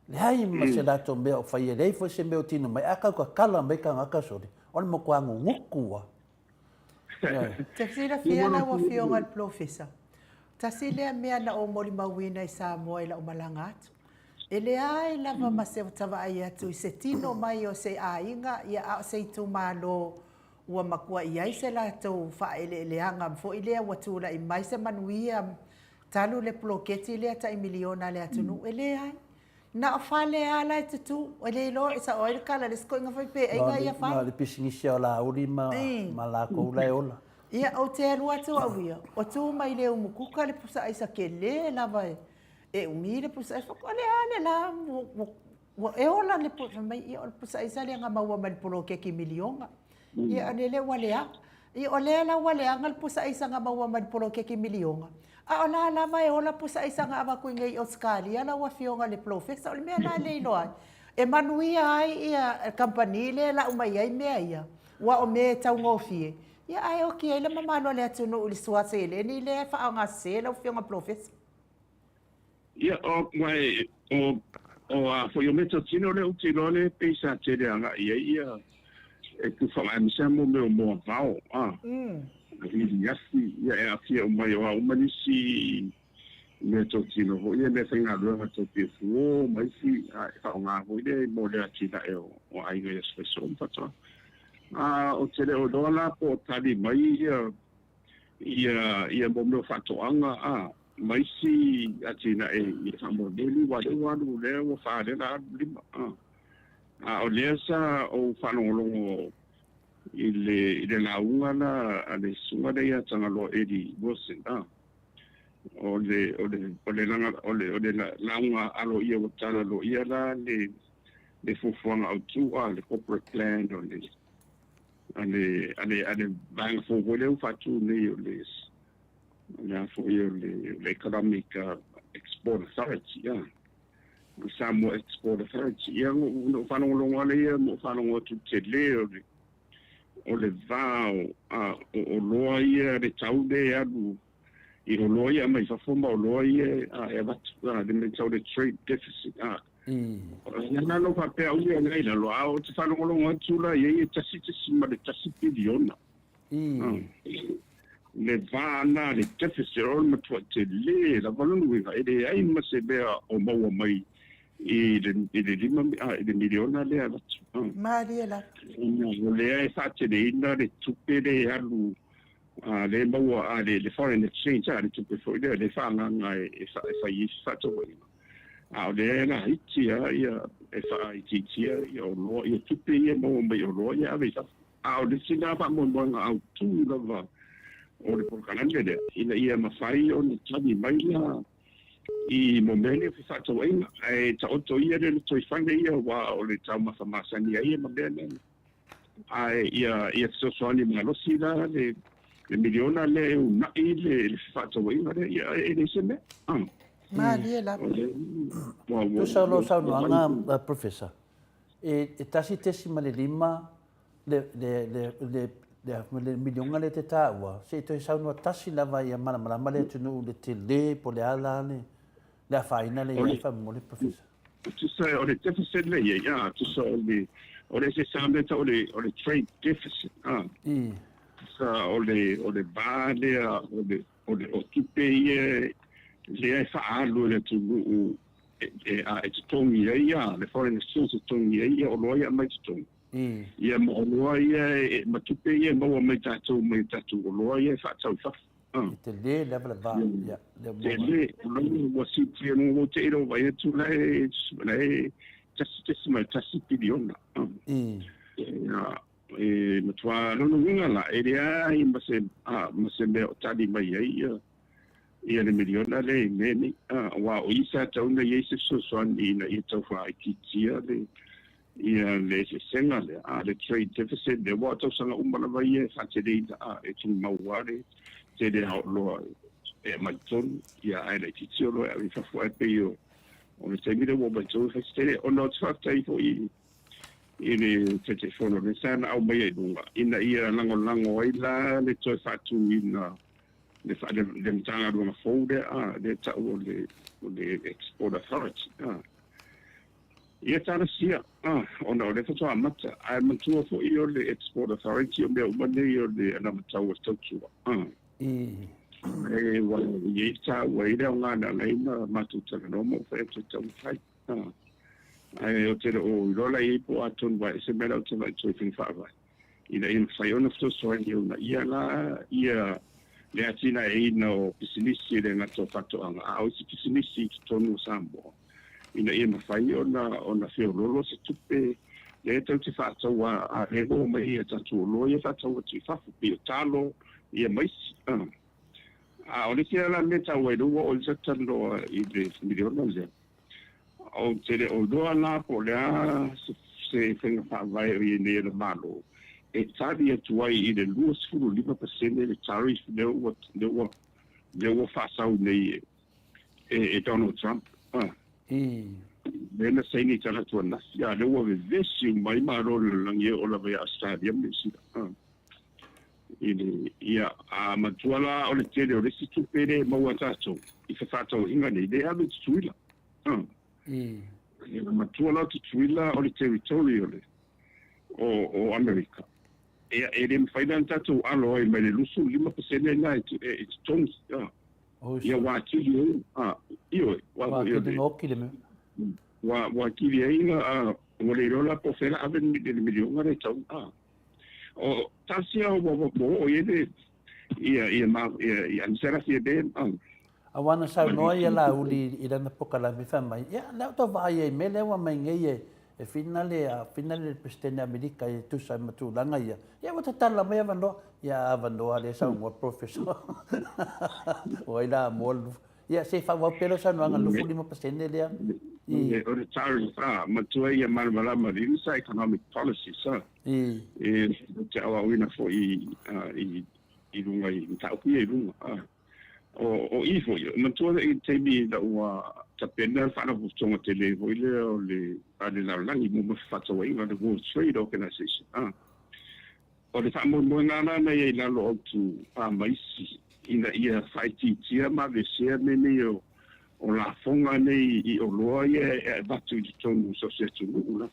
Leai ma se latou mea o fai, e leai foi se mea o tino mai. A tau tatala mai tagata sole, o le matua nunutu lava. Te silafia lau Afioga i le Polofesa, tasi lea mea na ou molimauina i Samoa i lau malaga atu. E leai lava ma se ota vaai atu i se tino mai o se aiga ia a o se itumalo ua matua i ai se latou faaeleeleaga foi lea ua tulai mai se manuia talu le poloketi lea tai miliona a le atunuu. E leai. Na o fale lava la e tutū. E le iloa e sao ai le tala a le isi toeaina faipeaiga ia fale. Na o le pisinisi a Laauli ma latou la e ola. Ia, ou te alu atu au ia, o tu mai le umukuka le pusa aisa tele lava e umi le pusa aisa. O le a le la ua e ola le pusa mai, ia o le pusa aisa lea na maua mai le poloketi miliona. Ia, o lele ua leaga. Ia, o lea la ua leaga le pusa aisa na maua mai le poloketi miliona, a o la lava e ola pusa aisa na avatu i nei i Ausetalia lau Afioga i le Polofesa. O le mea la e le iloa ai, e manuia ai ia kamupani lea e lau mai ai mea ia, aua o mea e taugofie, ia ae oti ai le mamalu o le atunuu i le sua seleni lea e faaaogasese lau Afioga i le Polofesa. Ia, o, ua e, o, o a foi o meatotino lea ou te iloa lea pei sa tele agai ai ia e tufa aemaise lava mo mea o moavao, a, iliafi, ia e aafia uma ai, o a uma nisi meatotino foi ia, meafaigaluega tau piafuo ma isi, a e faaaoga foi lea mo le atinae o, o aiga i aso faisoo ma faatoaga. A, ou te le o iloa la po o tali mai ia, ia, ia mo mea o faatoaga, a, ma isi atinae i faamolemole aua lea ua alu lea ua fa lea la alu lima a a o lea sa ou faalogologo i le i le lauga la a le susuga lea ia Tagaloa Eddie Wilson a o le o le o le laga o le o le lauga aloaia ua tala aloaia la le le fuafuaga autu a le corporate plan o le a le a le a le vaega fou foi lea ua faatu nei o le O le a foi o le Economic Export Authority, ia. O le Samoa Export Authority. Ia, na ou faalogologo lava ia, ma ou faalogo atu i le tele o le, o le va o, a, o oloa ia, le tau lea e alu i oloa ia e aumai fafo ma oloa ia a, e avatu, a, le mea tau le trade deficit, a. Ia na lou faapea au ia la i lalo, a ou te faalogologo atu la i ai e 1.1 piliona. Le va na le deficit o le matua tele lava lona uiga e leai ma se mea o maua mai i le i le lima i le miliona lea avatu. Malie lava. O lea e faateleina le tupe lea e alu lea e maua le foreign exchange le tupe foi lea lea e faaagaaga e fai ai se faatauaiga. A o lea e laiti lava ia e faaitiitia ia oloa ia tupe ia e maua mai i oloa ia e ave i fafo. A o le isi lena faamoemoega autu lava o le polokalame lea, ina ia mafai ona tali mai la i mo mea nei o fefaatauaiga, ae taoto ia le lotoifale ia aua o le taumafa masani ai ia ma mea nei. Ae ia, ia fesoasoani malosi la le, le miliona lea e uunai le, le fefaatauaiga lea, ia e leai se mea. Ah. Malie lava. Tusa o lau saunoaga, Professor, e 1.5 le, le, le, le, le, le miliona lea e te taua, se i toe saunoa tasi lava ia malamalama le atunuu i le tele po o le a la le, le afaina lea i ai faamolemole, Professor. Tusa o le deficit lea i ai, a, tusa o le, o le se mea tau o le, o le trade deficit, a. Tusa o le, o le va lea, o le, O le o tupe ia lea e faaalu e le atunuu e, a, e totogi ai ia le foreign exchange e totogi ai ia oloa ia e aumai i totonu. Ia ma oloa ia e, ma tupe ia e maua mai tatou mai tatou oloa ia e faatau i fafo. E tele lava le va. Ia, lea ua maua. Tele, o lona ua siitia i luga, ua te i lou vaai atu la e, la e 1.1 piliona. Ia, E matua lona uiga la, e leai ma se, a, ma se mea o tali mai ai ia, ia le miliona lea i mea nei. A, aua o i sa tatau ona i ai se fesoasoani ina ia tau faaitiitia le, ia le eseesega lea, a, le trade deficit lea, aua o tausaga uma lava ia e faateleina, a, e tumau lava le tele o oloa e aumai totonu, ia, ae laitiiti oloa e ave i fafo, ae pei o, o le taimi lea ua omai totonu e fai se tele. Ona ou te faafetai foi i, i le Taitaifono lea sa na aumaia i luga, ina ia lagolago ai la le toe faatuina le, le, le Matagaluega fou lea, a, lea tau o le, o le Export Authority. A. Ia talosia, a, ona o lea faatoa amata, ae matua foi o le Export Authority o mea uma nei o le anavatau a le tautua. A. E ua i ai taua ai le aoga na ala ai ona matou talanoa ma ou fai atu e taumafai. A. Ae ou te le o iloa la i ai po o atonu ua ese mai lau tamai toe faiga faavae ina ia mafai ona fesoasoani e uunaia la ia le atinaeina o pisinisi e le gata o faatoaga a o isi pisinisi i totonu o Samoa ina ia mafai ona ona feololo se tupe lea tou te faataua a lea ua omai ai a tatou oloa ia faatau atu i fafo pei o talo ia ma isi. A o le isi la mea taua ai lea ua oo i le talanoa i le miliona lea, Ou te le o iloa la po o le a se faiga faavae o i ai nei a le Malo e tali atu ai i le 25% le tariff lea ua, lea ua, lea ua faasau nei e, e Donald Trump. Ah. Lea na saini i talaatu ananafi, a lea ua vevesi uma ai Malo o le lalolagi e oo lava ia Australia ma Niu Sila. Ah. I le, ia, a matua la o le tele o le isi tupe lea e maua e tatou i fefaatauaiga nei, lea e alu i Tutuila. Ia, matua la o Tutuila o le territory o le, o, o Amerika. Ia, e le mafai la ona tatou alo ai mai le 25% lena e, e, e totogi. Ia, ua atili ai, a, ioe, ua, ua atili gaoki le mea. Ua, ua atili ai na, ua le iloa la po o fea la ave le miliona lea e tatau ona, O tasi a ua ua oo i ai le ia ia ma ia ia anisela fia be Aua na saunoa ia Laauli i lana pokalame fai mai, ia lea ua tau vaai ai i mea lea ua aumai nei e e whina le a whina le Peresetene Amerika e tusa ai ma tulaga ia. Ia ua tatala mai avanoa. Ia a avanoa lea saunoa le Professor. O ai la moa le Ia, se i faaauau pea lau saunoaga 25% lea i. O le tariff, a, matua ia malamalama i le economic policy, sa. E te aoaoina foi i, i luga i mataupu ia i luga. A. O, o i foi, matua i le taimi ina ua tapena le faalapotopotoga tele foi lea o le, a le lalolagi mo fefaatauaiga, le World Trade Organization. A. O le faamoemoega la na i ai i lalo autu a ma isi ina ia faaitiitia ma aveesea mea nei o lafoga nei i oloa ia e avatu i totonu o so o se atunuu lava.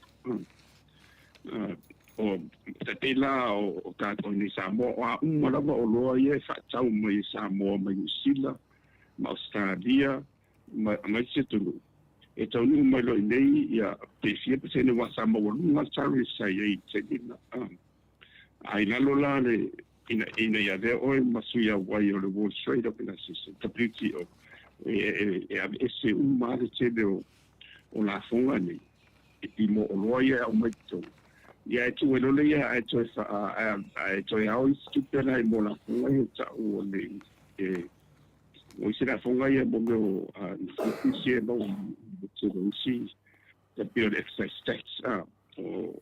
O tai pei la o tatou i Samoa, o a uma lava oloa ia e faatau mai e Samoa mai Niu Sila ma Ausetalia ma isi atunuu, e taunuu mai loa i inei, ia, pe fia pasene aua sa maualuga le tariff sa i ai i le taimi lena. A i lalo la le, ina, ina ia avea oe ma sui auai o le World Trade Organization, WTO, e, e, e aveese uma lava le tele o, o lafoga nei, i mo oloa ia e aumai i totonu. Ia e tuu ai loa lea ae toe, ae toe ao isi tupe la i mo lafoga ia e tau o le, e, O isi lafoga ia mo mea o incentives ia e maua mai i le isi e pei o le excise tax a o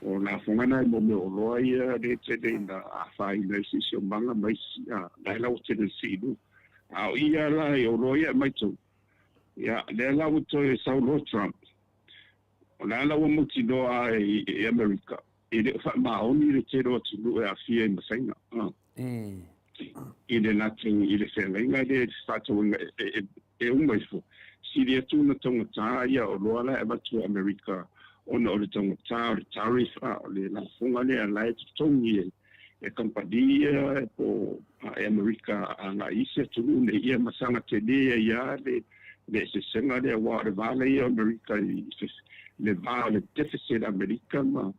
o lafoga na mo mea o oloa ia le tele ina afaina ai siosiomaga ma isi a la e lau tele le sii i luga. A o i ia la i oloa ia e aumai totonu, ia lea la ua toe sau loa Trump, o la la ua mautinoa a e Amerika e le o faamaoni le tele o atunuu e aafia ai ma Saina. I le latou i le feagaiga lea i le fefaatauaiga e uma ifo, sili atu ona taugata ia oloa la e avatu e Amerika ona o le taugata o le tariff, a o le lafoga lea la e totogi e e kamupani ia po o e Amerika agai i isi atunuu nei, ia ma saga tele ai lava le le eseesega lea, aua o le va lea o Amerika i le va o le deficit a Amerika ma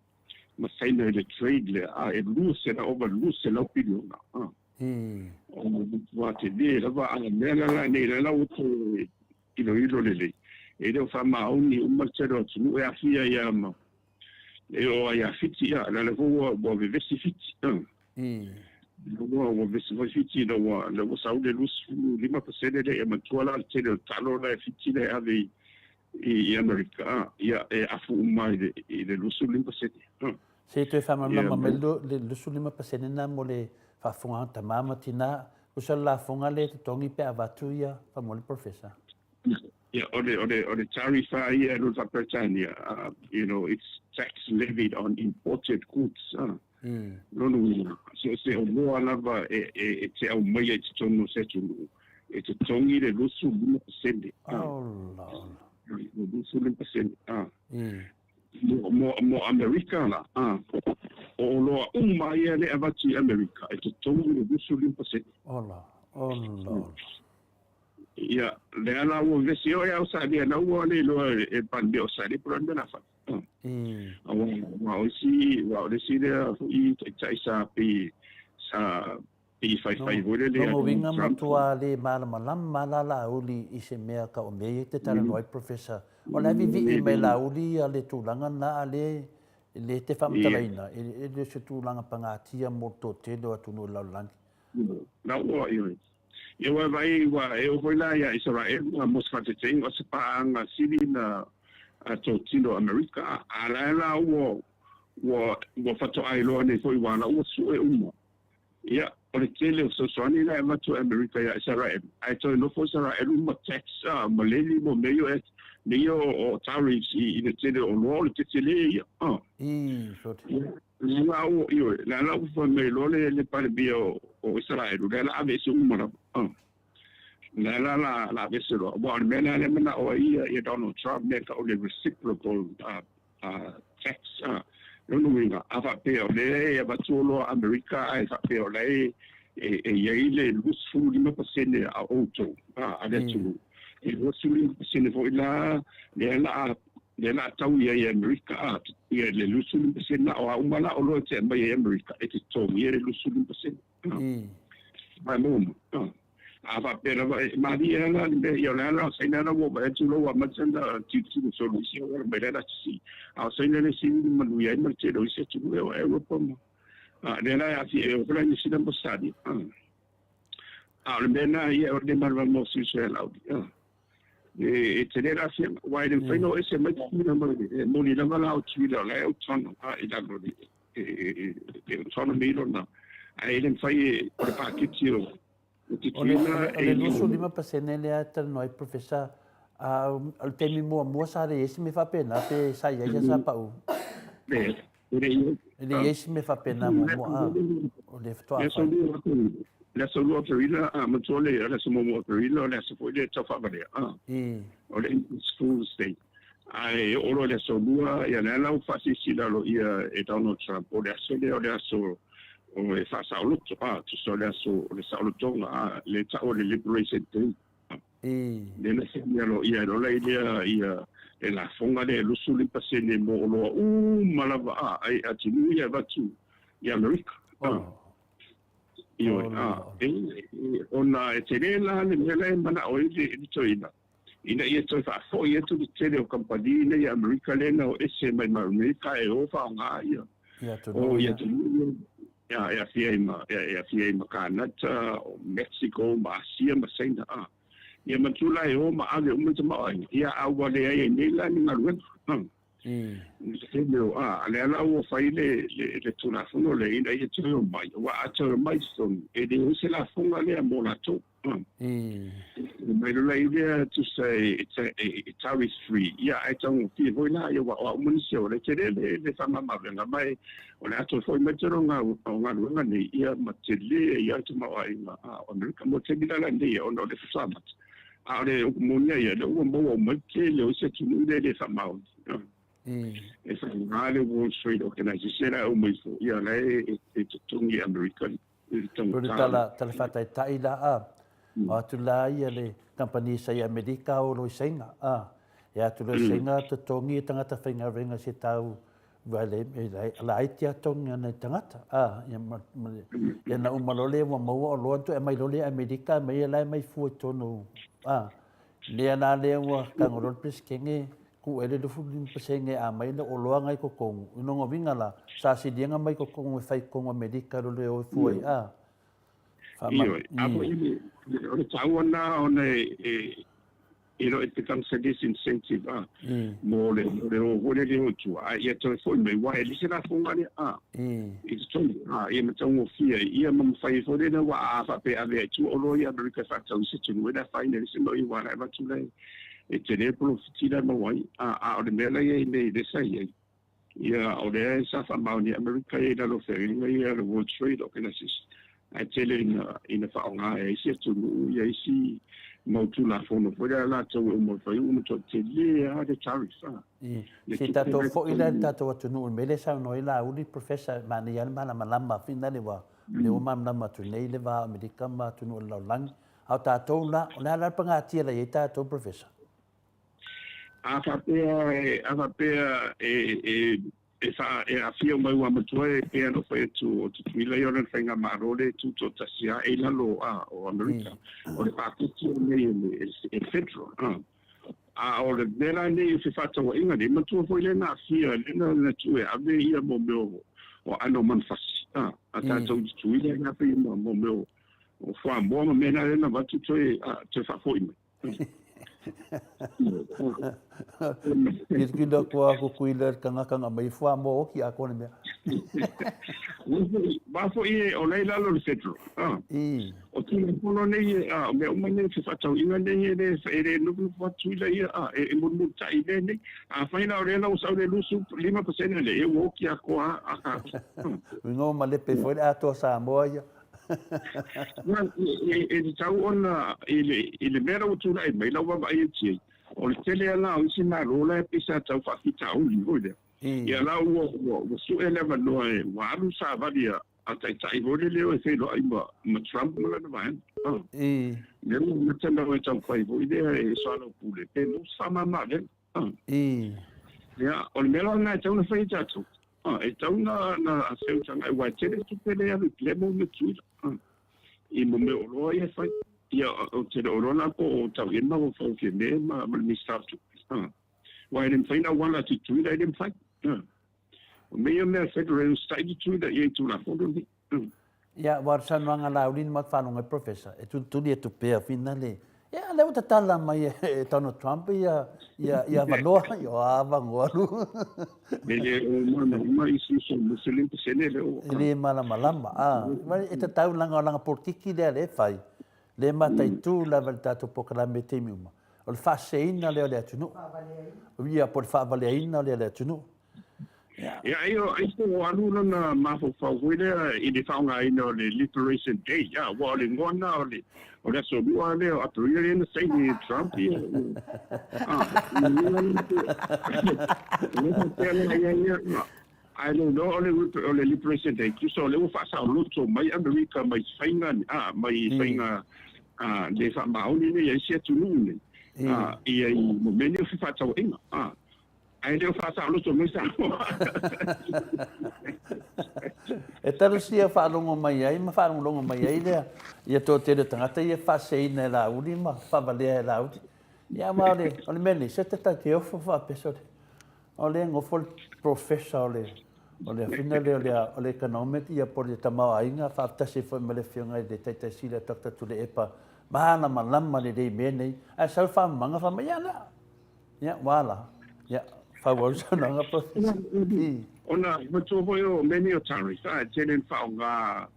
ma saina i le trade lea, a e 200, ova 200 piliona. A. O le matua tele lava, a mea la la nei, la la ua toe iloilo lelei. E le o faamaoni uma le tele o atunuu e aafia ai lava ma, E oo ai ia Fiti, ia, o lea foi ua vevesi Fiti. Ua vevesi foi Fiti ina ua, lea ua sau le 25% lea, ia manatua la le tele o talo la e Fiti lea e ave i Amerika, ia, e afu uma i le 25%. Se i toe faamalamalama mai le 25% lena mo le faafofoga a tama ma tina, tusa le lafoga lea e totogi pe a avatu ia faamolemole Professor. Ia, o le, o le, o le tariff lava ia e alu i le Faa-Peretania, you know, it's tax levied on imported goods, lona uiga, so o se oloa lava e, e, e te aumaia i totonu o se atunuu, e totogi le 25%. Ola, ola. Le 25%. Mo, mo Amerika la, o oloa uma ia lea e avatu i Amerika, e totogi le 25%. Ola, ola, ola. Ia, lea la ua vevesi oe au Salia, na ua le iloa e Palemia o Salia po o le a le mea la fai. Aua o isi, aua o le isi lea foi taitai sa pei, sa pei faifai foi lele ia Lona uiga matua le malamalama la Laauli i se mea ka o mea ia e te talanoa ai Professor. O la e vivii mai Laauli ia le tulaga lena a le le te faamatalaina e le o se tulaga pagatia mo le toatele o atunuu o le lalolagi. La ua ioe. Ia ua vaai ua e oo foi la ia Isaraelu mo se faateteiga o se paaga sili na totino Amerika a la e la ua ua ua faatoa iloa nei foi ua la ua sue uma. Ia o le tele o fesoasoani la e avatu e Amerika ia Isaraelu ae toe nofo Isaraelu ma tax ma levy mo mea ia mea ia o tariffs i le tele o oloa o le tetele ia. I, sure. Le la ua, ioe, le la ua fai mai loa le, le Palemia o, o Isaraelu, lea la aveese uma lava. Lea la la, la aveese loa. Aua o le mea lea lea manao ai ia, ia Donald Trump, mea tau le reciprocal tax. Lona uiga, a faapea o lea e avatu oloa Amerika ae faapea o la e, e, e i ai le 25% a outou, a le atunuu. E 25% foi la, lea la a lea la tau i ai e Amerika, a, ia le 25% la o a uma la oloa e te aumai e Amerika, e totogi e le 25%. Mai mo uma. A faapea lava, e malie lava la le mea, ia o le a la o Saina la ua vaai atu loa ua amata ona tilotilo solo i isi auala mai la la sisi. A o Saina le isi ulu manuia ai ma le tele o isi atunuu e o Europa ma. A, lea la e aafia e o foi la Niu Sila ma Ausetalia. A o le mea lena ia o le malamalama o Susu e Laauli. E tele le aafiaga, aua e le mafai ona o ese mai Tutuila mai le, e moni lava la o Tutuila o la e autonom i lalo o le autonomy lona, ae e le mafai e, o le paketi o Tutuila e. O le 25% lea e talanoa ai Professor, a o le taimi muamua sa leai ai se mea faapena pe sa i ai sa pau? E le i ai. E le i ai se mea faapena muamua, a o lea faatoa fai. Le aso 2 o Aperila, a matua le aso muamua o Aperila, o le aso foi lea e tau faavalea, a. O le April Fool's Day. Ae oo loa i le aso 2, ia lea la ua faasilasila aloaia e Donald Trump, o le aso lea o le aso o e faasaoloto, a, tusa o le aso o le saolotoga, a, lea e tau o le Liberation Day. Lea na saini aloaia ai loa lea ia le lafoga lea e 25% mo oloa uma lava a ai atunuu ia e avatu i Amerika. Ioe, a, ona e tele la le mea la e manao ai le toeaina, ina ia toe faafoi atu le tele o kamupani nei a Amerika lea na o ese mai ma Amerika e o faaaoga ia atunuu ia e aafia ai ma, e aafia ai ma Kanata, o Mexico, ma Asia ma Saina, a. Ia manatua la e o ma ave uma le tamaoaiga, ia a ua leai ai nei la ni galuega. Le o, a, lea la ua fai le, le, le Tulafono lea ina ia toe omai, aua a toe omai i totonu, e leai se lafoga lea mo latou. Mai loa i lea tusa e tariff free, ia ae taugofie foi la, ia aua o a uma nisi o le tele le faamamaavega ma o le a toe foi mai tele o galuega nei, ia ma tele ai le tamaoaiga o Amerika mo le taimi la lenei ona o le faatoa amata. A o le upu moni lava ia, lea ua maua uma ai le tele o isi atunuu lea e le faamaoni. E faaaoga le World Trade Organization la e aumai ifo, ia la e totogi e Amerika O le tala faataitai la a, o atu la ia le kamupani sa i Amerika o lo i Saina, a, e atu loa i Saina totogi e tagata faigaluega se tau wale la ai tia tongi ana i tagata, a, ia ma, ia na uma loa lea ua maua oloa toe aumai loa lea i Amerika aumai la e mai fua i totonu, a, lea la lea ua tago loa le Peresetene. Ku ai le 25% a mai le oloa ngai totonu, i lona uiga la, sa siliga mai totonu e fai totonu Amerika i lo le o e fua ai, a. Faama. Ioe, a foi le, o le taua lena ona e, e le o it becomes a disincentive a, mo le, le o foi lele o i tua, a ia toe foi mai, aua e le se lafoga lea, a, i totonu, a, ia mataugofie ai, ia ma mafai ai foi lea, aua a faapea e ave ai i tua oloa ia Amerika e faatau i se atunuu e le afaina i le isi mea o i aua la e avatu la e tele le polofiti la e maua ai, a, a o le mea la i ai nei lea sa i ai, Ia, o lea sa faamaonia Amerika ia i lalo o feagaiga ia a le World Trade Organization, ae tele ina, ina faaaoga e isi atunuu ia isi mau tulafono foi lea a latou e uma fai ua matuai tele lava le tariff a. I, se i tatou foi la i le tatou atunuu i le mea lea e saunoa ai Laauli, Professor, e manaia lava le malamalama finale aua o lea ua malamalama atu nei le va o Amerika ma atunuu o le lalolagi. A o tatou la, o le a la le pagatia la i ai tatou, Professor? A faapea e, a faapea e, e, e, wha, e aafia uma ai ua matua e pei ona fai atu o Tutuila ia ona le faigamalo le tutoatasi a e i lalo a o Amerika. O le paketi o nei e le, e federal. A, a o le mea la nei o fefaatauaiga nei, matua foi lea na aafia, lea na, na tuu e ave ia mo mea o, o aano o manufasi. A, a tatou i Tutuila na pei mo mea o, o fuamoa ma mea na lea na avatu toe, a, toe faafoi mai. Kilokilo atu a Tutuila i le tagata na aumai fuamoa oti atoa le mea. Aua foi o la e i lalo o le federal. O Tulafono nei, o mea uma nei, fefaatauaiga nei e le, e le nofonofo atu Tutuila ia, e mulimulitai i mea nei. Afai la o lea la ua sau le 25% lea, ia ua oti atoa lava. Uiga ua malepe foi le atoa Samoa ia. E tatau ona, i le mea la ua tulai mai, lau vaavaai atu i ai, o le tele lava la o isi Malo la e pei sa tau faafitauli foi lea. Ia la ua sue le avanoa e, ua alu savali a taitai foi lele o e feiloai ma Trump ma lana vaega. Lea ua amata ona e taumafai foi lea e soalaupule pe maua se faamama-avega. Ia, o le mea la lena e tatau ona fai e tatou. E tatau ona feutagai aua e tele tupe lea e alu i Plemo ma Tutuila i mo mea oloa ia e fai. Ia, ou te le o iloa la po o tau i ai le mafaufau o Fiame ma le Minisita o Tupe. Aua e le mafai ona auala atu i Tutuila, e le mafai. O mea ia o mea federal e usitai Tutuila i ai i Tulafono nei. Ia, aua o le saunoaga a Laauli na matou faalogo ai Professor, e tulituli atu pea finale. Ia, lea ua tatala mai e Donald Trump ia, ia, ia avanoa, ia o avanoa lu. E le o malamalama isi uso Muslim pasene le o. E le malamalama, a. E tatau langa o langa polokiki lea lea e fai, lea e mataitu lava i le tatou polokalame i taimi uma. O le faaseseina lea o le atunuu. Ia, po o le faavaleaina lea o le atunuu. Ia, ai o, ai po o alu lona mafaufau foi lea i le faaaogaina o le Liberation Day, a, aua o le igoa lena o le, o le aso lua lea o Aperila lea na saini e Trump ia, a, lea faapea la ia ia, ae le iloa o le, o le Liberation Day, tusa o lea ua faasaoloto mai Amerika mai faiga, a, mai faiga, a, le faamaoni nei a isi atunuu nei, a, ia i mo mea nei o fefaatauaiga, a. Ae le o faasaoloto mai Samoa. E talusia faalogo mai ai ma faalogologo mai ai lea ia toatele o tagata ia faaseseina e Laauli ma faavalea e Laauli. Ia aua o le, o le mea nei, se te ta te ofo faapea sole. O lea e nofo le professor o le, o le afina lea o le, o le economic ia po o le tamaoaiga faatasi ai foi ma le afioga i le Taitai Sili a Doctor Tuilaepa, malamalama lelei i mea nei. Ae sau le faamamaga fai mai, ia lea, Ia, ua ala. Ia, faaauau le saunoaga Professor. I. Ona matua foi o mea nei o tariffs, a, e tele ina faaaoga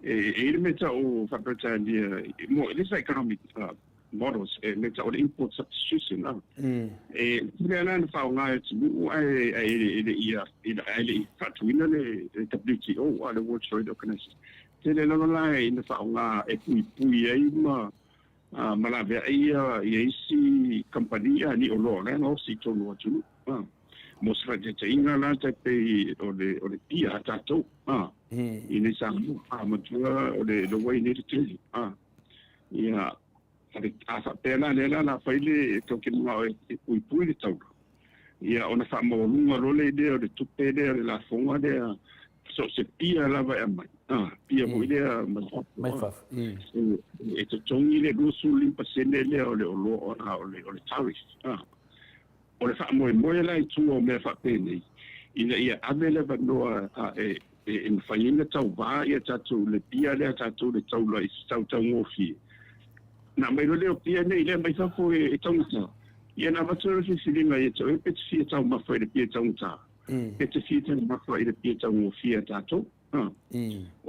e i ai le mea tau o Faa-Peretania, mo at least economic models, e mea tau o le import substitution, a. E tele lava ina faaaoga e atunuu ae e le i ae le i faatuina le WTO, a, le World Trade Organization. Tele lava la ina faaaoga e puipui ai ma ma laveai ia isi kamupani a ni oloa la e gaosi i totonu o atunuu mo se faataitaiga la tai pei o le o le pia a tatou i nei Samoa a matua o le le uai nei le tele ia a faapea la lea la la fai le tou te manao e puipui le taula ia ona faamaualuga loa lea o le tupe lea o le lafoga lea so o se pia lava e aumai, a, pia foi lea mai fafo, mai fafo, e totogi le 25% lea o le oloa, o le, o le tariff, a. O le faamoemoe la i tua o mea faapenei, ina ia ave le avanoa e e mafai ai ona tauvā ia tatou le pia lea tatou le taula i se tau taugofie. Na aumai loa lea o pia nei lea mai fafo e taugata. Ia na avatu ai le filifiliga ia te oe pe te fia taumafa i le pia taugata, pe te fia taumafa i le pia taugofie a tatou. O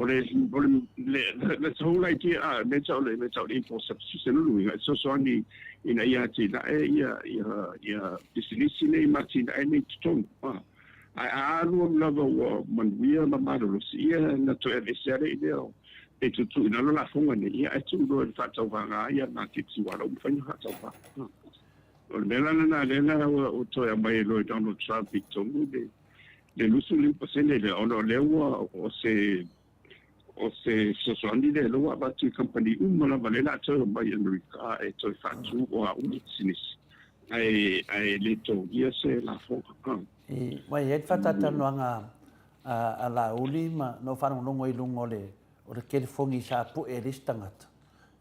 le, o le, le, that's the whole idea, a, mea tau le, mea tau le import substitution, o lona uiga, e fesoasoani ina ia atinae ia, ia, ia pisinisi nei ma atinae nei i totonu. Ae a alu alu lava ua manuia ma malolosi, ia na toe aveese alii lea o e tuutuu i lalo lafoga nei, ia ae tuu loa i le faatauvaga ia maketi ua ala uma fai ona faatauva. O le mea la lena lea na ua toe aumai ai loa e Donald Trump i totonu le le 25% lea, ona o lea ua o se o se fesoasoani lea lea ua avatu i kamupani uma lava lea o le a toe omai i Amerika e toe faatu o a uma pisinisi ae ae le togia se lafoga. I, ua i ai le faatalatalanoaga a Laauli ma na ou faalogologo i luga o le o le telefoni sa pue e le isi tagata.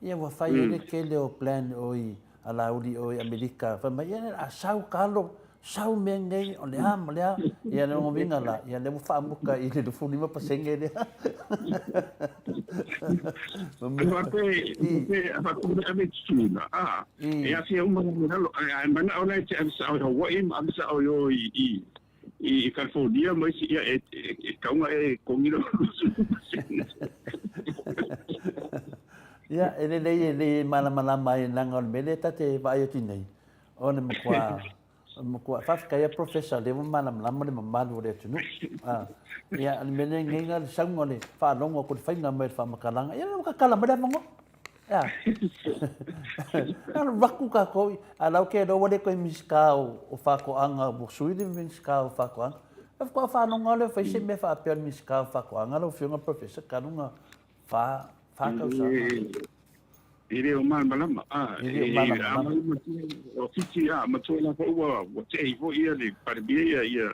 Ia ua fai ai le tele o plan o i a Laauli o i Amerika, fai mai, ia o le a sau talo, sau mea nei, o le a ma le a. Ia le uiga la, ia lea ua faamuta i le 25% lea. Faapea ave tutuina, a, e afia uma i lalo, ae manao la e te ave sao i Hawaii ma ave sao i o i i California ma isi, ia e tatau ona e togi lou 25%. Ia, e lelei e le malamalama ai leaga o le mea lea ta te vaai atu nei, o le matua, matua, faafetai a Professor o lea ua malamalama le mamalu o le atunuu. A, ia, o le mea lea nei na le sauga o le faalogo atu i le faiga mai o le faamatalaga, ia ua tatala mai le avanoa. Ea. Alu atu tatou, a la ou te iloa ua le toe Minisita o Faatoaga, ua sui le Minisita o Faatoaga. Ae faatoa faalogo lava lea o fai se mea faapea o le Minisita o Faatoaga lau Afioga Professor talu ona fa, fa tausaga. E le o malamalama. E le o malamalama. O Fiti, a, matua la foi ua, ua tei foi ia le Palemia ia, ia,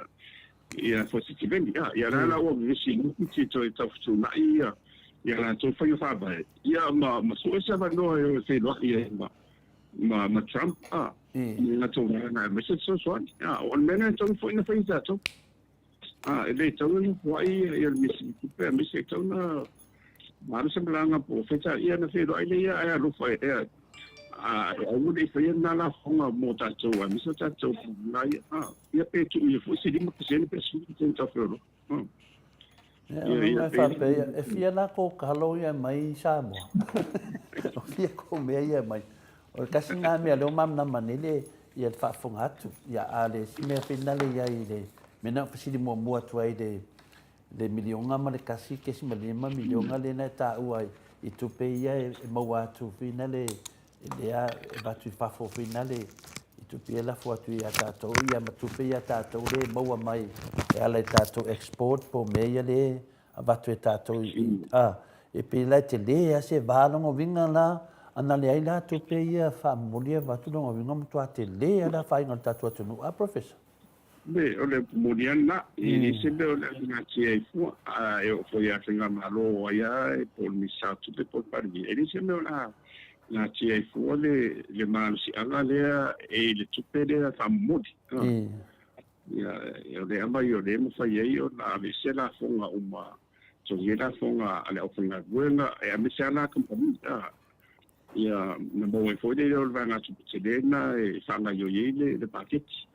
ia foi Sitiveni, a, ia la la ua vevesi i Fiti toe tau fetuunai ia, ia latou faiga faavae, ia ma, ma sue se avanoa e o e feiloai ai ma, ma, ma Trump, a, i latou vaega aemaise le fesoasoani. A, o le mea lena e tatau foi ona fai e tatou. A, e le tatau ona nofoai ia le Minisita Tupe aemaise e tatau ona alu se malaga po o fea ia ona feiloai lea ia ae alofa e a e aua ne i faia lena lafoga mo tatou aemaise o tatou la ia a ia pe tuu ia foi se 5% pe 10% tau feoloa. Ia, o le faapea, e fia la kou kalo ia mai i Samoa. O fia kou mea ia mai. O le tasi lena mea lea ua malamalama nei le ia le faafofoga atu. Ia, a o le isi mea foi lena lea i ai i le mea na ou fesili muamua atu ai i le le miliona ma le 1.5 miliona lea na e taua i tupe ia e maua atu foi lea lea e avatu i fafo foi lea i tupe ia e lafo atu ia tatou ia ma tupe ia tatou lea e maua mai e ala i tatou export po o mea ia lea e avatu e tatou i, a, e pei la e tele lava se va lona uiga la, ana leai la tupe ia faamomoli e avatu lona uiga matua tele lava le afaina o le tatou atunuu, a Professor? Me, o le moni lava lena, e leai se mea o le a gatia ai fua, a e oo foi ia Faigamalo o ai lava po o le Minisita o Tupe po o le Palemia, e leai se mea o le a gatia ai fua le, le malosiaga lea e i le tupe lea faamomoli. Ia, o le aumai o lea e mafai ai ona aveese lafoga uma, totogi ai lafoga a le aufaigaluega, aemaise lava la kamupani. Ia, na maua ai foi lea o le vaegatupe tele lena e faagaoioi ai le paketi.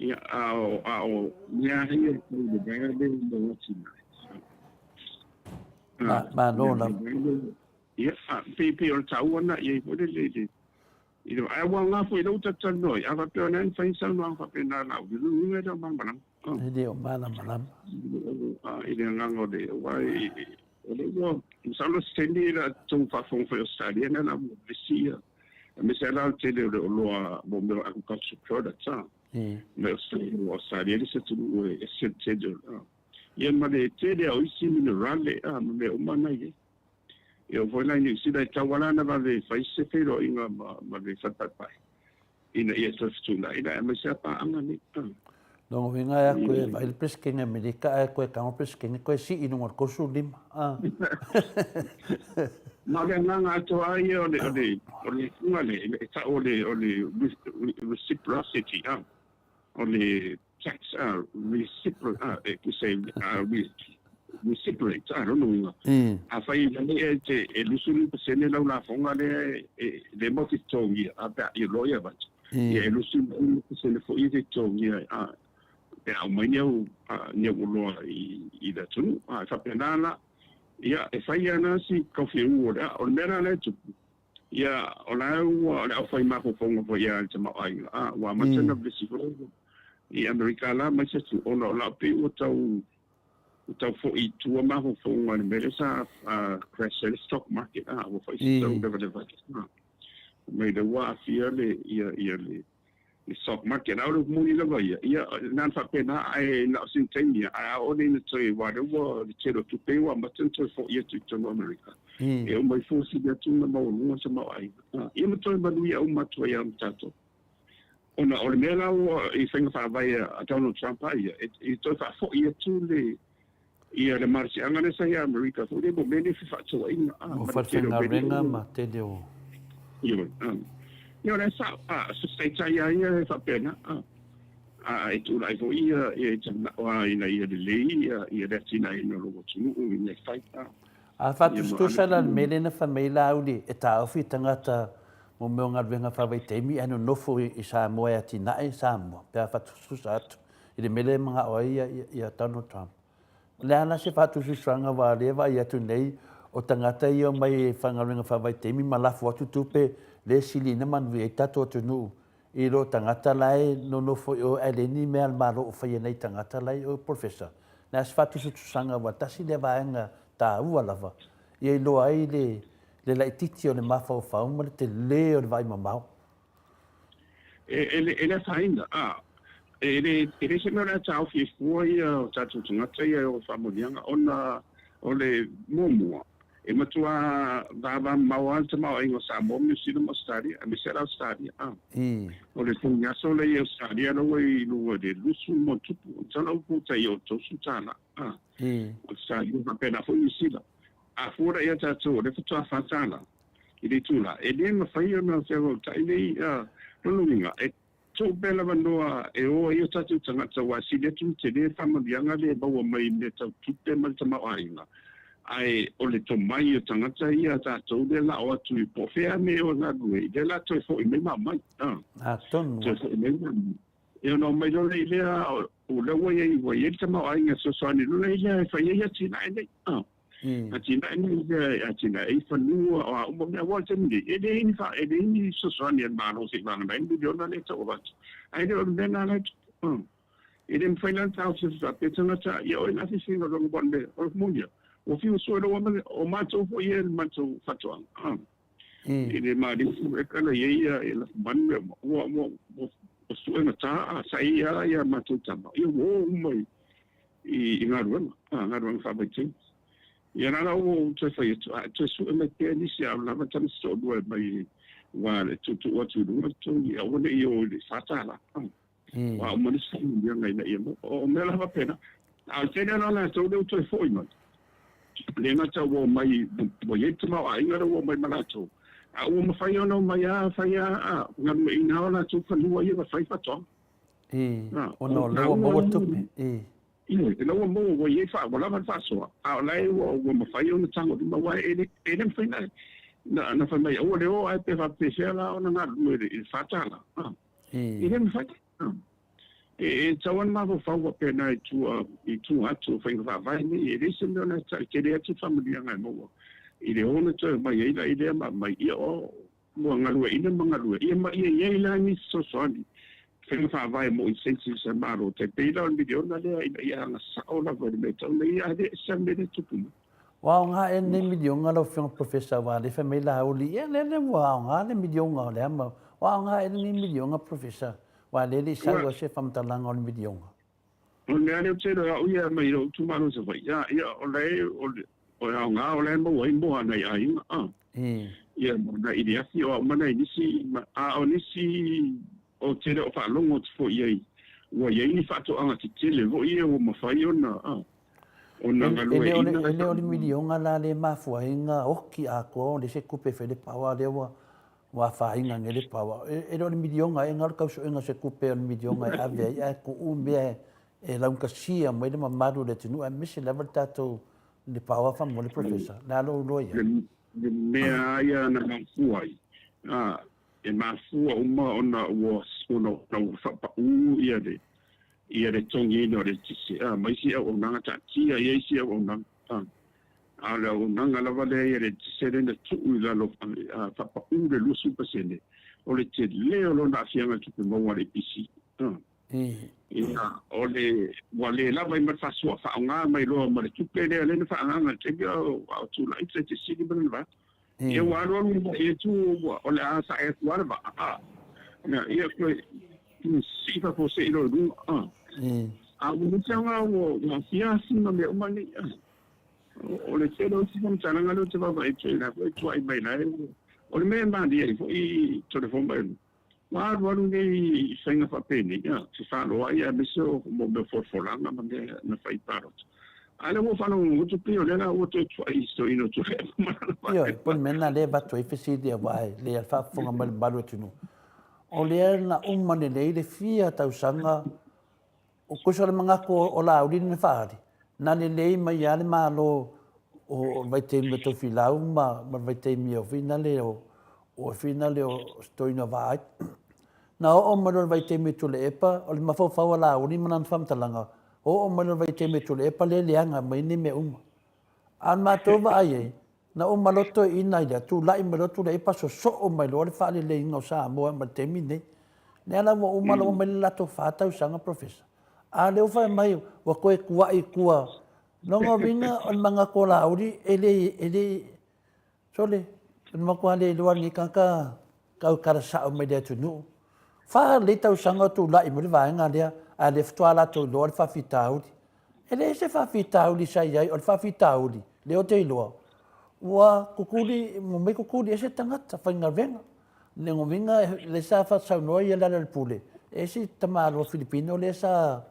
Ia, a o, a o mea lava ia e tau i le vaega lea mo atinae. Malo lava. Ia, pei o le taua lena i ai foi le, le, I le, ae ua aoga foi i lou talatalanoa ai, a faapea o lena na fai ni saunoaga faapena a Laauli, o lona uiga e le o malamalama. E le o malamalama. I le agaga o le, aua o lea ua, masalo se taimi e le tou faafofoga foi Ausetalia na la ua vevesi ia, aemaise lava la o le tele o le oloa mo mea o agricultural products, a. Mai Ausetalia le isi atunuu e ese le tele o, ia ma le tele o isi minerale, a, ma mea uma na i ai. E oo foi la i Niu Sila, e tatau lava la ona vave fai se feiloaiga ma le Fale Paepae ina ia toe fetuunai la aemaise lava paaga nei. Lona uiga e a koe e vaai le Peresetene Amerika ae toe tago le Peresetene toe sii i luga o le 35. Ma o le agaga atoa lava ia o le, o le, o le fuga le, e tau o le, o le reciprocity, a, o le tax, a, recipro, a, e tusa i, a, reciprocate, a, lona uiga, afai e lale e te, e 25% lau lafoga lea e, lea matou te totogia, a, pe a ia loa ia avatu, ia e 25% foi e te totogia, a, pe a aumai ni au, ni au oloa i le atunuu, a, e faapena la. Ia, e fai ana si kaufiu o le a, o le mea la lea e tupu, ia, o la ua, o le aufai mafaufauga foi ia le tamaoaiga, a, ua amata ona vevesi foi i Amerika la mai se atu, ona o lau pei ua tau, ua tau foi i tua mafaufauga i le mea lea sa crash ai le stock market, a, ua fai si tau levaleva atu, a, mai lea ua aafia le, ia, ia le, i stock market. A o le moni lava ia, ia, na ona faapena, ae na o sina taimi lava, ae ʻaʻole ina toe, aua o lea ua, le tele o tupe ua amata ona toe foʻi atu i totonu o Amerika. E uma ifo sili atu ona maualuga se tamaoaiga. Ia ma toe manuia uma atu ai lava ma tatou. Ona o le mea la ua i faiga faavae a Donald Trump a ia, e toe faafoʻi atu le, ia le malosiaga lea sa ia Amerika foi lea mo mea nei fefaatauaiga a ma le tele o mea ma tele o Ioe a Ia o le sao a se taitai a ia e faapena a a e tulai foi ia ia e te manao a ina ia lelei ia ia le atinaeina o lou atunuu i mea fai a A faatusatusa la le mea lea na fai mai ai Laauli e taofi tagata mo mea o galuega faavaitaimi ae nonofo i Samoa e atinae Samoa pe a faatusatusa atu i le mea lea e manao ai ia Donald Trump. O le a la se faatusatusaga aua o lea e vaai atu nei o tagata ia e omai e faigaluega faavaitaimi ma lafo atu tupe lea e sili ina manuia ai tatou atunuu i lo tagata la e nonofo i o ae leai ni mea a le Malo o faia nai tagata la e i o. Professor, o le a se faatusatusaga aua tasi lea vaega taua lava ia iloa ai le laitiiti o le mafaufau ma le tele o le vaai mamao. E le afaina, a, e le se mea o le a taofi ai fua ia o tatou tagata ia e o i faamanuiaga, ona o le muamua, e matua vavamamao lava le tamaoaiga o Samoa ma Niu Sila ma Ausetalia, aemaise lava Ausetalia, a. O le togiaso lea i Ausetalia la ua i luga i le 20+, masalo ua tai oo i le $30, a. Ausetalia, faapena foi Niu Sila. A fua la ia tatou o lea faatoa $4 i le itula, e le mafai ona feagautai nei lona uiga, e tuu pea le avanoa e o ai o tatou tagata aua e sili atu le tele le faamanuiaga lea e maua mai i mea tau tupe ma le tamaoaiga, ae o le tomai o tagata ia a tatou lea la o atu i po o fea mea e o e galulue, lea la toe foi mai ma aumai. Atonu. Toe foi mai ma aumai. E ono aumai loa lea i lea, o lea ua i ai, ua i ai le tamaoaiga e fesoasoani loa lea i lea e fai ai atinae nei. Atinae nei lea e atinae ai fanua, o a uma mea, aua o le taimi nei, e leai ni e leai ni fesoasoani a le Malo se i vagana ai le miliona lea e tau avatu. Ae le o le mea lena la e tupu. E le mafai la ona taofi faapea tagata, ia oe la faigaluega mo le mea, o le moni lava, ua fiu sue lou ama, o matou foi ia i le matou faatoaga. I le maliu e kala i ai ia e lafo manu mea uma, ua, ua, ua sue gata a sa i a ia matou tama, ia ua o uma i, i, i galuega, a, galuega faavaitaimi. Ia la la ua ou toe fai atu, a e toe sue mai pea nisi a o lava tamaiti toalua e mai aua le tuutuu atu i luga le totogi, aua ne i o i le $4. Ua uma nisi faamanuiaga ina ia maua. O mea la faapena. A o le tele la o latou lea ua toe foi mai, le gata ua omai, ua i ai le tamaoaiga lea ua omai ma latou, a ua mafai ona omai lava fai lava galueaiina lava o latou fanua ia ma fai faatoaga. Ona o lea ua maua tupe. Ioe, o la ua maua, ua i ai, ua lava le faasoa, a o la e ua mafai ona tagolima, aua e le mafai na fai mai, aua le o ae pe faapefea la ona galulue i le $4. E le mafai. E tatau lava ona mafaufau faapena i tua, i tua atu o faiga faavae nei. E leai se mea o le a tele atu faamanuiaga e maua i le ona toe omai ai la i lea ma aumai, ia o ua galueaiina ma galue, ia ma ia i ai la ni fesoasoani faiga faavae mo incentives a le Malo, tai pei la o le miliona lea ina ia agasao lava i le mea e tatau ona ia, ae le ese lava le mea lea e tupu mai. Ua aoga ea lenei miliona lau Afioga Professor aua o lea fai mai Laauli, ia lea lea ua aoga le miliona o le a ma, ua aoga ea lenei miliona Professor aua lea e le i sau lava se faamatalaga o le miliona. O le mea lea ou te iloa au ia mai lou itumalo i Savaii, ia, ia o la e, o le, o le aoga o la e maua ai moa a nai aiga, a. Ia, ma nai iliafi, o a uma nai nisi, ma, a o nisi ou te le o faalogo atu foi i ai, ua i ai ni faatoaga tetele foi ia ua mafai ona, a. Ona galueaiina. E le o le miliona la lea e mafua ai ona oti atoa o le isi tupe e fai ai le power lea ua afaina nei le power. E le o le miliona ea na o le tausuega o se tupe o le miliona e ave ai ae tuu mea e laugatasia mai le mamalu o le atunuu aemaise lava le tatou le power faamolemole Professor. O le a lou iloa i ai? Le mea lava ia na mafua ai, e mafua uma ona ua ona ua faapaū ia le ia le totogiina o le eletise a ma isi auaunaga taatia i ai isi auaunaga a. A o le auaunaga lava lea ia le eletise lea na tuu i lalo faapaū le 20% o le tele o lona aafiaga i le tupe maua a le EPC a. Ia o le ua le lava ai ma le faasoa faaaoga mai loa ma le tupe lea lea na faaagaaga i le taimi a o tulai le Sili ma lona vaega. Ia ua alualu mai e tu ua o le a sae atu lava le vaa a. Ia toe sii faafuasei loa i luga a. A ua leai se aoga ua aafia ma mea uma nei a. O le tele o isi faamatalaga lea ou te vaavaai atu ai o la foi e tuuai mai la e o le mea e malie ai foi Toleafoa ma Ua alualu nei faiga faapenei, a, fefaloai aemaise o mo mea o folafolaga ma mea na fai i palota. A lea ua faalogologo atu pei o lea la ua toe tuai i se toeaina o Tuilaepa ma lana vaega. Ioe, po o le mea lena lea e avatu ai fesili aua e lelei lava le faafofoga mai le mamalu o le atunuu. O lea na uma lelei le fia tausaga O tusa o le manatu o Laauli na faaali, na lelei mai lava le Malo o le vaitaimi o Tofilau ma le vaitaimi o finale o o finale o Stoina Vaai. Na oo mai loa i le vaitaimi o Tuilaepa, o le mafaufau o Laauli ma lana faamatalaga, oo mai loa i le vaitaimi o Tuilaepa lea e leaga mai nei mea uma. A o le matou vaai ai, na uma loa toeaiina ia, tulai mai loa Tuilaepa sosoo mai loa le faaleleiga o Samoa ma le taimi lenei. Lea la ua uma loa mai le latou fa tausaga Professor, a o lea ua fai mai ua toe tuai i tua. Lona uiga o le manatu o Laauli e le, e le, sole, o le matua le iloa e lenei tagata tautala sao mai le atunuu. Fa lelei tausaga o tulai mai le vaega lea, a o lea faatoa latou iloa le faafitauli. E leai se faafitauli sa i ai, o le faafitauli lea ou te iloa, ua tutuli, ua omai tutuli ese tagata faigaluega. Lona uiga lea sa saunoa ia Lealailepule, e ese tamaloa Filipino lea sa,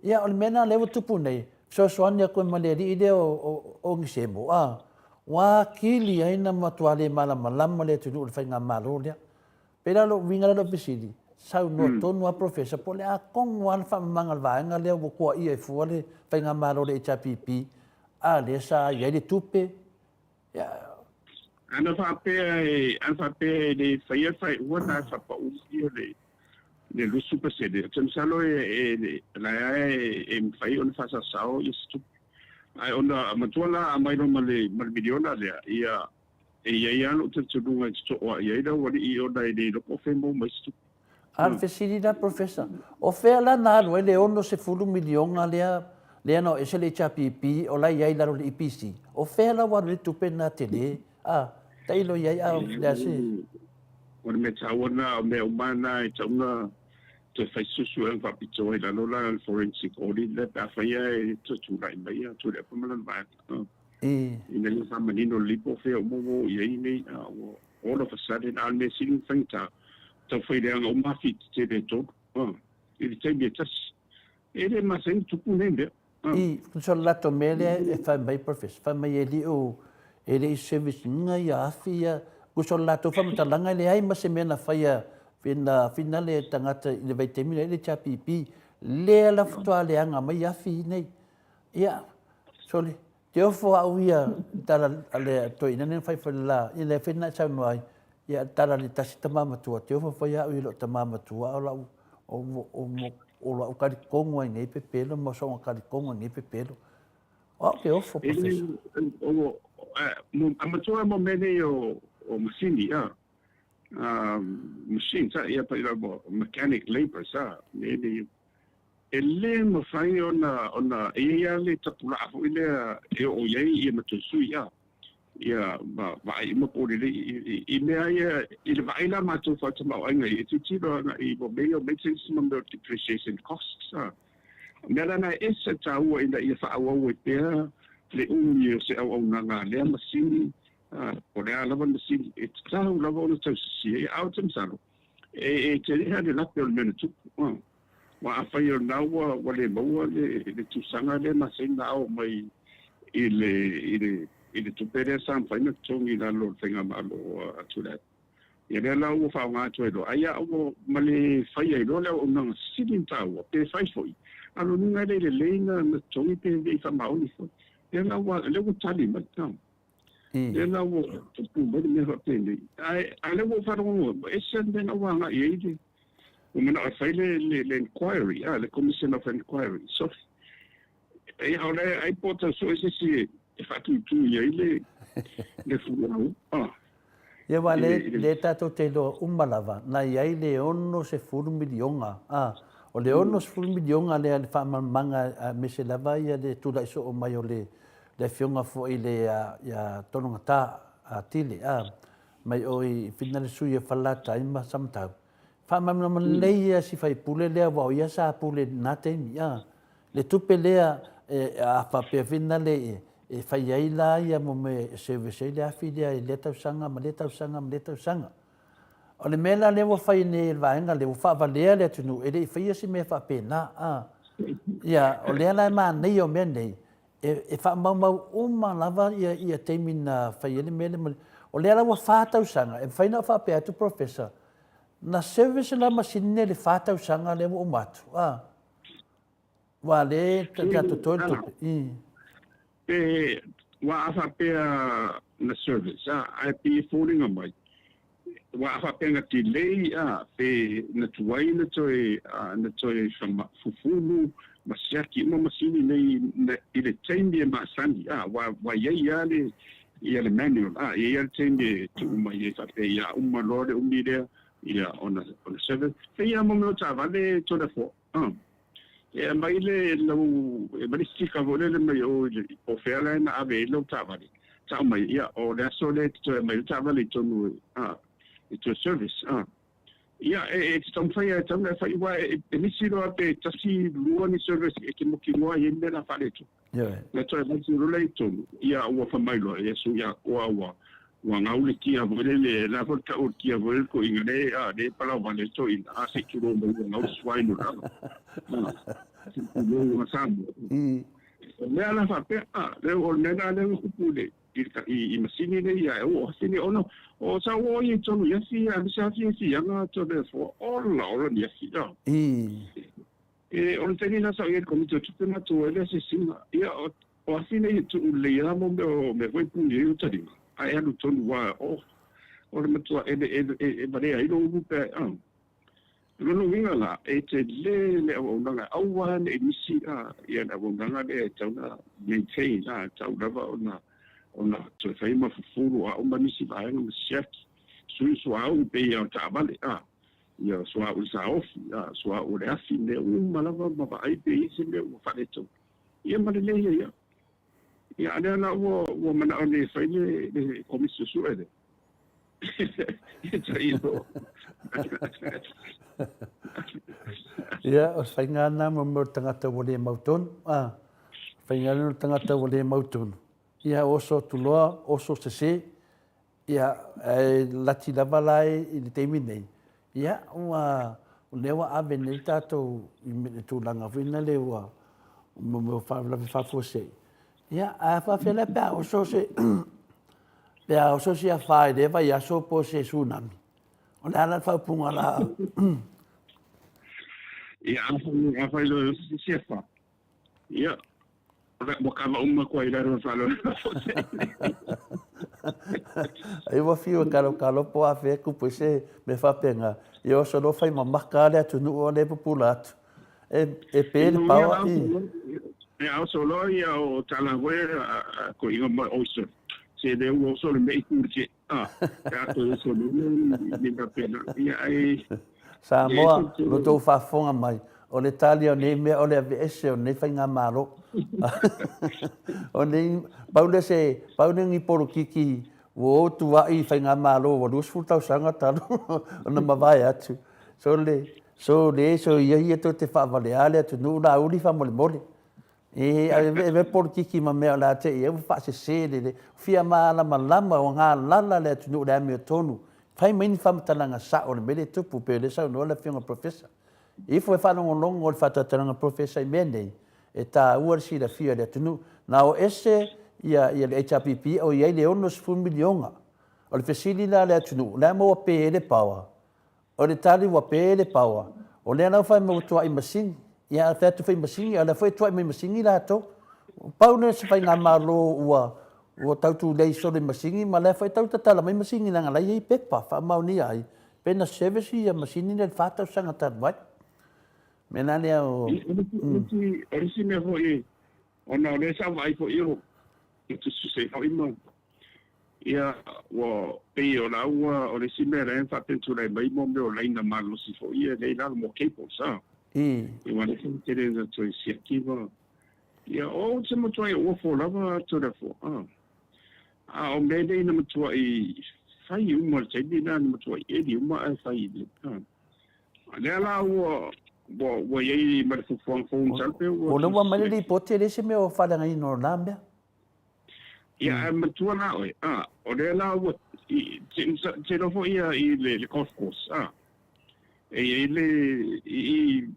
ia o le mea lena lea ua tupu nei, fesoasoani atu ai ma le alii lea o Onisemo, a, ua atili ai ona matua le malamalama le atunuu i le faigamalo lea. Pei la o lou uiga lea o lau fesili, saunoa tonu lava Professor po o le a tonu lava le faamamaga o le vaega lea ua tuuaia ai fua le faigamalo a le HRPP, a lea sa i ai le tupe, ia. Ana faapea e, ana faapea e le faia le faaiuga lena e faapau mai o le le 20%, ou te masalo e, e, la e, e mafai ona faasaosao ia se tupe. Ae ona matua la a aumai loa ma le, ma le miliona lea, ia, E i ai lava lou talitonuga e totoa i ai le aualii ona e le iloa po o fea e maua mai se tupe. A o le fesili la Professor, o fea la na alu ai le 60 miliona lea lea na o ese le HRPP o la e i ai i lalo o le EPC? O fea la ua alu ai le tupe lena tele? A, tailo i ai a o le a se? O le mea taua lena, o mea uma na e tatau ona toe fai se suesuega faapitoa i lalo la o le forensic audit lea pe afai lava e toe tulai mai ia Tuilaepa ma lana vaega. Ina ia faamanino lelei po o fea uma ua oo i ai nei, a ua all of a sudden, a o le mea sili ona faigata, tau fai leaga uma afi tetele e tolu, i le taimi e tasi. E le masani ona tupu nei mea. I, tusa o le latou mea lea e fai mai Professor, fai mai e le o, e le i service ina ia afi ia, tusa o le latou faamatalaga e leai ma se mea na faia na finale e tagata i le vaitaimi lea i le HRPP, lea la faatoa leaga mai afi nei. Ia, sole, te ofo au ia tala a le toeaina nei na fai foi le la, ia lea foi na e saunoa ai, ia tala le tasi tama matua, te ofo foi au i lou tama matua o lau, o, o, o lau talitonu ai nei pepelo ma soona talitonu ai nei pepelo. O au te ofo, Professor. O, a matua mo mea nei o, o masini, a, machine, sa, ia pa i lau, mechanic labor, sa, nei nei, E le mafai ona, ona, e i ai lava le tapulaa foi lea e oo i ai ia ma toe sui a, ia ma vaai uma po o lelei i, i, i mea ia, i le vaai la matou faatamaoaiga ia, e tilotilo agai i mea ia o maintenance ma mea o depreciation costs a. O mea la na e ese taua ina ia faaauau ai pea le umi o se auaunaga a lea masini, a, po o le a lava le masini, e tatau lava ona tausisia. Ia, a o te masalo, e, e tele lava le lape o le mea na tupu, a. Aua afai o lena ua le maua le tusaga lea masani ona ao mai i le i le i le tupe lea sa mafai ona totogi i lalo o le faigamalo a Tuilaepa. Ia lea la ua faaaoga atu ai loa, ai a ua ma le fai ai loa le auaunaga sili ona taua, pe fai foi, a o lona uiga e le lelei na totogi pe le i faamaoni foi. Lea la ua lea ua tali mai, lea la ua tupu mai le mea faapenei. Ae a lea ua ou faalogologo, e ese le mea na ua agai ai le ua manao e fai le le inquiry, le Commission of Inquiry. So, ia o le ai po o tau sue se isi e faatutu i ai le le fulau. Ia aua le le tatou te iloa uma lava na i ai le 60 miliona a o le 60 miliona lea le faamalamalamaga aemaise lava ia le tulai soo mai o le le afioga foi le ia Tologata Tile a mai o i Fina le sui o Falelatai ma Samatau. Faamalamalama lelei ia si faipule lea aua o ia sa pule i lena taimi a Le tupe lea a faapea foi na le e fai ai la ia mo mea e service ai le afi lea i lea tausaga ma lea tausaga ma lea tausaga. O le mea la lea ua fai nei e le vaega lea, ua faavalea le atunuu e le i faia se mea faapena. A. Ia, o lea la e manaia o mea nei, e faamaumau uma lava ia taimi na fai ai le mea lea. O lea la ua fa tausaga, e mafai ona ou faapea atu Professor, na service la masini nei i le fa tausaga lea ua uma atu. A. Ua le ta totoe le tupe. Pe ua a faapea na service a, ae pei e foliga mai ua a faapea na delay a, pe na tuai na toe na toe fufulu ma siaki uma masini nei i le taimi e masani a, ua iai a le ia le manual a, e iai a le taimi e tuu mai ai faapea ia uma loa le umi lea ia ona ona service. Pei a mo mea o taavale tole fo. E aumai le lau, e aumai le sticker foi lele mai o i le, po o fea la na ave ai lau taavale, tau mai, ia, o le aso lea e te toe aumai ai le taavale i tonu e, a, e toe service, a. Ia, e, e te taumafai lava e tatau ona e fai, aua e, e misi loa pe tasi, lua ni service e te mautinoa ai i ai mea la faaletonu. Ioe. Na toe avatu loa lea i tonu, ia, ua fai mai loa, ia, sui atoa ua, Ua gau le kia foi lele, la foi le tau o le kia foi lele toeaina le, a, le palau vale le toeaina, a se i tulou mai ua gau le suai no lalo. A, se i tulou ua Samoa. O mea la faapea, a, le, o le mea la lea na tupu i le, i, i, i masini nei ia e oo afi nei, ona o sa ua o ia i tonu i afi, a misa afi e fiaga atu le afoa, ola, ola ni afi, a. E, o le taimi la sa o i ai le komiti o tupe matou ai le asiasiga, ia, o, O afi nei e tuu lelei lava mo mea o mea foi e puni ai o talima, ae alu tonu aua o o le matua ele ele e valea ai lou ulu pe a. O lona uiga la, e tele le auaunaga, aua ne i misi a ia le auaunaga lea e tatau ona maintain a, e tatau lava ona ona toe fai ma fufulu a uma nisi vaega ma siaki, sui suauu pei lava o taavale a, ia suauu i le saofi a, suauu o le afi, mea uma lava ma vaai pe i ai se mea ua faaletonu. Ia ma lelei ai ia. Ia a lea la ua ua manao nei e fai le le komisi suesue lea. Ia tailo. Ia, o se faiga lena mo mea o le tagata ua le mautonu. A, faiga lena o le tagata ua le mautonu. Ia, oso atu loa, oso sese, Ia, ae lati lava la i le taimi nei, ia, ua, o lea ua ave nei tatou i le tulaga foi lea ua, mo mea o faalavelave faafuasei. Ia, ae faafefea la pe a oso se, pe a oso se afa i lea vaiaso po o se tsunami? O le a la le faaupuga la? Ia, afai loa e oso se afa, ia, Ua kava uma koe i lalo o le faaaloalo. Ai ua fiu e kalokalo po o afea e kupu ai se mea faapena. Ia oso loa fai mamaka le atunuu o lea e pupula atu. E pe le paoa i. E oso loa ia o tala foi a toeaiina ma oyster. Se lea ua oso le mea i tu i le tie. A, pe a toe oso loa ni mea faapena. Ia ai Samoa, lo outou faafofoga mai, o le tali o nei mea o le aveese o lenei faigamalo. O nei, pau lea se, pau lea ni polokiki ua o tuai i faigamalo ua 20 tausaga talu ona mavae atu. So le, so le, so ia ia tou te faavalea le atunuu Laauli faamolemole. E ave le polokiki ma mea o le a te i ai ua faasese le le fia malamalama ua galala le atunuu i le amiotonu. Fai mai ni faamatalaga sao o le mea lea e tupu pei o lea e saunoa le Afioga i le Professor. Ifo e faalogologo i le faatautalaga a le Professor i mea nei, e taua le silafia e le atunuu. Na o ese Ia, ia le HRPP o i ai le 60 miliona. O le fesili la a le atunuu, o le a mea ua pe ai le power? O le tali ua pe le power, o lea la ua fai mai ua tuai masini. Ia a fai atu foi i masini, a o lea foi e tuai mai masini latou. Pau lea o se faigamalo ua ua tau tulei solo i masini ma lea foi e tau tatala mai masini leaga la e i ai pepa faamaonia ai pe na service ia masini lea i le fa tausaga talu ai. O le mea la lea o. O le isi mea foi ona o lea sa vaai foi o tusitusi foi ma ia ua pei o la ua o le isi mea la e faapea tulai mai mo mea o laina malosi foi ia lea i lalo mo cables a. Ia lea foi tele na toe siaki ma ia o se matuai uafo lava Toleafoa a. A o mea nei na matuai fai uma i le taimi lena na matuai eli uma ae fai i le a lea la ua ua ua i ai ma le fuafuaga fou masalo pe ua. O lea ua aumai le lipoti e leai se mea o faaleagaina o na mea. Ia ae matua la oe a o lea la ua te iloa foi ia i le golf course a e i ai le i i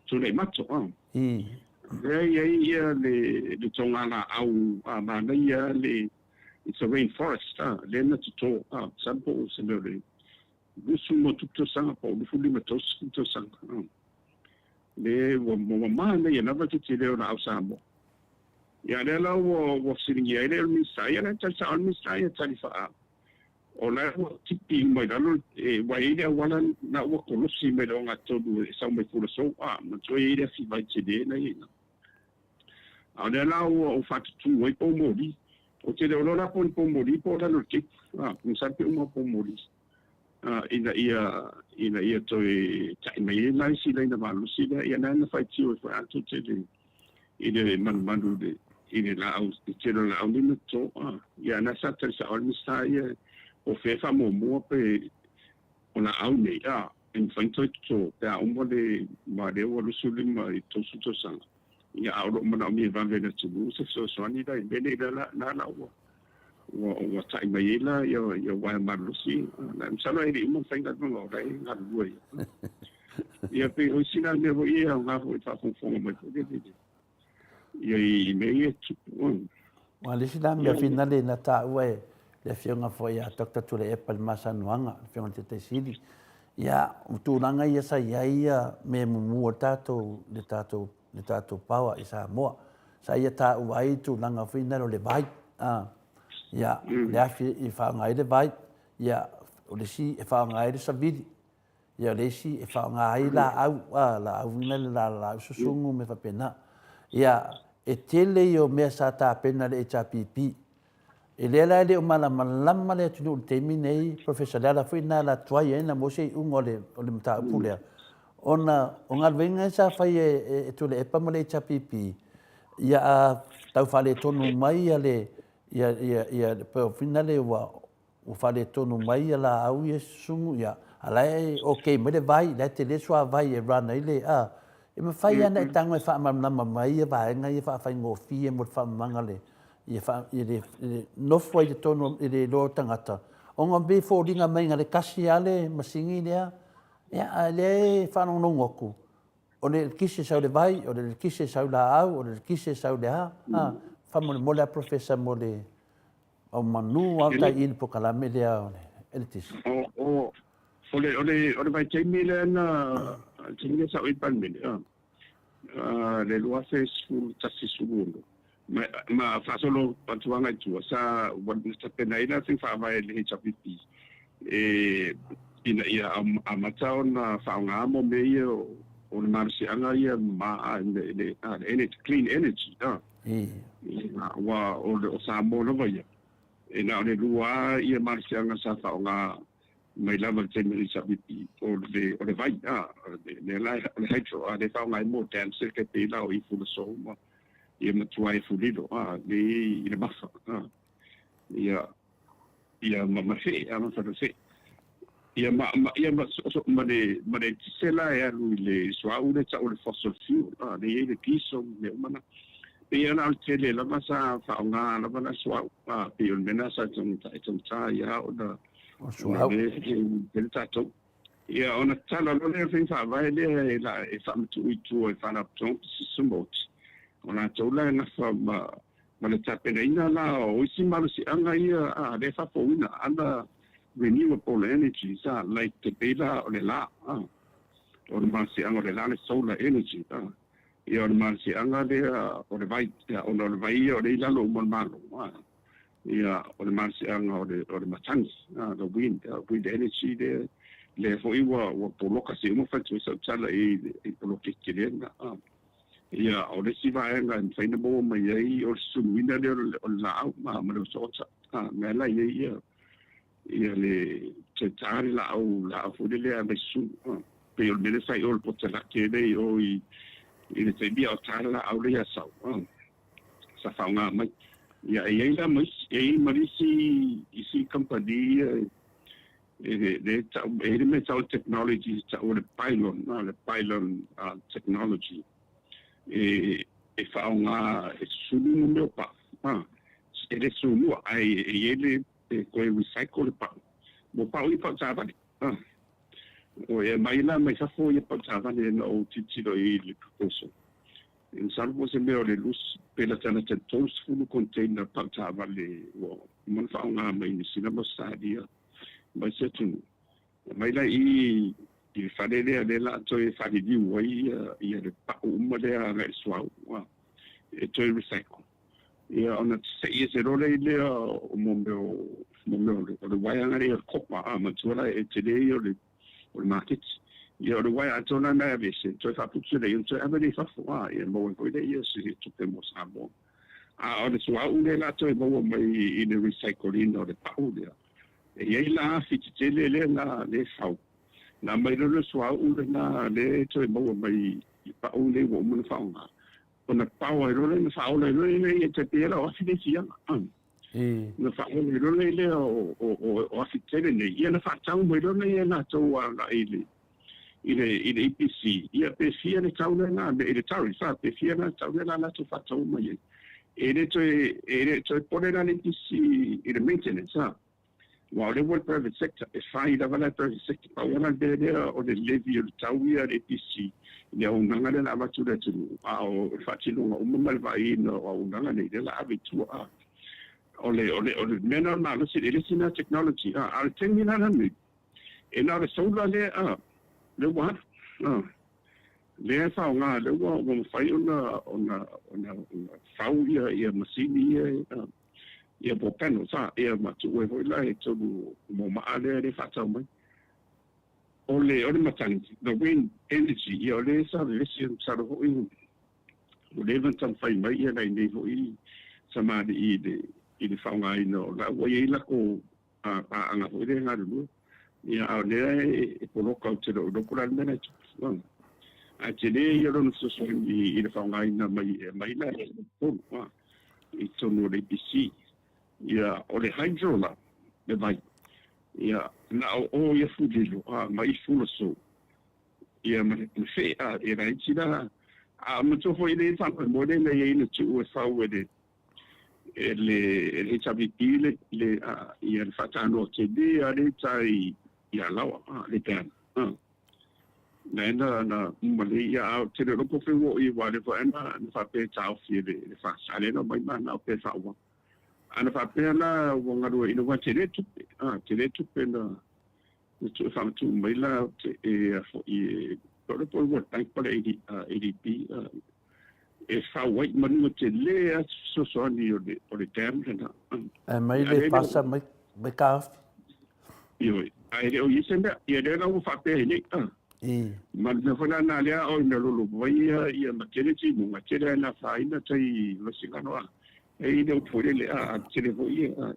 Tuleimato a. Lea e i ai ia le togalaau a manaia le it's a rain forest a lea na toto a masalo po o se mea o le 20 ma tupu tausaga po o 25 30 tausaga a. Le ua manaia lava le tetele o laau Samoa. Ia lea la ua fesiligia ai le Minisita, ia la e tali sao le Minisita ia tali faa o la ua tipi mai lalo e ua i ai le auala na ua kolosi mai le ogatotonu e sau mai Fulaso a matua i ai le afi vai tele na i ai na. A o lea la ua ou faatutu ai poumoli. Ou te le o iloa la po o ni poumoli po o lalo i le kepu. A, masalo pe uma poumoli. A, ina ia ina ia toe ta'i mai ai la isi laina malosi lea, ia na na faitio ai foi atoa tele i le manumanu i le i le laau i tele o laau nei na toto. A, ia na sa tali sao ai le Minisita ia po o fea e faamuamua pe o laau nei a e mafai ona toe toto pe a uma le ma lea ua 25 i 30 tausaga. Ia a o lo o manaomia e vave e le atunuu se fesoasoani la i mea nei la la la ua ua ua ta'i mai ai la ia ia uaea malolosi. La masalo e le i uma ona fai galuega o la e galulue ia. Ia pei o isi la mea foi ia e aoga foi i le faafogafoga mai foi lele ia i mea ia e tutupu. Aua o le isi la mea finale na taua e le Afioga foi ia Doctor Tuilaepa i le ma saunoaga, le Afioga i le Taitai Sili, ia, o tulaga ia sa i ai ia mea e mumu ai tatou, le tatou, le tatou power i Samoa. Sa ia taua ai tulaga foi na o le vai, a, ia, le afi e faaaoga ai le vai, ia, o le isi e faaaoga ai le savili, Ia o le isi e faaaoga ai laau, a, laau ina le laau susunu ma mea faapena. Ia, e tele ia o mea sa tapena e le HRPP. E lea la e le o malamalama le atunuu i le taimi nei, Professor, le ala foi lena na tuai ai ona maua se iuga o le, o le mataupu lea, ona o galuega ia sa fai e, e Tuilaepa ma le HRPP, ia a tau faaletonu mai ia le, ia, ia, ia, pe o finale ua, Ua faaletonu mai ia laau ia susunu ia, a la e ok mai le vai, la e tele suavai e run ai le, a, e mafai lava ona e tago e faamalamalama mai ia vaega ia faafaigofie mo le faamamaga le, ia faa, ia le, le nofo ai i totonu i le iloa o tagata, ona pei e foliga mai na o le tasi lava le masini lea, ia a o lea e faalogologo atu, o le eletise e sau i le vai, o le eletise e sau i laau, o le eletise e sau i le a, a, faamolemole lava Professor mo le Au manu a tai i le polokalame lea o le eletise. O, o, le, o le, o le vaitaimi lea na, taimi lea sa ou i le Palemene, a, a, le 2011 16, ma, ma faasolo atu agai i tua, sa, ua tapena ai la faiga faavae a le HRPP, e, ina ia amata ona faaaoga mo mea ia o, o le malosiaga ia ma, a, le, le, a, le clean energy, a. Aua o Samoa lava ia, e na o le lua lava ia malosiaga sa faaaoga mai lava i le taimi o le HRPP, o le vai, lea la o le hydro, lea e faaaoga ai mo dams e pei la o i Fulaso ma ia matua e Fulilo, lea i le Mafa. Ia, ia ma ma fee, a ma fee. Ia ma ma ia ma so, ma le ma le eletise la e alu i le suauu lea e tau o le fossil fuel, a lea e i ai le diesel ma mea uma na. Pei lava o le tele lava sa faaaoga lava la suauu, a pei o le mea lena sa e taugata ai lava ona ona lea e tele tatou. Ia ona tatala loa lea o le faiga faavae lea e la e faamatuu i tua i Faalapotopotoga ma Pisinisi Maoti, o latou la e nafa ma Ma le tapenaina la o isi malosiaga ia a lea e faafouina other renewable energies a like te pei la o le la a o le malosiaga o le la le solar energy a ia o le malosiaga lea o le vai ia ona o le vai ia o lea i lalo uma o le Malo a ia o le malosiaga o le o le matagi a the wind wind energy lea lea foi ua ua poloka se uma faletua sau tala i i poloketi lea na a Ia, o le isi vaega e mafai ona maua mai ai o le suluina lea o le laau ma le otaota. A, mea la i ai ia, ia le toe ta le laau, laau foi lele a mai sulu. A, pei o le mea lea sa i o le potalake lea i o i, i le taimi a o ta le laau lea i Asau. A, sa faaaoga mai. Ia, e i ai la ma isi, e i ai ma isi, isi kamupani ia e le tau, e i ai le mea e tau o le technology, e tau o le pylon, le pylon technology, e, e faaaoga e susulu mo mea o pau. A, e le sulua, ae e i ai le, e toe recycle le pau. Mo pau ia pau taavale. A, o e aumai la mai fafo ia pau taavale na ou tilotilo i le proposal. E masalo po o se mea o le pe latalata i le 30 container pau taavale ua uma ona faaaoga mai Niu Sila ma Ausetalia mai se atunuu. Aumai la i i le fale lea lea la toe faaliliu ai ia ia le pau uma lea agai i le suauu e toe recycle. Ia ona sei ese loa lea o mo mea o mo mea o le uaea lea o le kopa a manatua la e tele ia o le o le maketi. Ia o le uaea atoa la na e aveese toe faaputu lea ona toe ave lea i fafo a ia maua ai foi lea ia se tupe mo Samoa. A o le suauu lea la toe maua mai i le recycle ina o le pau lea, e i ai la afi tetele lea la lea e fau, na aumai loa le suauu lena lea e toe maua mai i pau nei ua uma ona faaaoga, ona pao ai loa lea, ona faaola ai loa lea ia tai pei la o afi le isi aga. Ona faaola ai loa lea o afi tetele nei, ia ona faatau mai loa lea e latou agai i le i le i le EPC, ia pe fia le tau lena i le tariff, a pe fia la le tau lena latou faatau mai ai. E le toe e le toe pole la le EPC i le maintenance, a. Aua o lea ua i le private sector, e fai lava la e private sector, pau lava la le mea lea o le levy o le tau ia a le EPC i le auaunaga lea o le a avatu i le atunuu, a o le faatinoga uma ma le vaaiina o auaunaga nei, lea o le a ave i tua, a. O le o le o le mea lena o le malosi, e le sina technology, a, a o le taimi la lenei, E na o le solar lea a, lea ua alu, a, lea e faaaoga, lea ua ua mafai ona ona ona ona fau ia ia masini ia a, ia po o panels a, ia ma tuu ai foi la i totonu o momaa lea e faatau mai. O le o le matagi, the wind energy, ia o lea sa vevesi masalo foi ua leva ona taumafai mai ia nai nei foi tamalii i le i le faaaogaina o la ua i ai latou a paaga foi lea e galulue. Ia, a o lea e poloka ou te le o iloa po o le a le mea la e tupu. Ae tele ia lona fesoasoani i le faaaogaina mai e aumai la i totonu, i totonu o le EPC. Ia, o le hydro la, le vai, ia, na o o ia Fulilo, ma i Fulaso, ia ma le fee, e laiti la, a manatua foi le faamoemoe lea na i ai na tuu e fau e le e le e le HRPP le le a ia le faatanoa tele a le tai i Alaoa a le dam a na na na uma le ia a te le lopo fe wo i wa le fo na na fa pe taofi le le fa sa le no mai ma na pe fa wa ana fa pe la wa ngalu ina wa tele tupe a tele tupe na na tu fa tu mai la te e a fo i o le po World Bank po le ADB e fau ai manu tele a fesoasoani o le o le dam lena. E mai le fasa mai mai taofi. Ioe, ae le o i ai se mea, ia lea la ua faapea ai nei. Ma le mea foi la na lea o ina lolo mai ia ia ma tele timuga, tele ai na afaina tai masingano a. E i le upu foi lele a tele foi ia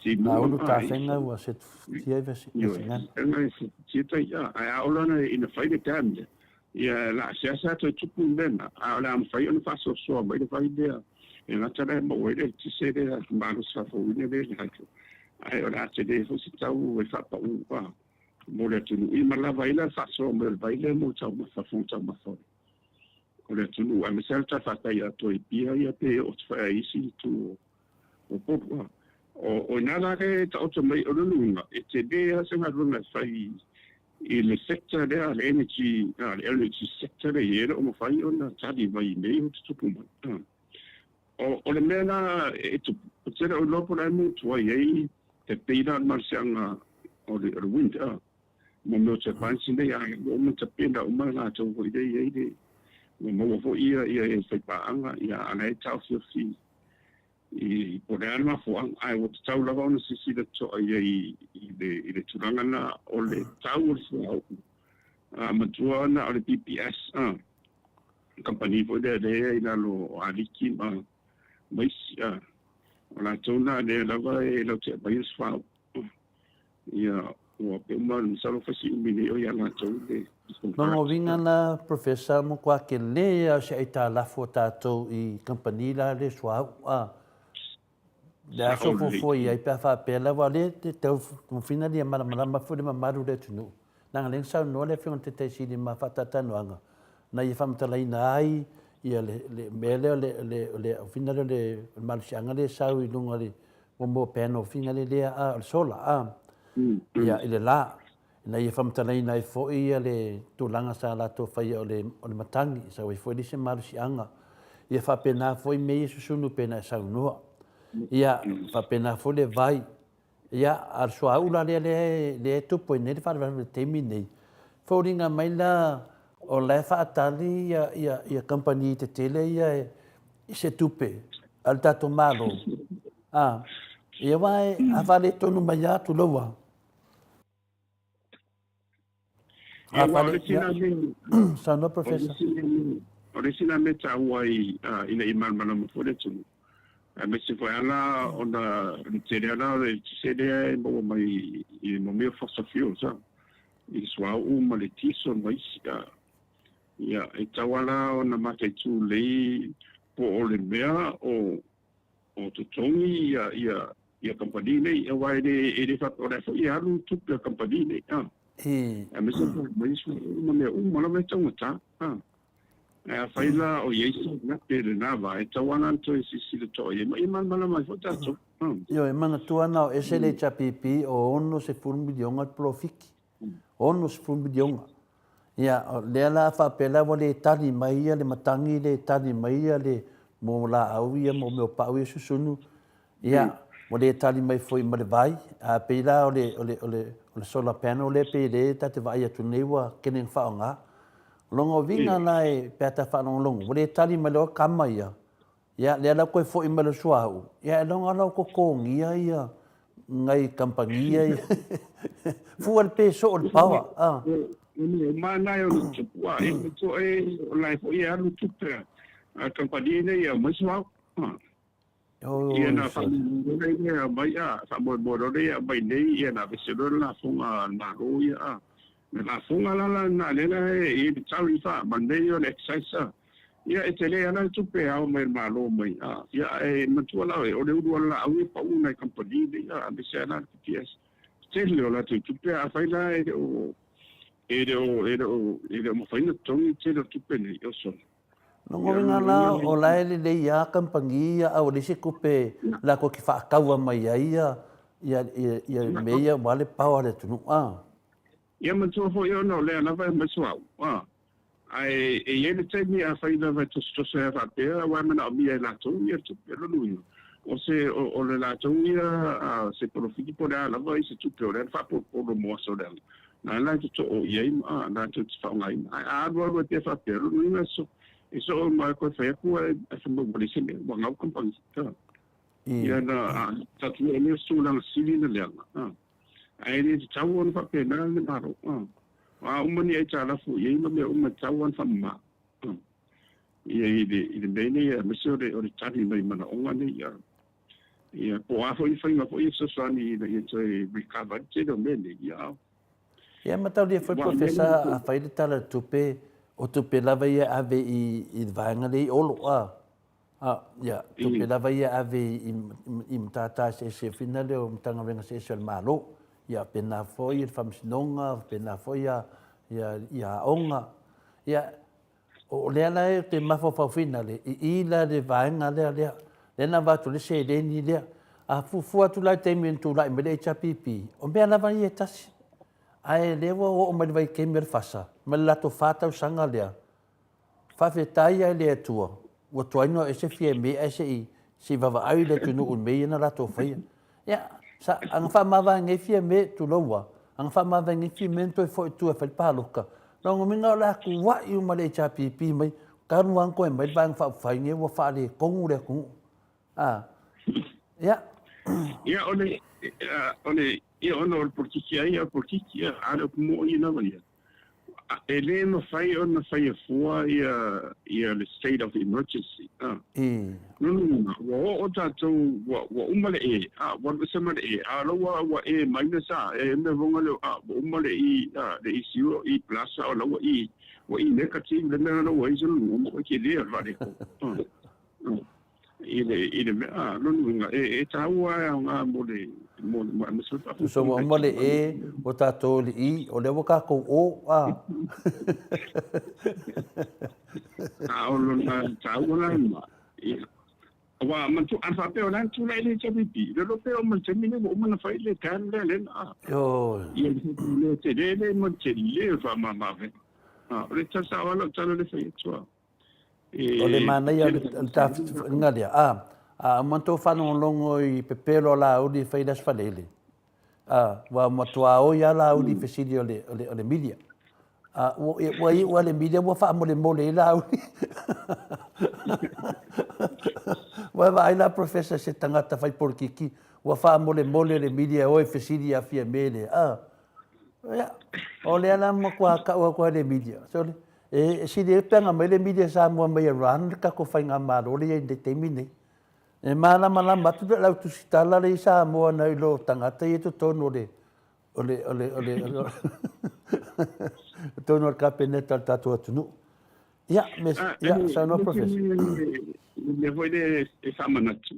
timuga. A ulu tafega ua setufutia ai masingano. Ioe, setufutia tai a, ae a ola na ina fai le dam lea, Ia, la seasea toe tupu le mea lena, a o le a mafai ona faasoasoa mai le vai lea e gata la e maua ai le eletise lea, le malosi faafouina lea i le hydro, ae o le a tele foi se tau e faapaū mo le atunuu. Ia ma lava ai la le faasoa mai o le vai lea mo taumafa, fofoga taumafa o le atunuu, aemaise lava le talafatai atoa i Apia ia pe oo atu foi lava i isi itu o Upolu. O i ina la lea e taoto mai o lona uiga, e tele lava se galuega e fai i le sector lea, le energy, le energy sector lea e le o mafai ona tali mai i mea ia ua tutupu mai. O le mea la e tupu, ou te le o iloa po o le a le mea ua tuai ai te pei la o le malosiaga o le wind a, ma mea o turbines nei, a ua uma ona tapena uma e latou foi lea e i ai le, ua maua foi ia e faipaaga, ia a o la e taofiofi i po o le a le mafuaaga, ae ua tatau lava ona silasila totoa i ai i le tulaga lena o le tau o le suauu, a matua na o le PPS a, kamupani foi lea lea i lalo o Aliki ma ma isi a, o latou na lea lava e latou te aumaia le suauu. Ia, ua pe uma, masalo fai si umi nei o ia latou le Lona uiga la Professor matua tele lava o se aitalafu a tatou i kamupani la le suauu a le a sofuafua i ai pe a faapea lava o lea e tau mafina ia malamalama foi le mamalu o le atunuu leaga lea na saunoa le afioga i le Taitai Sili ma faatalatalanoaga na ia faamatalaina ai ia le mea lea o le fina lea o le malosiaga lea e sau i luga o le mo panel fina lea a o le solar a ia i le la ina ia faamatalaina ai foi ia le tulaga sa latou faia o le o le matagi sau ai foi le isi malosiaga ia faapena foi mea ia susunu pei ona e saunoa ia faapena foi le vai ia a o le suauu la lea lea e tupu ai nei le faalavelave i le taimi nei foliga mai la o la e faatali ia ia ia kamupani tetele ia i se tupe a le tatou Malo a ia aua a faaletonu mai lava tulou a Ia, aua o le isi lena mea, Saunoa Professor. O le isi lena mea taua i, ina ia malamalama foi le atunuu, aemaise foi lava la ona o le tele lava la o le eletise lea e maua mai i mo mea o fossil fuels, i le suauu ma le diesel ma isi. Ia, e tatau lava la ona mataitu lelei po o le mea o o totogi ia ia ia kamupani nei, aua e le e le faapea o la e foi e alu tupe a kamupani nei, a. Aemaise foi ma isi ma mea uma lava e taugata, a. Ae afai la o i ai se lape i lena va, e tatau lava la ona toe silasila totoa i ai, ma ia malamalama ai foi tatou, a. Ioe, manatua na o ese le HRPP o 60 miliona le polofiki. 60 miliona. Ia, o lea la a faapea la ua le tali mai ia le matagi, le tali mai ia le mo laau ia, mo mea o pau ia susunu, ia, ua le tali mai foi ma le vai. A pei la o le, o le, o le, o le solar panel lea pei lea ta te vaai atu nei ua kene na faaaoga. O lona uiga la e, pe a ta faalogologo, ua le tali mai loa kama ia, Ia, lea la ua toe foi mai le suauu, ia ailoga la ua totogia ia nai kamupani ia. Fua le pe soo le power. Ah. Mana e o le tupu a e to e o la foi e alu tupe a kamupani nei e aumai suauu. Ah. Ia na faamoemoe ia aumai a faamoemoe ia aumai nei ia na aveese loa le lafoga a le Malo ia a. Le lafoga la la na lea la e i le tariff a ma le mea ia o le excise a. Ia e tele lava le tupe e ao mai e le Malo mai a. Ia ae matua la oe o le ulu o le laau ia pau nai kamupani nei a aemaise lava la le PPS. Tele o latou tupe a afai la e le o e le o e le o e le o mafai ona totogi le tele o tupe nei o solo. Lona uiga la o la e lelei lava kamupani ia a ua leai se tupe latou te faataua mai ai ia ia mea ia aua le power a le atunuu a. Ia matua foi ona o lea lava e aumai suauu a. Ae e i ai le taimi afai lava e tosetoso ai faapea aua e manaomia e latou ia tupe. O lona uiga, o se, o, o le latou ia a, se polofiti po o le a lava i se tupe o lea na faapolopolo mo aso leaga, na la e totoo i ai ma latou te faaaogaina. Ae a alualu ai pea faapea, o lona uiga e so, e soo ma e toe fai atu ae fai mai ua leai se mea, ua gau kamupani. Ia na, a, tatou oo nei o se tulaga sili ona leaga, a. Ae le tatau ona faapena le Malo. O a uma ni aitalafu i ai ma mea uma e tatau ona faamama. Ia i le, i le mea nei, aemaise o le, o le tali mai manaoga nei. Ia, ia po o a foi ni faiga foi e fesoasoani ina ia toe recover ai le tele o mea nei. Ia, Ia mataulia foi Professor a fai le Tala o le Tupe, o tupe lava ia e ave i, i le vaega lea i Olo, a. A, ia, tupe lava ia e ave i, i matata eseese fina lea o Matagaluega eseese o le Malo. Ia, pēnā foi le Faamasinoga, pēnā foi ia, ia, ia aoga. Ia, o lea la e te mafaufau fina le, i i la le vaega lea, lea, lea na avatu le seleni lea. A fuafua atu la i le taimi na tulai mai le HRPP, o mea lava ia e tasi. Ae lea ua oo mai le vaitaimi o le FASA, ma le latou fa tausaga lea, Faafetai ai le Atua. Ua tuai ona ese Fiame ae se i se i vaavaai le atunuu i mea ia na latou faia. Ia, sa, ana faamavae nei Fiame, tulou a, ana faamavae nei Fiame ona toe foi i tua e fai le palota, lona uiga o le a tuai uma le HRPP mai, talu lava ona toe mai le Vaega Faaupufai nei ua faaletonu le atunuu. A, ia. Ia, o le, o le, ia ona o le polokiki a ia, o le polokiki, ia, a o le upu moni lava ia, E le mafai ona faia fua ia le state of emergency. Lona uiga, ua oo tatou, ua uma le E, ua alu ese ma le E, a o la ua ua E minus a, e mea foga lea, ua uma le E, le ECU, E plus, a o la ua E, ua E negative le mea la ua i ai se lona uiga, ua tele le faaletonu. I le, i le mea, a, lona uiga, e, e taua e aoga mo le, mo le, mo le Tusa ua uma le E, ua tatou i le I, o lea ua tatou O, a. A o lona taua la lena, ia. Aua, manatua, ana faapea o la e na tulai le HRPP, le iloa pea oo mai le taimi lenei ua uma ona fai le can lea lena, a. Ioe. Ia, le tele le ma le tele o le faamama-avega. A, o le tala sao lava lau tala lea e fai atu, a. O le manaia o le tafetuunaiga lea, a, a uma ona outou faalogologo i pepelo a Laauli e fai i le Aso Faraile, a, ua matua oi lava Laauli i fesili o le, o le, o le media. A, ua, ua iu lava le media ua faamolemole ai Laauli. Ua e vaai la Professor i se tagata fai polokiki, ua faamolemole le media e o e fesili ia Fiame lea, a. Ia, o lea la matua tau atu ai le media, sole, E sili ai pe ana aumai le media Samoa mai Iran le tatou faigamalo lea e i ai i le taimi lenei. E malamalama atu le lau tusitala lea i Samoa nai lo tagata ia i totonu o le o le o le o le totonu o le Kapeneta o le tatou atunuu. Ia, me, ia, saunoa Professor. Le mea foi lea e faamanatu,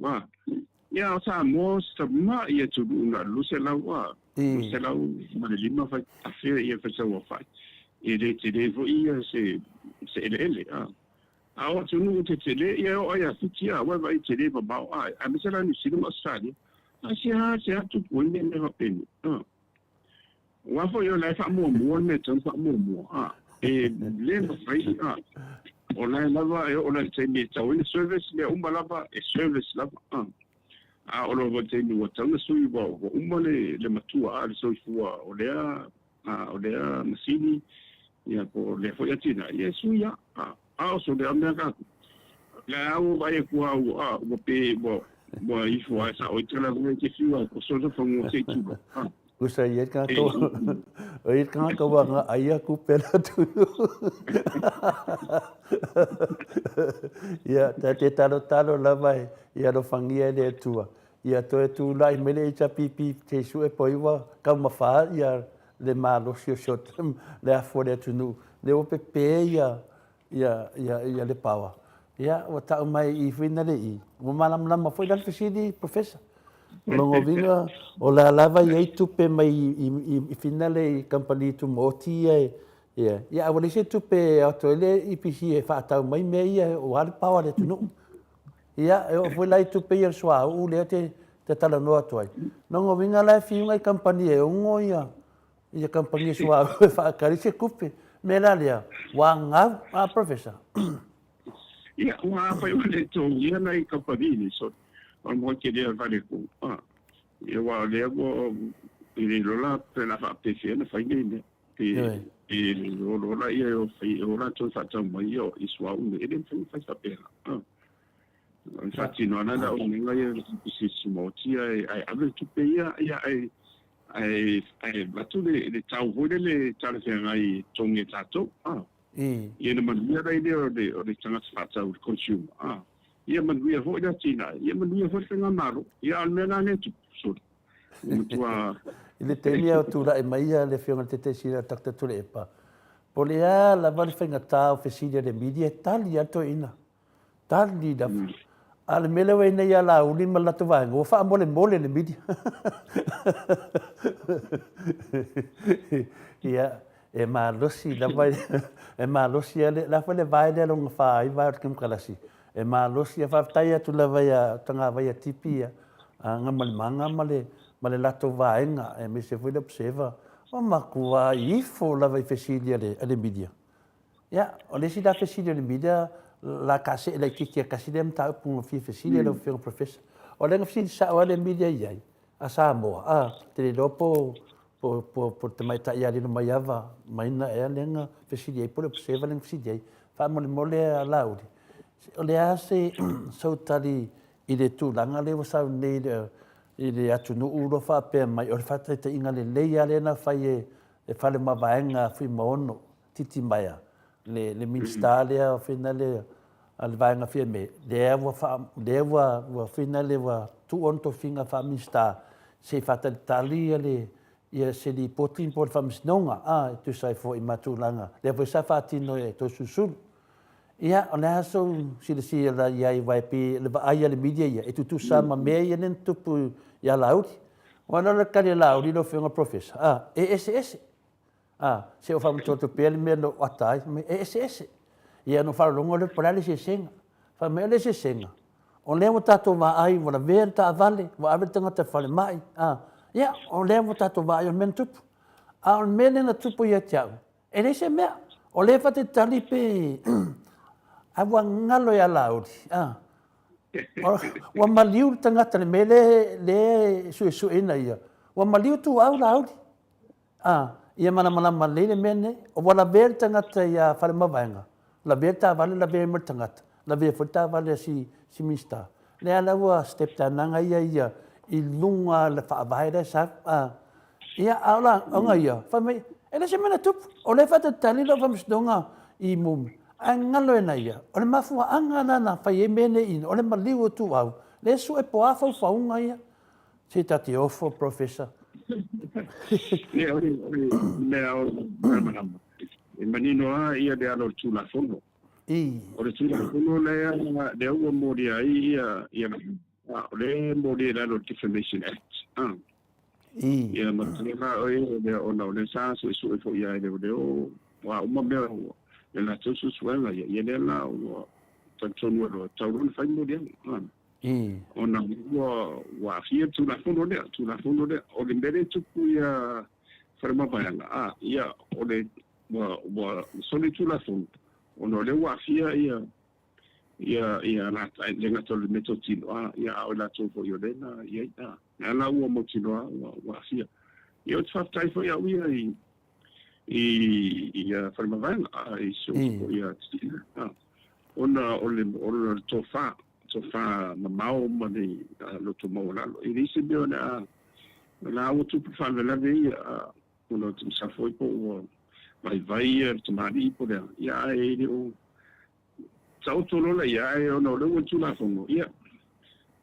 Ia, o Samoa o se tamai atunuu na o le 200 a, 205 afe ia faitauaofai. E le tele foi ia se se eleele a. A o atunuu tetele ia e oo lava ia Fiti a, ua e vaai e tele mamao a, aemaise la Niu Sila ma Ausetalia. Aisea se a tupu ai mea mea faapenei a. Aua foi o la e faamuamua le mea e tatau ona faamuamua, a, e le mafai, a, o la e lava e oo la i le taimi e tatau ai ona service mea uma lava, e service lava, a. A oo loa foi i le taimi ua tatau ona sui ua, ua uma le, le matua, a, le soifua o lea, a, o lea masini, ia, po o lea foi atinae, ia e sui lava, a. A o sole a mea ka le a ua vaai atu a ua a ua pe ua ua ifo a e sao i tala ua te fiu a ko sole fanua se i tulou a. Usa i ai le tagata o i ai le tagata ua na ai atu pe la tu. Ia, ta te talo talo lava e ia alofagia e le Atua. Ia toe tulai mai le HRPP te sue po iwa taumafa ia le malosi o si o le afu o le atunuu. Lea ua pepe ia ia, ia, ia le power. Ia, ua tau mai i foi na le i. Ua malamalama foi la le fesili, Professor. O lona uiga, o le a lava i ai tupe mai i, i, i finale i kamupani tumaoti ia e, ia, ia a ua leai se tupe e atu ai le EPC e faatau mai mea ia aua le power a le atunuu. Ia, e oo foi la i tupe ia o le suauu lea te, te talanoa atu ai. Lona uiga la e fiu nai kamupani e ono ia, ia kamupani suauu e faatali se tupe. Mea la lea, ua gau, a Professor? Ia, ua afai ua le togia nai kamupani nei, sorry, o le moe tele o le falekou. Ah, ia aua o lea ua, e le iloa la pe o le a faapefea ona fai nei mea. Pe, pe o loa laia e o fai, e o latou e faatau mai ia i suauu nei, e le mafai ona fai faapena. Ah. O le faatino ana le auaunaga ia i le pisinisi maoti ae, ae ave le tupe ia, ia ae, Ae avatu le tau foi lele talafeagai e totogi e tatou. Ia ona manuia lai lea o le tagata faatau, le consumer. Ia manuia foi le atinae, ia manuia foi le faigamalo. Ia a o le mea la lea e tupu, sole, ua matua. I le taimi a o tulai mai le Afioga i le Taitaiseseina Doctor Tuilaepa, po o le a lava le faigata o fesili a le media, e tali lava le toeaina. Tali lava. A o le mea lea ua i ai nei ia Laauli ma le latou vaega, ua faamolemole le media. Ia, e malosi lava, e malosi lava, le a foi le vae lea lona 49 o le Kemukalasi, e malosi lava. Faafetai atu lava ia Tagavai a Tipi ia, Gamalemanga ma le ma le latou vaega, aemaise foi le Observer, ua matua ifo lava i fesili a le media. Ia, o le isi la fesili o le media, la taasee laitiiti e tasi lea mataupu na fia fesili lau Afioga Professor. O lea na fesili sao lava le media i ai a Samoa, a, te le iloa po po po po le tamaitai ia Lilomaiava Maina ea lea na fesili ai po o le Observer lea na fesili ai. Faamolemole a Laauli, o le a se sou tali i le tulaga lea ua sau nei i le atunuu o lo o faapea mai o le faataitaiga lelei lava lea na fai e le Fale Mavaega a Fuimaono Titimaea, le le Minisita lea fina le a le Vaega Fiame, lea ua faa, lea ua ua fina le ua tuu ona tofiga faa-Minisita se i faatalitali ia le ia se lipoti po o le faamasinoga a e tusa ai foi ma tulaga lea foi sa faatino e Toeolesulusulu. Ia, o le a sou silasila i ai aua e pei o le vaai a le media ia e tutusa ma mea ia lea na tupu ia Laauli. Aua na o le tali a Laauli lau Afioga Professor, a, e eseese. A, se o faamatooto pea le mea na ou ata ai, fai mai, e eseese. Ia ona ou faalogologo lea po o le a le eseesega. Fai mai, o le eseesega, o lea ua tatou vaai ua lavea le taavale, ua ave le tagata i le falemai, a, ia, o lea ua tatou vaai o le mea na tupu. A o le mea lea na tupu ia te au, e leai se mea. O lea e faatalitali pe, ae ua galo ia Laauli, a, ua maliu le tagata i le mea lea e suesueina ia, ua maliu ituau Laauli. A, ia malamalama lelei le mea lenei, ua lavea le tagata ia Faleomavaega, lavea le taavale, lavea ai ma le tagata, lavea foi le taavale a si, si Minisita. Lea la ua step down aga ia ia i luga o le faavae la e sau. A, ia, a o la, ona ia, fai mai, e leai se mea na tupu, o lea e faatalitali lau faamasinoga i mumi, ae galo e na ia, o le mafuaaga la na fai ai mea nei ino, o le maliu o Ituau, lea e sue po o a faufauga ia. Se ta te ofo, Professor. Ia, o le mea o le malamalama, e manino lava ia le ala o le Tulafono. I. O le Tulafono lea, lea ua molia ai ia, ia o lea e molia i lalo o le Defamation Act. Ah. I. Ia, ma tulaga o ia, lea, ona o lea sa suesue foi ia e leoleo, ua uma mea ua, le latou suesuega ia, ia lea la ua talitonu ai loa, tau loa ona fai moliaga. Ah. Ona ua ua aafia le Tulafono lea, Tulafono lea. O le mea lea e tupu ia Faleomavaega, a, ia, o le, ua, ua soli le Tulafono, ona o lea ua aafia ia, ia, ia latou, e le gata o le meatotino, a, ia, a o i latou foi o lea na i ai, a. Lea la ua mautinoa ua, ua aafia. Ia, ou te faafetai foi au ia i, i, ia Faleomavaega, a, i si ou foi ia Tiina, a, ona o le, o le tofa, tofa mamao ma le loto maualalo. E leai se mea o le a, o la ua tupu faalavelave ia, ona ou te masalo foi po ua vaivai ia le tamalii po o le a, ia ae le o taoto lola ia, ae ona o lea ua i le Tulafono, ia,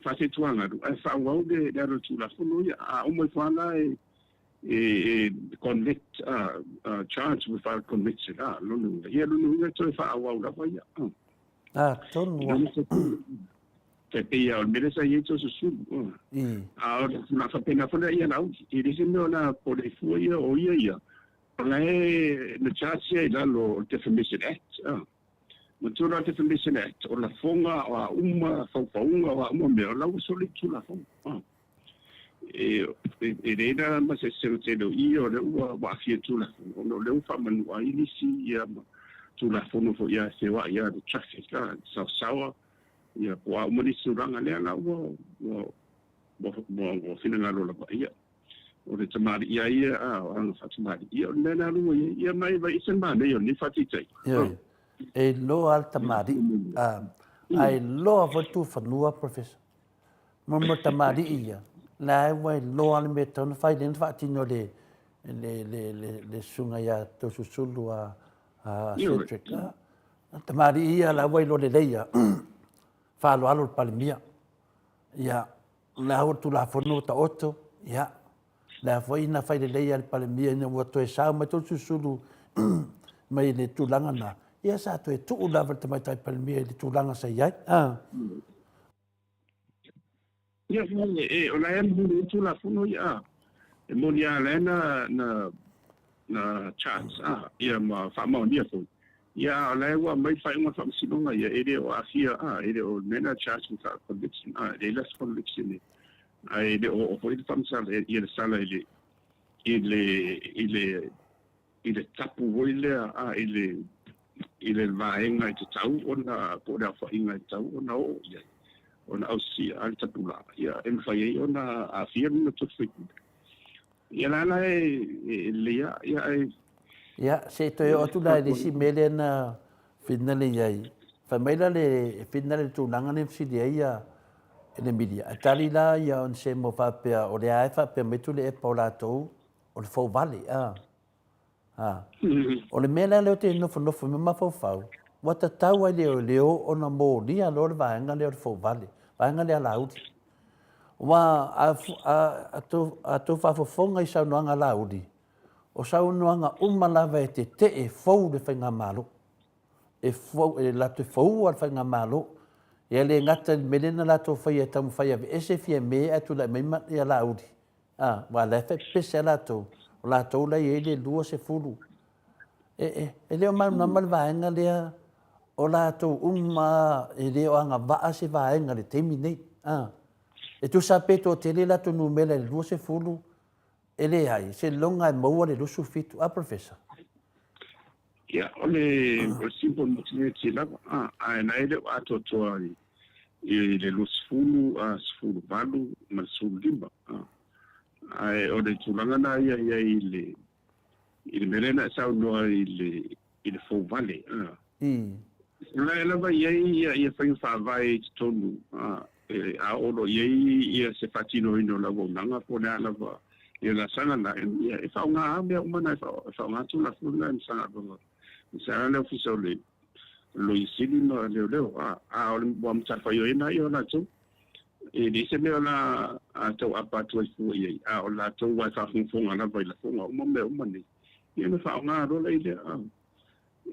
faafetuagalu, ae faaauau le ala o le Tulafono ia. A uma ifo lava la e e convict, charge without conviction, lona uiga, ia lona uiga e toe faaauau lava ia. Ah, tonu lava. Tai pei lava o le mea lea sa i ai Toeolesulusulu. A o le tulaga faapena foi lea ia Laauli. E le se mea o le a pole fua ia o ia ia, o la e na charge ia i lalo o le Defamation Act. Matua la Defamation Act, o lafoga, o a uma faufauga, o a uma mea, o la ua soli le Tulafono. E leai la ma se selo tele o i o lea ua aafia i le Tulafono, ona o lea ua faamanua ai nisi ia Tulafono foi ia feoai ia le traffic le saosaoa ia po o a uma nisi tulaga lea la ua ua finagalo lava ia. O le tamalii lava ia a o aga faatamalii ia o le mea lena ua i ai ia ma e vaai ese le manaia o lenei faataitaiga. Ioe. E iloa lava le tamalii, a iloa foi le tufanua, Professor. Mo mo tamalii ia, la e ua iloa le mea e tatau ona fai, lea na faatino e le le le le le susuga ia Toeolesulusulu a a Cedric. A tamalii ia la ua iloa lelei ia, faaaloalo le Palemia. Ia, la ua Tulafono ua taoto, ia, lea foi na fai lelei e le Palemia ina ua toe sao mai Toeolesulusulu mai le tulaga na, ia sa toe tuu lava le Tamaitai Palemia i le tulaga sa i ai. Ia, e, o la e moni ai Tulafono ia, a. E moni lava la e na, na, na charge, a, ia ma faamaonia foi. Ia, a o la e ua aumai le faaiuga o le faamasinoga ia, e le o aafia, a, e le o le mea lena charge without conviction, a, e leai la se conviction e, a e le o oo foi le faamasala, ia le sala i le, i le, i le, i le tapu foi lea, a, i le. i le vaega e tatau ona, po o le aofaiga e tatau ona oo i ai, ona ausia a le tapulaa, ia, e mafai ai ona aafia lona tofi faipule. Ia la la e lelei lava, ia ae. Ia, se i toe oo atu la i le isi mea lea na finale i ai. Fai mai la le finale i le tulaga lea na fesili ai ia le media, ae tali la ia Onesemo faapea o lea lava e faapea mai Tuilaepa o latou o le fouvale, a. A. O le mea la lea ou te nofonofo ai ma mafaufau, ua tatau lava i leoleo ona molia loa le vaega lea o le fouvale, vaega lea a Laauli. Aua a outou faafofoga i saunoaga a Laauli, o saunoaga uma lava e tetee fou le faigamalo. E fou, e latou te foua le faigamalo. Ia le gata i le mea lea na latou faia e taumafai e aveese Fiame ae tulai mai ia Laauli, a, aua o la e pepese lava latou, o latou la e i ai le 20. E, e le o malamalama le vaega lea, o latou uma lava e le o agavaa se vaega i le taimi lenei. A, e tusa pe toatele latou numera i le 20, e leai, seiloga e maua le 27. A, Professor? Ia, o le simple mathematics lava, a, ae na e le o atoatoa i le 20, 18 ma le 15. Ae o le tulaga na ia i ai i le mea lea na e saunoa i le fouvale. O la e lava i ai ia faiga faavae i totonu, a oo loa i ai se faatinoina o le auaunaga po o le a lava ia laasaga na, ia e faaaoga lava mea uma na, e faaaoga Tulafono na e Matagaluega, sa le Ofisa o le Loia Sili ma Leoleo, a o le matafaioi lena ia o latou. E leai se mea o le a tauaapa atu ai fua i ai, a o latou lava e faafogafoga lava i lafoga uma ma mea uma nei, ia ona faaaoga loa lea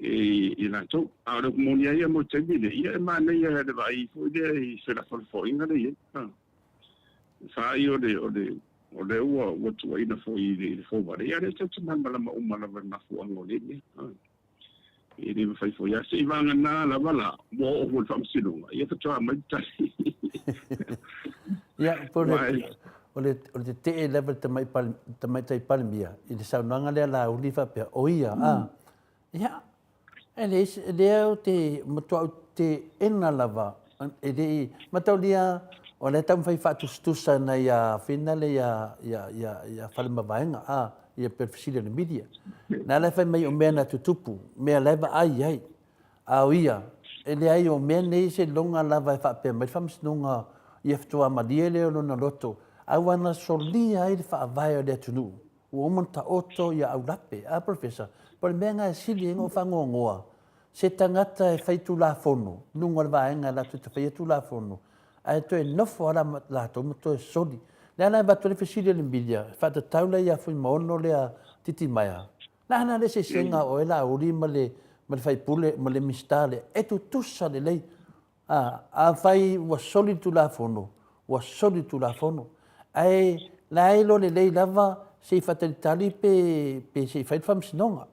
i latou. A o le upu moni lava ia mo le taimi lenei, ia e manaia le vaai foi lea i felafolafoaiga lea e i ai. Fai o le, o le, o lea ua, ua tuuaina foi i le fouvale, ia o lea tatou te malamalama uma lava i le mafuaaga o lea mea. E le mafai foi lava, seivagana lava la, ua oo foi i le faamasinoga, ia faatoa aumai le tali. Ia, po o le, o le tetee lava i le Tamaitai Palemia i le saunoaga lea a Laauli faapea, o ia, a, ia, E leai, lea ou te matuai ou teena lava, e le i mataulia o lea e taumafai e faatusatusa nai a Fina lea ia, ia, ia, ia Faleomavaega, a, ia pei o le fesili a le media. Na ala e fai mai o mea na tutupu, mea la e vaai i ai. A o ia, e leai o mea nei seiloga lava e faapea mai le Faamasinoga ia faatoa malie lea o lona loto, a ua na solia ai le faavae o le atunuu. Ua uma ona taoto ia Aulape. A Professor, po o le mea lena e sili ai ona ou faanoanoa, se tagata e fai Tulafono, i luga o le vaega latou te faia Tulafono, ae toe nofo lava latou ma toe soli. O lea la e avatu ai le fesili a le media, e faatatau la ia Fuimaono lea Titimaea, le a la le eseesega o oe Laauli ma le sui usufono ma le Minisita lea, e tutusa lelei. A, afai ua soli le Tulafono, ua soli le Tulafono. Ae la e iloa lelei lava se i faatalitali pe, pe se i fai le faamasinoga.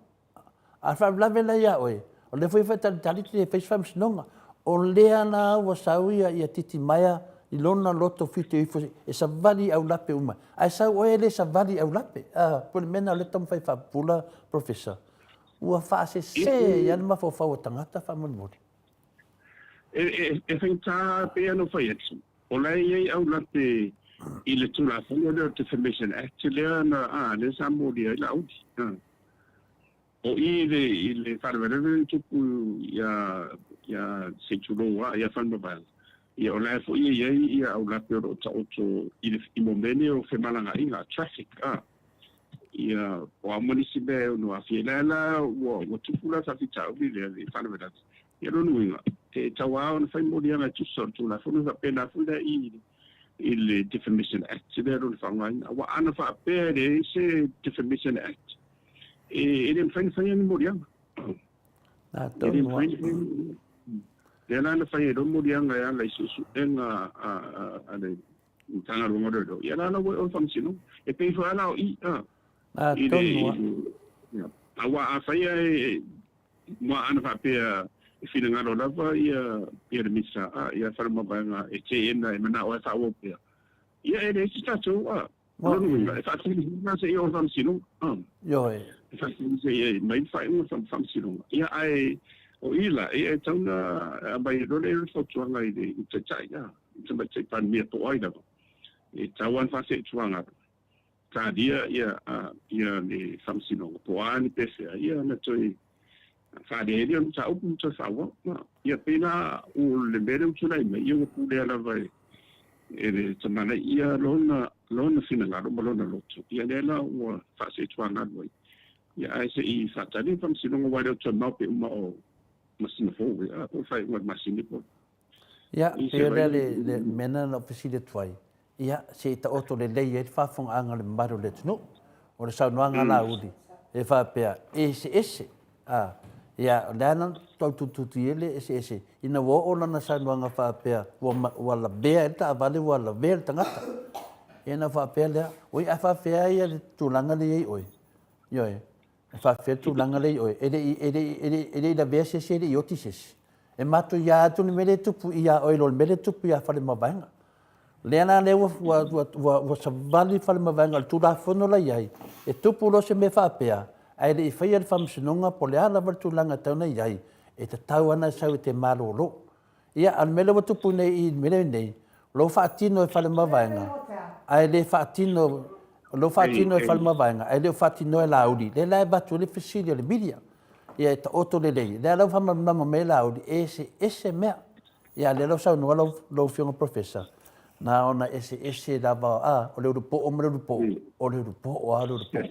A o le faalavelave la ia oe, o lea foi e faatalitali e te le fai se faamasinoga. O lea la ua sau ia, ia Titimaea i lona loto fito ifo e savali i aulape uma. Ae sau oe e le savali i aulape. A, po o le mea lena o lea e taumafai e faapupula, Professor. Ua faasese ai lava le mafaufau o tagata faamolemole. E faigata pei ona ou fai atu, o la e i ai aulape i le Tulafono lea o le Defamation Act lea na, a, lea sa molia ai Laauli. A. O i i le, i le faalavelave lea na tupu ia, ia, se i tulou lava, ia Faleomavaega, ia o la e foi e i ai ia aulape o lo o taoto i le, i mea nei o femalagaaiga, traffic, a. Ia, o a uma nisi mea e ono aafia ai. La la ua tupu la le faafitauli lea i le faalavelave. Ia lona uiga, e tatau lava ona fai moliaga e tusa o le Tulafono e faapena foi la i i le Defamation Act lea lona faaaogaina. Aua ana faapea e leai se Defamation Act, e le mafai ona faia ni moliaga. E le mafai ona faia ni moliaga. Lea la na fai ai loa moliaga e ala i suesuega a le Matagaluega o Leoleo, ia la la ua i o i le Faamasinoga. E pei foi lava la o i, a, i le, i le, aua afai ae, aua ana faapea e finagalo lava ia, ia le Minisita, a, ia Faleomavaega e teena e manao lava e faaauau pea, ia e leai se tatou, a, o lona uiga, e faatali la seia oo i le Faamasinoga, a. Ioe. E faatali seia mai le faaiuga o le Faamasinoga. Ia ae O i la, e tatau ona aumai loa le fautuaga i le taitai, a, i le tamaitai Palemia po o ai lava, e tatau lava ona faaseetuaga talia ia ia le faamasinoga po o a ni pefea, ia ona toe faalea ai lea o le mataupu ma toe faaauau. Ia pei la o le mea lea ua tulai mai, ia ua pulea lava e le tamalai ia lona lona finagalo ma lona loto, ia lea la ua faaseetuagalu ai. Ia ae se i faatali le faamasinoga aua e le o toe mao pe uma o masina fou e, a po o le faaiuga o le masina po Ia, pei o lea le mea lena na ou fesili atu ai, ia, se i taoto lelei ai le faafofogaaga a le mamalu o le atunuu. O le saunoaga a Laauli, e faapea, e eseese, a, ia, o lea na tau tututu i ai le eseese, ina ua oo lana saunoaga faapea, ua, ua lavea ai le taavale, ua lavea le tagata. Ia ona faapea lea, oi, a faapefea ia le tulaga lea e i ai oe? Ioe, e faapefea le tulaga lea i oe, e le i, e le i, e le i, e le i lavea se isi, e le i oti se isi. E matuia atu le mea lea e tupu ia oe i lo le mea lea e tupu ia Faleomavaega. Lea la lea ua, ua, ua, ua, ua savali Faleomavaega i le Tulafono la i ai, e tupu loa se mea faapea, ae le i faia le faamasinoga po o le a lava le tulaga e tatau ona i ai, e tatau lava ona e sau e te malolo. Ia, a o le mea lea ua tupu nei i le mea lea nei, o lo o faatino e Faleomavaega, ae le faatino, o lo o faatino e Faleomavaega, ae le o faatinoa e Laauli. Lea la e avatu ai le fesili a le media, ia e taoto lelei. Lea la ua faamalamalama mai e Laauli, e eseese mea. Ia, a o lea la ua saunoa lau, lau Afioga Professor, na ona eseese lava, a, o le ulupoo ma le ulupoo, o le ulupoo lava o le ulupoo.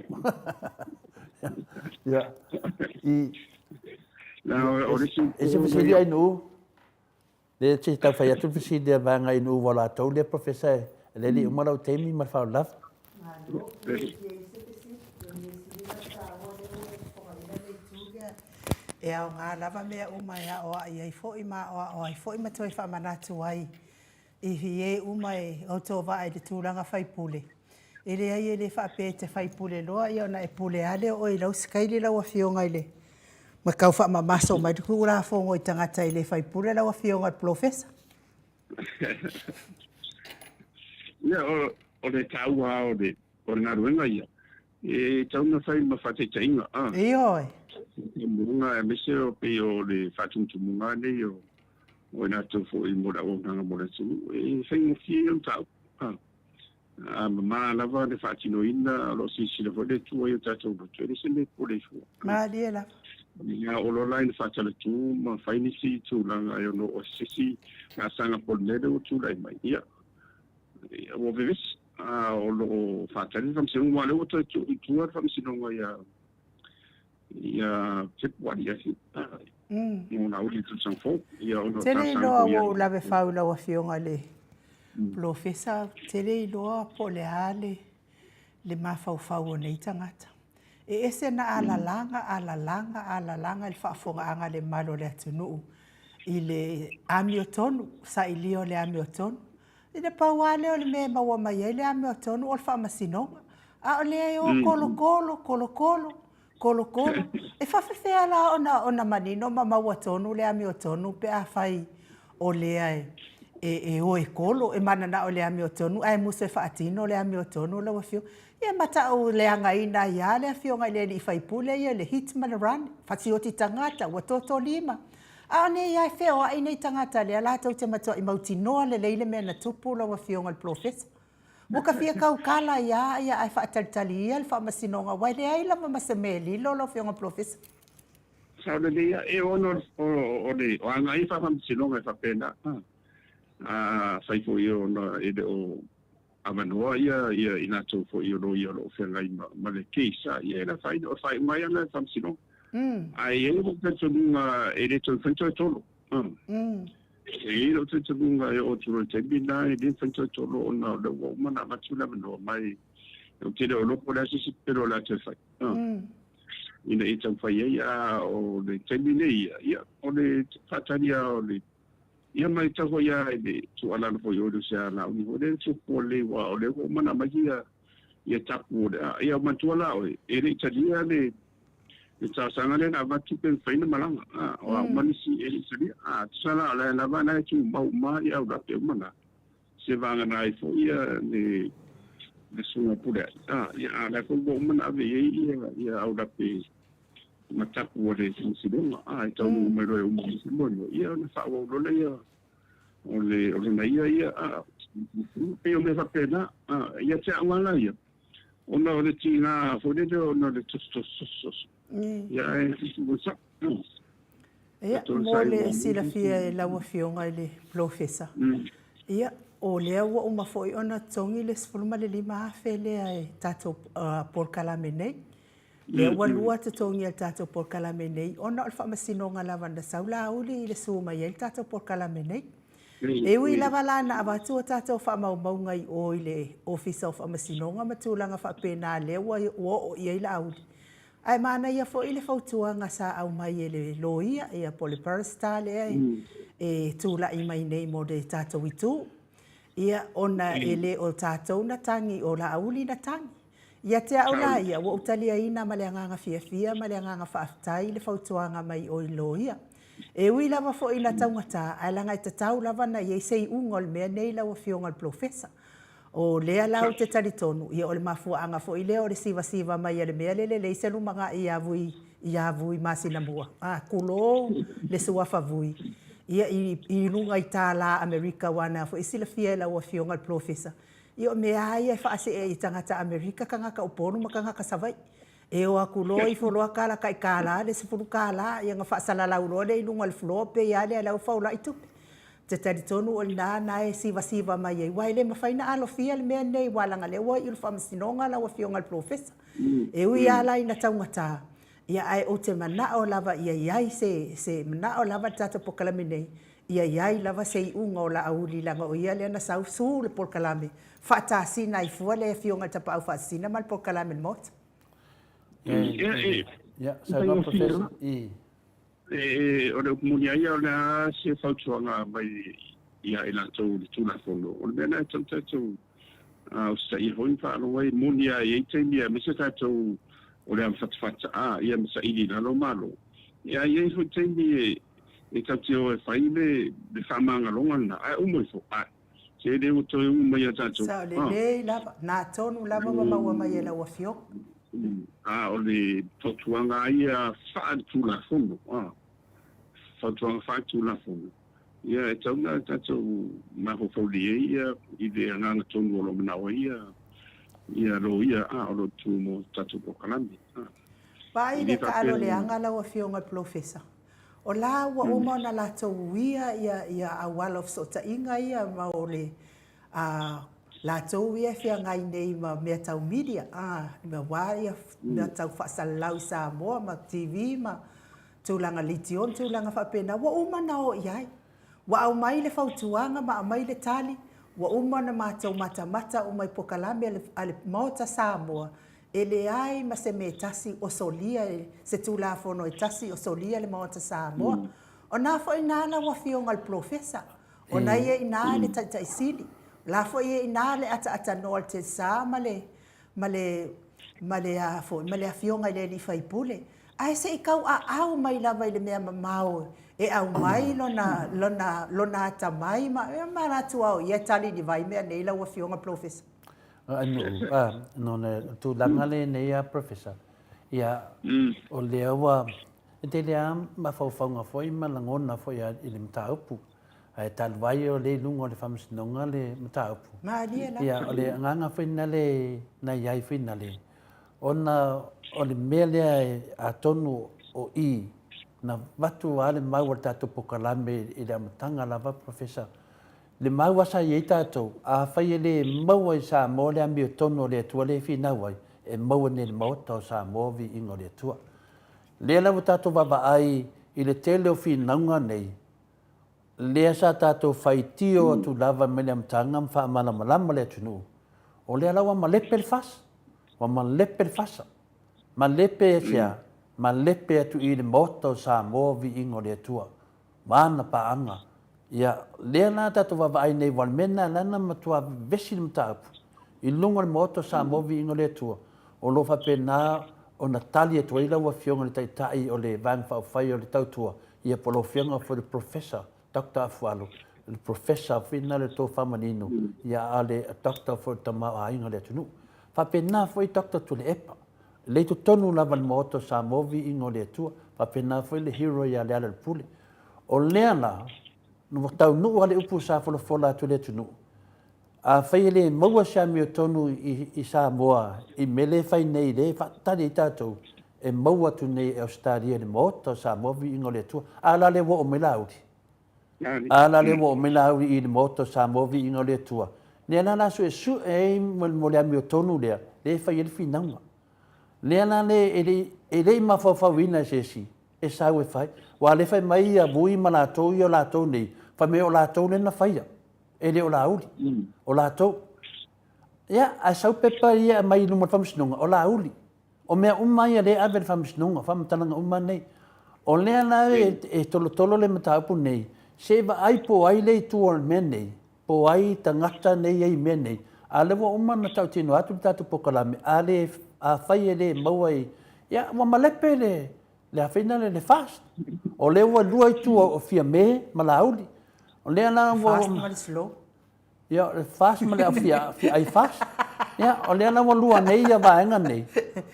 Ia, i, E se fesili ai nuu? Le se tau fai atu fesili a vaega i nuu ua latou lea Professor e le le uma lau taimi ma le faaolava. E aoga lava mea uma e aoai ai foi ma aoao ai foi ma toe faamanatu ai I e uma e outou vaa i le tulaga faipule, e leai e le faapea e te faipule loa ia ona e pule lava lea o oe i lau sikaili lau afioga i le ma tau faamamaso mai le Tulafono i tagata e le faipule lau afioga i le Polofesa. Ia, o le taua lava o le galuega ia, e tatau ona fai ma faataitaiga. Ioe. Faatumuga aemaise o pei o le faatumutumuga nei o o i latou foi mo le auaunaga mo le atunuu, e faigofie ia mataupu. A mama lava le faatinoina, o lo o silasila foi le Atua i o tatou loto, e le se mea e pule ai fua. Malie lava. Ia oo loa la ina faatalatu ma fai nisi tulaga e ono oo ai se isi laasaga po o le mea lea ua tulai mai, ia, ua vevesi. A o lo o faatali le Faamasinoga, aua o lea ua toe tuu i tua le Faamasinoga ia ia Fepuari afi mo la uli tausaga fou ia ona Tele iloa ua ou lave fau i lau afioga i le Polofesa, tele iloa po o le a le le mafaufau o nei tagata. E ese na alalaga, alalaga, alalaga i le faafofogaaga a le mamalu o le atunuu i le amiotonu, sailia o le amiotonu. I le pau lava lea o le mea e maua mai ai le amiotonu o le faamasinoga. A o lea e o kolokolo, kolokolo, kolokolo. E faafefea la ona, ona manino ma maua tonu le amiotonu pe afai o lea e, e, e o e kolo, e mananao i le amiotonu ae musu e faatino le amiotonu lau Afioga. Ia ma tau leagaina ai lava le Afioga i le alii faipule ia i le hit ma le run, fasioti tagata, ua toto lima. A o nei lava e feoai nei tagata lea latou te matuai mautinoa lelei le mea na tupu lau Afioga i le Polofesa. Ua ka fia tautala ai lava ia ae faatalitali ia le faamasinoga aua e leai lava ma se mea e lilo lau Afioga i le Polofesa. Sao lelei lava. E ono o le o agai faamasinoga e faapena. A fai foi ona e le o avanoa ia ia i latou foi o loia o lo o feagai ma, ma le case, a ia e le afaina, o le faaiuga lava ia lena e le Faamasinoga. Ae i ai lou talitonuga e le toe mafai ona toe tolo. E i ai lou talitonuga e oo atu loa i le taimi lena e le mafai ona toe tolo ona o lea ua uma ona avatu le avanoa mai. Ou te le o iloa po o le a se isi pepelo o le a toe fai ina ia taumafai ai, a o le taimi nei, ia, o le faatali lava o le Ia ma e tau foi lava i le tuualalo foi o se Laauli foi lea fuafua lelei aua o lea ua uma ona aumai ia ia tapu o le a. Ia manatua la oe, e le i talia le le talosaga lea na avatu pe mafai ona malaga. A, o a uma nisi e le i talia. A tusa la o la e lava la e tumau uma ia aulape uma na. Se vagana ai foi ia le le susuga Pulea'i. A, ia a o la foi ua uma ona ave i ai ia ia aulape. matapu a le Faamasinoga, a e taunuu mai loa e uma ai se moemoe, ia ona faaauau loa lea o le o lona ia ia, a pei o mea faapena, a ia te au lava la ia, ona o le tiga foi lele ona o le tosotoso, ia ae sao. Ia, mo le silafia e lau Afioga i le Polofesa, ia, o lea ua uma foi ona totogi le $15,000 lea e tatou polokalame nei. Lea ua lua totogi a le tatou polokalame nei ona o le faamasinoga lava na sau Laauli i le su mai ai le tatou polokalame nei. E ui lava la na avatu a tatou faamaumauga i o i le Ofisa o Faamasinoga ma tulaga faapena lea ua oo i ai Laauli, Ae manaia foi le fautuaga sa aumai e le loia, ia po o le barrister lea e tulai mai nei mo le tatou itu, ia ona e le o tatou na tagi, o Laauli na tagi. Ia te au la ia, ua ou taliaina ma le agaga fiafia ma le agaga faafetai le fautuaga mai o i loia. E ui lava foi ina taugata, ae leaga e tatau lava ona i ai se iuga o le mea nei lau Afioga i le Polofesa. O lea la ou te talitonu, ia o le mafuaaga foi lea o le sivasiva mai a le mea lea e leai se lumanai ia Vui, ia Vui Masinamua, a, tulou le suafa Vui, ia i luga i tālā Amerika aua na foi e silafia e lau Afioga i le Polofesa, ia o mea lava ia e faasee i tagata Amerika, tagata Upolu ma tagata Savaii. E o atu loa ifo loa tala tai $1 le $10, ia ona faasalalau loa lea i luga o le floor pei lava lea o la ua faulai tupe. Ou te talitonu o i ina na e sivasiva mai ai, aua e le mafai ona alofia le mea lenei aua leaga o lea ua i le Faamasinoga lau Afioga i le Polofesa. E ui lava la ina taugata, ia ae ou te manao lava ia i ai se, se manao lava le tatou polokalame nei, ia i ai lava se iuga o Laauli leaga o ia lea na sau su le polokalame, faatasina ai fua le Afioga i le Tapaau Faasisina ma le polokalame i le Maota. Ia, saunoa Professor. E, o le upu moni a ia, o le a se fautuaga mai ia i latou i le Tulafono, o le mea lena e tatau tatou usitaia foi ma faalogo ai. E moni lava e i ai taimi aemaise tatou o le avafatafata a, ia ma saili i lalo Malo, ia ae i ai foi taimi e, e tatou te o e fai le, le faamagaloga lena, ae uma ifo, ae, se le ua toe uu mai ia tatou. Sao lelei lava, na tonu lava ua maua mai e lau Afioga. A o le fautuaga lava ia faale-Tulafono, a, fautuaga faale-Tulafono, ia e tatau ona tatou mafaufaulia ai ia i le agaga tonu o lo o manao ai ia ia loia a o lo o tu mo tatou polokalame. A. Vaai le taalo leaga lau Afioga i le Polofesa. O la ua uma ona latou uia ia ia auala o fesootaiga ia ma o le a latou ia e feagai nei ma mea tau media, a, aua ia mea tau faasalalau i Samoa ma TV ma tulaga leitio ma tulaga faapena, ua uma ona o i ai. Ua aumai le fautuaga ma aumai le tali, ua uma ona matou matamata uma i polokalame a le Maota Samoa, e leai ma se mea e tasi o solia, se Tulafono e tasi o solia le Maota Samoa. O na foi ina lau Afioga i le Polofesa, O na ia i ina le Taitai Sili, o la foi ia i ina le ataaatanoa o le Telsa ma le, ma le, ma le a foi, ma le Afioga i le Alii Faipule. Ae se i tauaau mai lava i le mea mamao e aumai lona, lona, lona atamai ma, e manatu lava o ia e tali i ni vai mea nei lau Afioga Polofesa. Nuu, a, no le tulaga lenei a Professor, ia, o lea ua, e tele lava mafaufauga foi ma lagona foi i le mataupu. Ae talu ai o lea i luga o le Faamasinoga le mataupu. Malie lava. Ia, o le agaga foi lena le na i ai foi na le, ona o le mea lea atonu o i na avatu lava le mau a le tatou polokalame i le amataga lava Professor, le mau lava sa i ai tatou, afai e le maua i Samoa le amiotonu a le Atua lea e finau ai, e maua nei i le Maota o Samoa viiga o le Atua. Lea la ua tatou vaavaai i le tele o finauga nei, lea sa tatou faitio atu lava mai le amataga ma faamalamalama le atunuu, o lea la ua malepe le fasa, ua malepe le fasa. Malepe aisea? Malepe atu i le Maota o Samoa viiga o le Atua ma ana paaga. Ia, lea la tatou vaavaai nei, aua o le mea lena la na matua vevesi le mataupu i luga o le Maota o Samoa viiga o le Atua, o lo o faapena ona tali atu ai lau Afioga i le Taitai o le Vaega Faaupufai o le Tautua, ia po o lau Afioga foi le Professor Doctor Afualo, le Professor foi lena o le tofa manino, ia a o le Doctor foi o le tamaoaiga o le atunuu. Faapena foi Doctor Tuilaepa. Lea i totonu lava o le Maota o Samoa viiga o le Atua, faapena foi le hero ia Lealailepule. O lea la, ua taunuu lava le upu sa folafola atu i le atunuu, afai e le maua se amiotonu i Samoa i mea lea e fai nei lea e faatali ai tatou, e maua atu nei e Ausetalia i le Maota o Samoa viiga o le Atua. A la lea ua oo mai Laauli? A la lea ua oo mai Laauli i le Maota o Samoa viiga o le Atua? Lea la o le a suesue ai mo le amiotonu lea, lea e fai ai le finauga. Lea la le, e le, e le i mafaufauina e se isi e sau e fai. Aua o lea e fai mai ia Vui ma latou ia o latou nei, fai mai o latou lea na faia, e le o Laauli, o latou. Ia, ae sau pepa ia e aumai i luma o le Faamasinoga, o Laauli. O mea uma ia lea e ave i le Faamasinoga, o faamatalaga uma nei. O lea la e tolotolo le mataupu nei, se i vaai po o ai lea e i tua o le mea nei, po o ai tagata nei e i mea nei, a o lea ua uma ona tautino atu le tatou polokalame, a le, afai e le maua i, ia ua malepe le, le afeina lea, le FAST. O lea ua lua itu o Fiame ma Laauli. O lea la ua... Fast ma le slow. Ia, o le FAST ma le au fia, fia ai fast. Ia, o lea la ua lua nei ia vaega nei.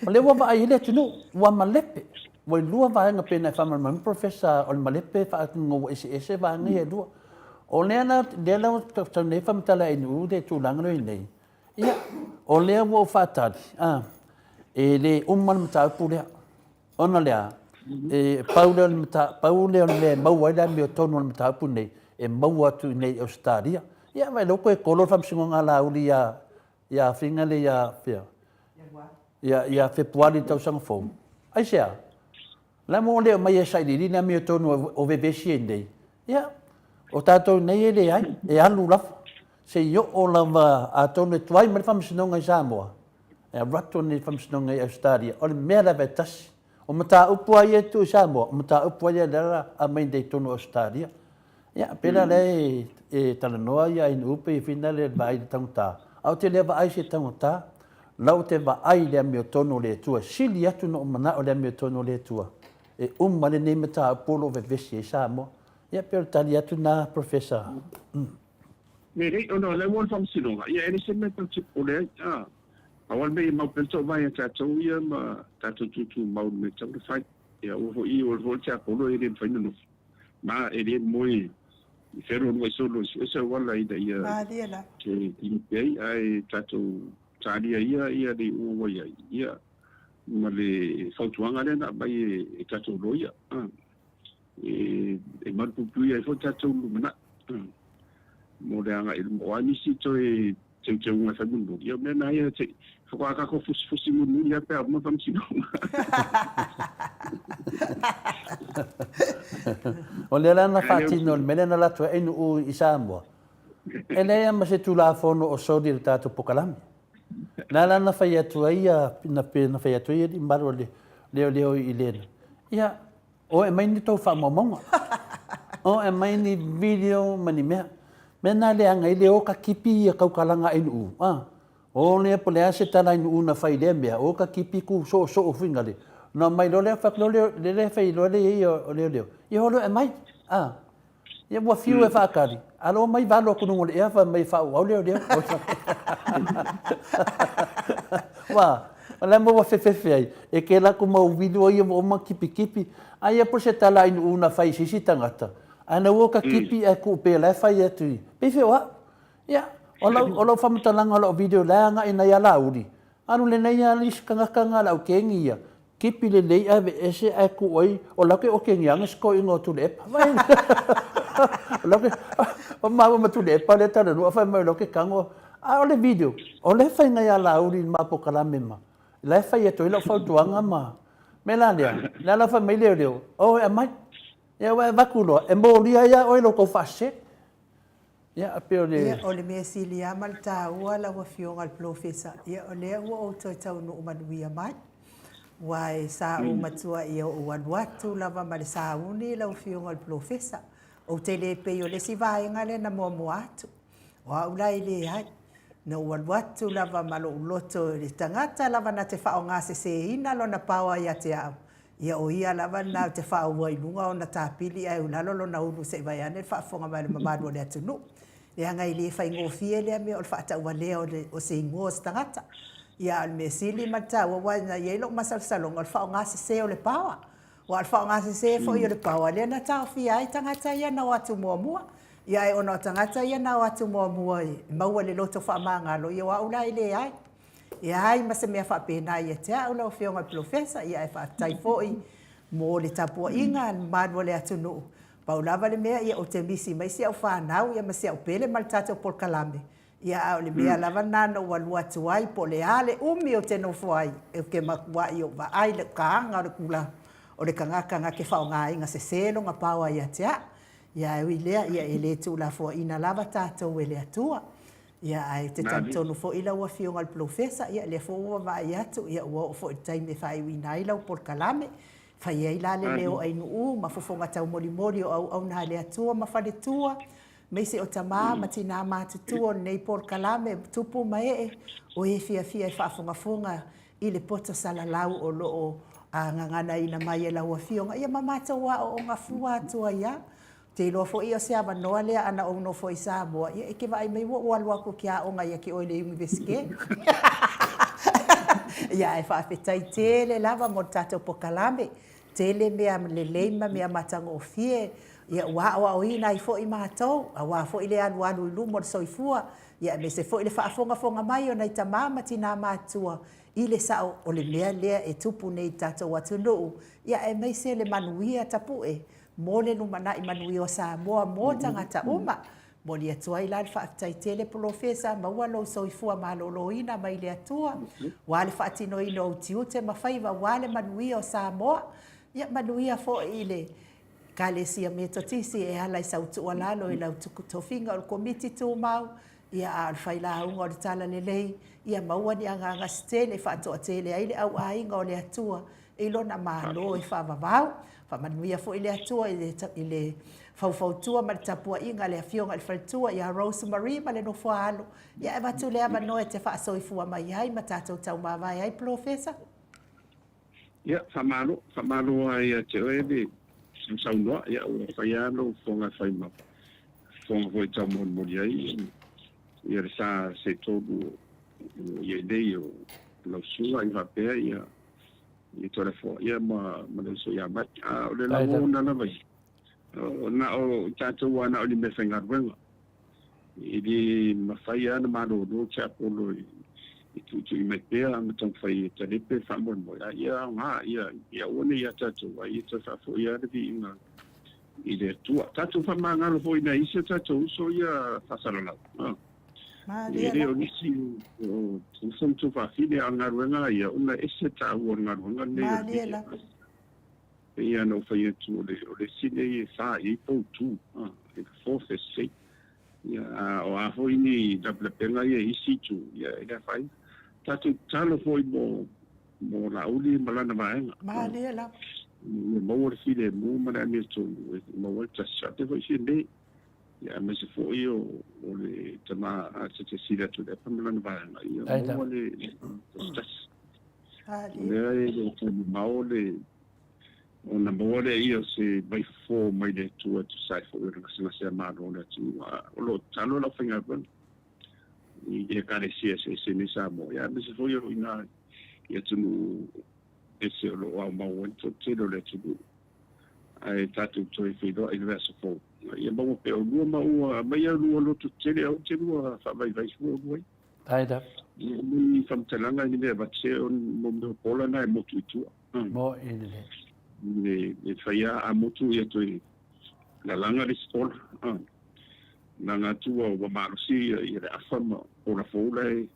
O lea ua vaai ai le atunuu, ua malepe. Ua i lua vaega pei ona e faamalamalama Professor, o le malepe faatinoga ua eseese vaega ia e lua. O lea la, lea la ua tau nei faamatala e Nu'u le tulaga lea e i ai nei, ia, o lea ua ou faatali, a, e le uma le mataupu lea. Ona o le a? E pau lea o le mata, pau lea o le mea e maua ai le amiotonu o le mataupu lenei, e maua atu i inei i Ausetalia. Ia, vaai loa toe kolo le faamasinoga a Laauli ia, ia Afiga lea ia, fea? Ia, ia Fepuari i le tausaga fou. Aisea? La mo le aumai e sailiili le amiotonu o vevesi ai nei, ia, o tatou nei e leai, e alu lava, se i oo lava, atonu e tuai mai le faamasinoga i Samoa, e alu atu nei le faamasinoga i Ausetalia, o le mea lava e tasi. O mataupu lava ia e tuu i Samoa, o mataupu lava ia lea la aumai nei i totonu o Ausetalia. Ia, pei la lea e talanoa ia Ainuu pei e fina le vaai i le taugata, ae ou te le vaai i se taugata, la ou te vaai i le amiotonu o le Atua, e sili atu ona ou manao i le amiotonu o le Atua, e uma lenei mataupu o lo o vevesi ai Samoa. Ia, pei o le tali atu lena Professor. Lelei, ona o lea ua o le faamasinoga, ia e le se mea tatou te popole ai, a. Pau lava le mea ia mau pea le toavae ia tatou ia ma tatou tutumau i le mea e tatau ona fai. Ia aua foi, aua foi le tiapolo e le mafai ona nofo. Ma e le moe i fealualuai solo i sue se auala ina ia Malie la. te tinope ai, ae tatou talia ia ia le iuga ua i ai, ia, ma le fautuaga lea na aumai e, e tatou loia, a, e, e malupuipuia ai foi tatou lumanai, a, mo le agai i luma. O a nisi toe teuteuga e fai mulimuli, ia o mea na ia te, faatoa tatou fusifusi mulimuli lava pe a uma le faamasinoga. O lea la na faatino le mea lea na alu atu ai Nuu i Samoa, e leai lava ma se Tulafono o soli i le tatou polokalame. La la na fai atu ai ia, na fai atu ai alii mamalu o le leoleo i lena, ia, O e aumai ni tou faamaumauga. O e aumai ni video ma ni mea. Mea na leaga ai le o ka kipi ia kaukalaga ai nuu. A. O lea po le a se tala i nuu na fai lea mea, o ka kipi ku soosoo fuinga le. Na mai loa lea fai loa le le fai loa le ia o leo leo. Ia o loa e mai. A. Ia ua fiu e faatali, a lo mai valo atu luga o le ea fai mai e faaauau leo leo. Wa, o le a ua fefefe ai, e kela aku mau video ia ua uma kipikipi, aia po se tala ai nuu na fai i se isi tagata, ae na ua ka kipi ae kuu pea la e fai atu i, pei fe o au. Ia, o lau, o lau faamatalaga o lau video la e agai nai a Laauli, alu lenei a isi tagata nga le au kengi ia, Kipi lelei ave ese ae tuu ai o la ke oke ngianga se toeaina o Tuilaepa. Vai o la ke o maua ma Tuilaepa lea talanoa fai mai o la ke tago a o le video o lea e fai nai a Laauli i le ma polokalame ma la e fai atu ai lau fautuaga ma mea la lea lea la fai mai leoleo o e aumai ia ua e avatu loa e molia ai lava oe i lo tou faasese. Ia, pei o le. Ia, o le mea sili lava ma le taua lau Afioga i le Polofesa, ia o lea ua ou toe taunuu manuia mai. Aua e sa ou matua ia ou alu atu lava ma le sauni lau Afioga i le Polofesa. Ou te le pei o le isi vaega lea na muamua atu. O au la e leai. Na ou alu atu lava ma lou loto i le tagata lava na te faaaogaseseina lona power ia te au, Ia o ia lava lena ou te faaua i luga ona tapili ae ulalo lona ulu se i vaeane le faafofoga mai a le mamalu o le atunuu. Leaga e le faigofie lea mea o le faatauvalea o se igoa o se tagata. Ia, a o le mea sili ma le taua, aua na i ai lou masalosaloga o le faaaoga sese o le paoa. Aua o le faaaoga sese foi o le paoa lea na taofia ai tagata ia na o atu muamua. Ia ae ona o tagata ia na o atu muamua e maua i le loto faamagalo, ia o au la e leai. E leai ma se mea faapena ia te au lau Afioga i le Polofesa, ia ae faafetai foi mo le tapuaiga a le mamalu o le atunuu. Pau lava le mea, ia ou te misi mai si au fanau ia ma si au pele ma le tatou polokalame, ia a o le mea lava lena na ou alu atu ai, po o le a le umi ou te nofo ai, ou te matuai ou vaai i le taaga o le tulaga o le tagata na te faaaogaina sese lona paoa ia te au. Ia ae ui i lea, ia e le tuulafoaiina lava tatou e le Atua. Ia ae ou te talitonu foi lau Afioga i le Polofesa, ia lea foi ua vaavaai atu, ia ua oo foi i le taimi e faaiuina ai lau polokalame. Fai ai la le leo ainuu ma fofoga taumolimoli o auauna a le Atua ma faletua, aemaise o tama ma tinā matutua o lenei polokalame, tupu ma ee, o e fiafia e faafogafoga i le poto salalau o lo o gaganaina mai e lau Afioga, ia ma matou aooga fua atu ai lava. Ou te iloa foi o se avanoa lea ana ou nofo i Samoa, ia e te vaai mai ua ou alu atu ou te aoga ia te oe i le Iunivesite. Ia ae faafetai tele lava mo le tatou polokalame, tele mea lelei ma mea matagofie, ia ua aoaoina ai foi matou, aua foi le alualu i luma o le soifua, ia aemaise foi le faafogafoga mai o nai tama ma tina matutua i le sao o le mea lea e tupu nei i le tatou atunuu, ia aemaise le manuia tapue mo le lumanai manuia o Samoa mo tagata uma. Momoli atu ai la le faafetai tele Polofesa, maua lou soifua maloloina mai le Atua, aua le faatinoina o ou tiute ma faiva aua le manuia o Samoa. Ia manuia foi i le Ekalesia Metotisi e ala i sau tuualalo i lau tofiga o le Komiti Tumau, ia a o le failauga o le Talalelei, ia maua ni agaga se tele e faatoatele ai le auaiga o le Atua i Lona Malo e faavavau. Faamanuia foi le Atua i le faufautua ma le tapuaiga a le Afioga i le Faletua ia Rose Marie ma le nofoa-alo. Ia e avatu le avanoa e te faasoifua mai ai ma tatou taumavae ai Polofesa. Ia, faamalo, faamalo lava ia te oe le saunoa, ia ua fai lava lou fofoga e fai ma fofoga foi e taumolimoli ai ia le sa se tolu o i ai nei o lau susuga ia faapea ia ia Toleafoa ia ma ma le uso ia Mati. A o le lagona lava ia, o na o tatou lava na o ni meafaigaluega. E le mafai lava ona malolo tiapolo e tuitui mai pea ma taumafai e talepe le faamoemoe, a ia aoga, ia aua ne i ia tatou, a ia toe faafoi lava le viiga i le Atua. Tatou faamagalo foi i nai isi o tatou uso ia faasalalau. E le o nisi o uso ma tuafafine, a o le galuega lava ia, ona e ese le taua o le galuega lenei o le viiga. E pei lava ona ou fai atu, o le isi lenei e fa i ai poutu, the fourth estate. Ia, a o a foi ni lapelapega ia i isi itu, ia e le afaina. Tatou tatalo foi mo mo Laauli ma lana vaega. Malie lava. Ia maua le filemu ma le amiotonu e maua ai le tasi. Sa faapea foi Fiame, ia aemaise foi o o le tama a se te sili atu i le apa ma lana vaega, ia maua le tasitasi. O lea e le o taumamao le ona maua lea ia o se vaifofo mai le Atua e tusa ai foi o le gasegase a Malo o le atunuu. A o lo o tatalo le aufaigaluega i Ekalesia eseese nei Samoa, ia aemaise foi o i ina i atunuu ese o lo o aumau ai le toatele o le atunuu. Ae tatou toe feiloai i le vaiaso fou. Ia maua pea olua ma ua aumai olua loto tetele aua te lua faavaivai fua olua ai. Tae lava. Ia ni faamatalaga ni mea avatu se o mo mea o pola na e motu i tua. Mo i le. Le le fai a a motu ia toe lalaga le isi pola. Laga atu ua ua malosi ia ia le afa ma pola fou la e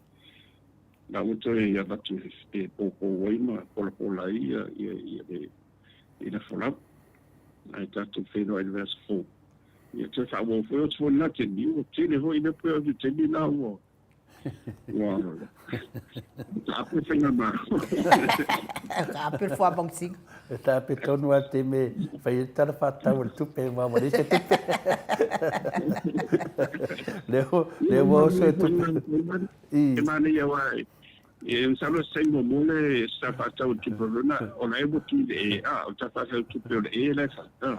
la ua toe avatu e poupou ai ma polapola ai ia ia ia le i le folau. Ae tatou feiloai i le vaiaso fou. Ia toe faaauau foi o atu foi lena taimi, ua tele foi le pue o le taimi la ua ua taape le faigamalo. Taape le fuabausina. E taape tonu lava le taimi e fai ai le tala faatatau o le tupe aua ua leai se tupe. Lea ua oso e tupe. E manaia aua E masalo se taimi muamua le sa faatau i le tupe o lona, o la e ua tu i le E, a, o le ta faatau tupe o le E la e fai, a.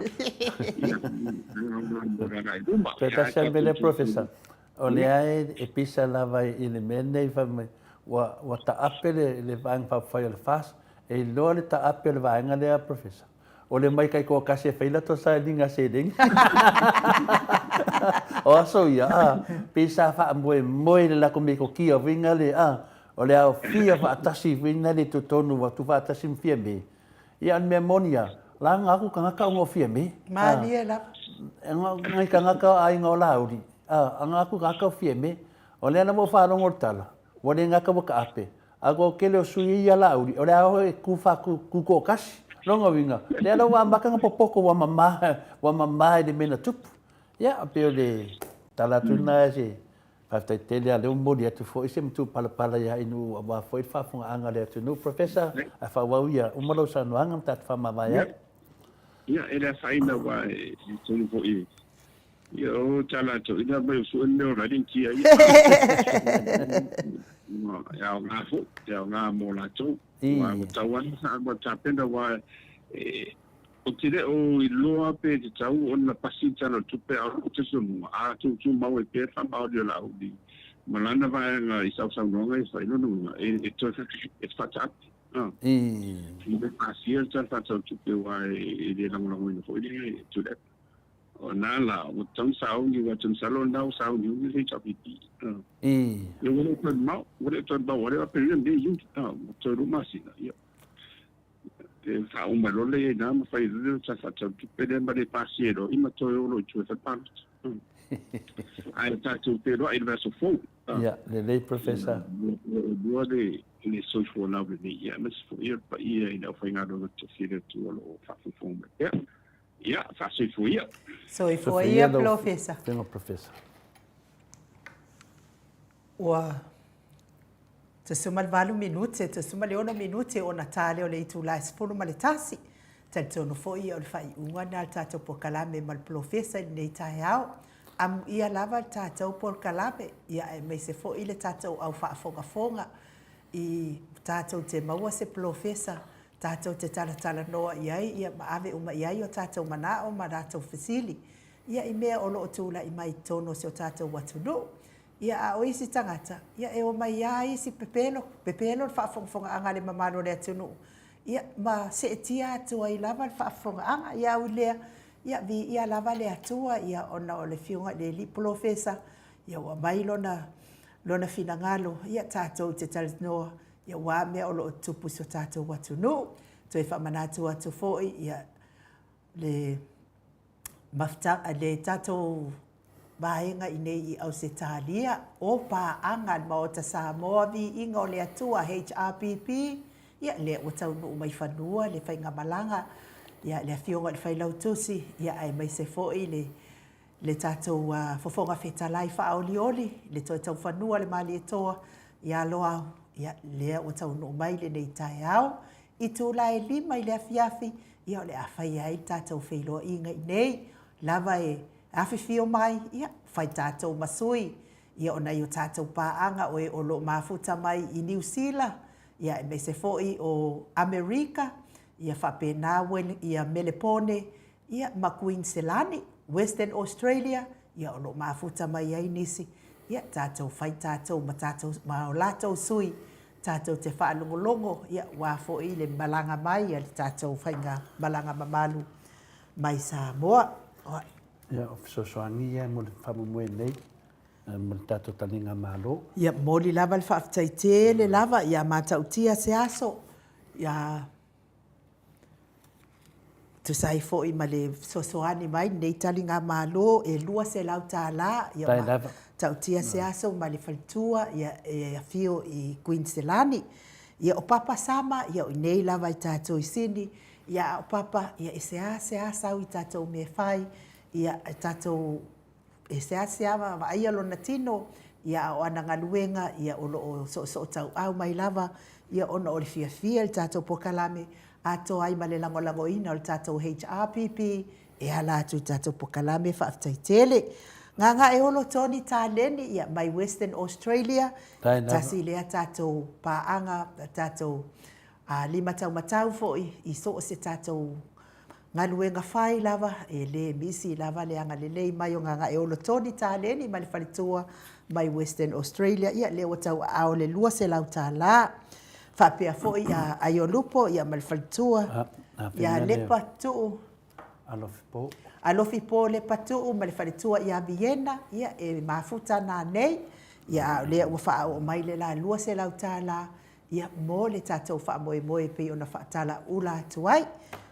Ia, mo le agai i luma. Toe tasi lava le mea lea Professor, o lea e pisa lava i le mea lenei fai mai, Ua, ua taape le, le Vaega Faaupufai a le FAST, e iloa le taape o le vaega lea, Professor, o le omai taitoatasi e fai latou sailiga seleni. O aso ia, a, pei sa faamoemoe i le latou metotia foi nale, a, o le aofia faatasi foi nale i totonu ua tuufaatasi ma Fiame. Ia, a o le mea moni lava, laga atu tagata ona o Fiame. Malie lava. Nai tagata o aiga o Laauli, a, aga atu tagata o Fiame. O lea lava ua faalogo le tala, ua le gata ua taape, a o le tele o sui ia Laauli, o le a o e tu toatasi. Lona uiga, lea la ua amata ona popoto ua mama, ua mama i le mea na tupu. Ia, pei o le tala atu lena e se faafetai tele, a o lea ua momoli atu foi se matupalapala ia Ainuu aua foi le faafofogaaga a le atunuu. Professor, ae faaauau ia, uma lau saunoaga ma tatou faamavae ai. Ia, e le afaina aua e tonu foi Ia o tala atu ina mai o sue le o rari kia ia. E aoga foi, e aoga mo latou. Ua ua tau ana sa ua tapena ua e o te le o iloa pe te tau ona pasi tala o tupe a o te sonuga a tu tu mau e pea whamaori o la uli. Ma lana vaega i sausaunoaga e whai lona uiga e e toe e whatapi. I. I le pasia le tala whatau tupe wa e le lagolagoina foi le tule. O na la, ua tatau ona sauni, aua ou te masalo o lena ua sauni umi le HRPP. Ia ua le o toe mamao, ua le o toe mamao, aua o lea e faapea nei Iuni, ua toe 2 masina, ia. E faauma loa lea i ina ma fai loa le Tala Faatatau Tupe lea ma le pasia ai loa i ma toe o loa i tua e fai palota. Ae tatou feiloai i le vaiaso fou. Ia, lelei Professor. Lua le le soifua laulelei, ia aemaise foi o le paia i le aufaigaluega totofi a le Atua o lo o faafogafoga mai pea. Ia, faasoifua ia. Soifua ia, Polofesa. Afioga Professor. Ua 18 minute, 16 minute ona ta lea o le itula e 11. Talitonu foi o le faaiuga lena o le tatou polokalame ma le Polofesa i lenei taeao. Amuia lava le tatou polokalame, ia aemaise foi le tatou au faafogafoga i tatou te maua se Polofesa tatou te talatalanoa i ai ia ma ave uma i ai o tatou manao ma latou fesili ia i mea o lo o tulai mai i totonu o si o tatou atunuu. Ia a o isi tagata, ia e omai lava isi pepelo, pepelo le faafogafogaaga a le mamalu o le atunuu, ia ma seetia atu ai lava le faafofogaaga. Ia au i lea, ia viia lava le Atua ia ona o le Afioga i le Alii Polofesa, ia ua aumai lona, lona finagalo, ia tatou te talanoa Ia aua mea o lo o tutupu i so tatou atunuu. Toe faamanatu atu foi ia le mafutaga, le tatou vaega i nei i Ausetalia, o paaga a le Maota Samoa Viiga o le Atua, HRPP, ia lea ua taunuu mai fanua le faigamalaga, ia le Afioga i le Failautusi, ia aemaise foi le le tatou Fofoga Fetalai faaolioli, le toe taufanua le Malietoa ia Loau, ia, lea ua taunuu mai lenei taeao. Itula e 5 i le afiafi, ia o le a faia ai le tatou feiloaiga i inei, lava e afifio mai, ia, fai tatou ma sui, ia o nai o tatou paaga o e o lo o mafuta mai i Niu Sila, ia aemaise foi o Amerika, ia faapena ia Melepone, ia ma Kuiniselani, Western Australia, ia o lo o mafuta mai ai nisi, ia tatou fai tatou ma tatou ma o latou sui tatou te faalogologo, ia aua foi le malaga mai a le tatou faiga malaga mamalu mai Samoa. Ia, o fesoasoani ia mo le faamoemoe nei mo le tatou taliga Malo. Ia, momoli lava le faafetai tele lava ia matautia se aso, ia Tusa ai foi ma le fesoasoani mai lenei taligamalo e $200 ia ma tautia se aso ma le faletua ia e afio i Kuiniselani. Ia o Papa Sama ia o inei lava i tatou i Sini, ia a o Papa ia e seasea sau i tatou mea fai, ia e tatou E seasea vaaia lona tino, ia a o ana galuega, ia o lo o soosootauau mai lava, ia ona o le fiafia i le tatou polokalame, atoa ai ma le lagolagoina o le tatou HRPP e ala atu i tatou polokalame. Faafetai tele. Gagaeolo Tony Taleni, ia, mai Western Australia, tasi lea tatou paaga, tatou limataumatau foi i so o se tatou. galuega fai lava, e le misi lava le agalelei mai o Gagaeolo Tony Taleni ma le faletua mai Western Australia, ia lea ua tauaao le $200. Faapea foi a Aiolupo ia ma le faletua ia Lepa Tuu. Alofi Po. Alofi Po Lepa Tuu ma le faletua ia Viena, ia e mafuta nanei, ia a o lea ua faaoo mai le la $200 ia mo le tatou faamoemoe e pei ona faatalaula atu ai.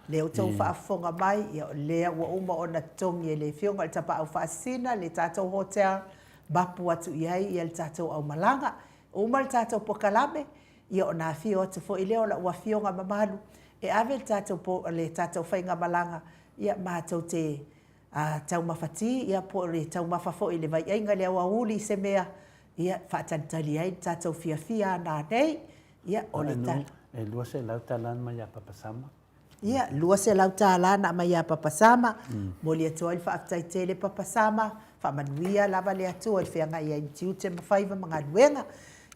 Lea ua outou faafofoga mai, ia o lea ua uma ona totogi e le Afioga i le Tapaau Faasisina le tatou hotel, mapu atu i ai ia le tatou aumalaga. Uma le tatou pokalame, ia ona afio atu foi lea o lau afioga mamalu e ave le tatou le tatou faigamalaga, ia matou te taumafa ti, ia po o le taumafa foi i le vaiaiga i le aoauli i se mea, ia faatalitali ai le tatou fiafia nanei. Ia, o le tala. E $200 na mai ia Papa Sama. Ia, $200 na aumai ia Papa Sama. Momoli atu ai le faafetai tele Papa Sama, faamanuia lava le Atua i le feagai ai ma tiute ma faiva ma galuega.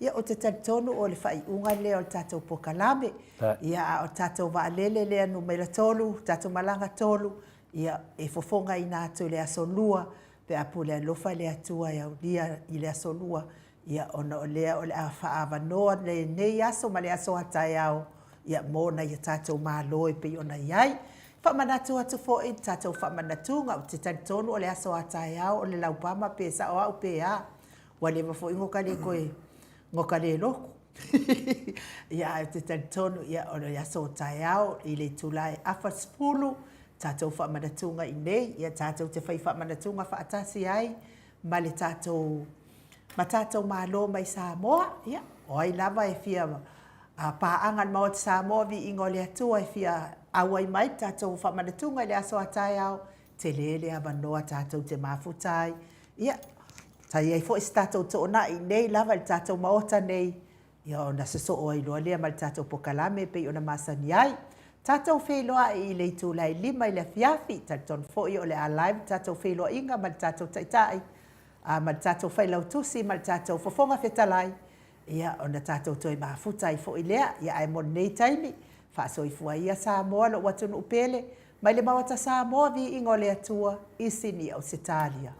Ia, ou te talitonu o le faaiuga lea o le tatou pokalame. Ia, a o le tatou vaalele lea numera 3, tatou malaga 3, ia, e fofogaina atu i le aso Lua, pe a pule alofa le Atua e aulia i le aso Lua, ia, ona o lea o le a faaavanoa lenei aso ma le aso a taeao, ia, mo nai a tatou malo e pei ona i ai. Faamanatu atu foi le tatou faamanatuga, ou te talitonu o le aso a taeao o le laupama pe sao au pe a. Ua leva foi ona ka le toe, ona ka le lotu. Ia, ae ou te talitonu, ia, o le aso taeao i le itula e afa le 10, tatou faamanatuga i inei, ia tatou te fai faamanatuga faatasi ai ma le tatou ma tatou Malo mai Samoa. Ia, o ai lava e fia paaga i le Maota Samoa, viiga o le Atua e fia auai mai le tatou faamanatuga i le aso a taeao, tele le avanoa tatou te mafuta ai. Ia, sa i ai foi se tatou toonai i inei lava i le tatou Maota nei, Ia ona sosoo ai loa lea ma le tatou pokalame e pei ona masani ai. Tatou feiloai i le itula e 5 i le afiafi, talitonu foi o le a live le tatou feiloaiga ma le tatou Taitai, a ma le tatou Failautusi ma le tatou Fofoga Fetalai, ia ona tatou toe mafuta ai foi lea. Ia ae mo lenei taimi, faasoifua ia Samoa lou atunuu pele, mai le Maota Samoa, viiga o le Atua i Sini Ausetalia.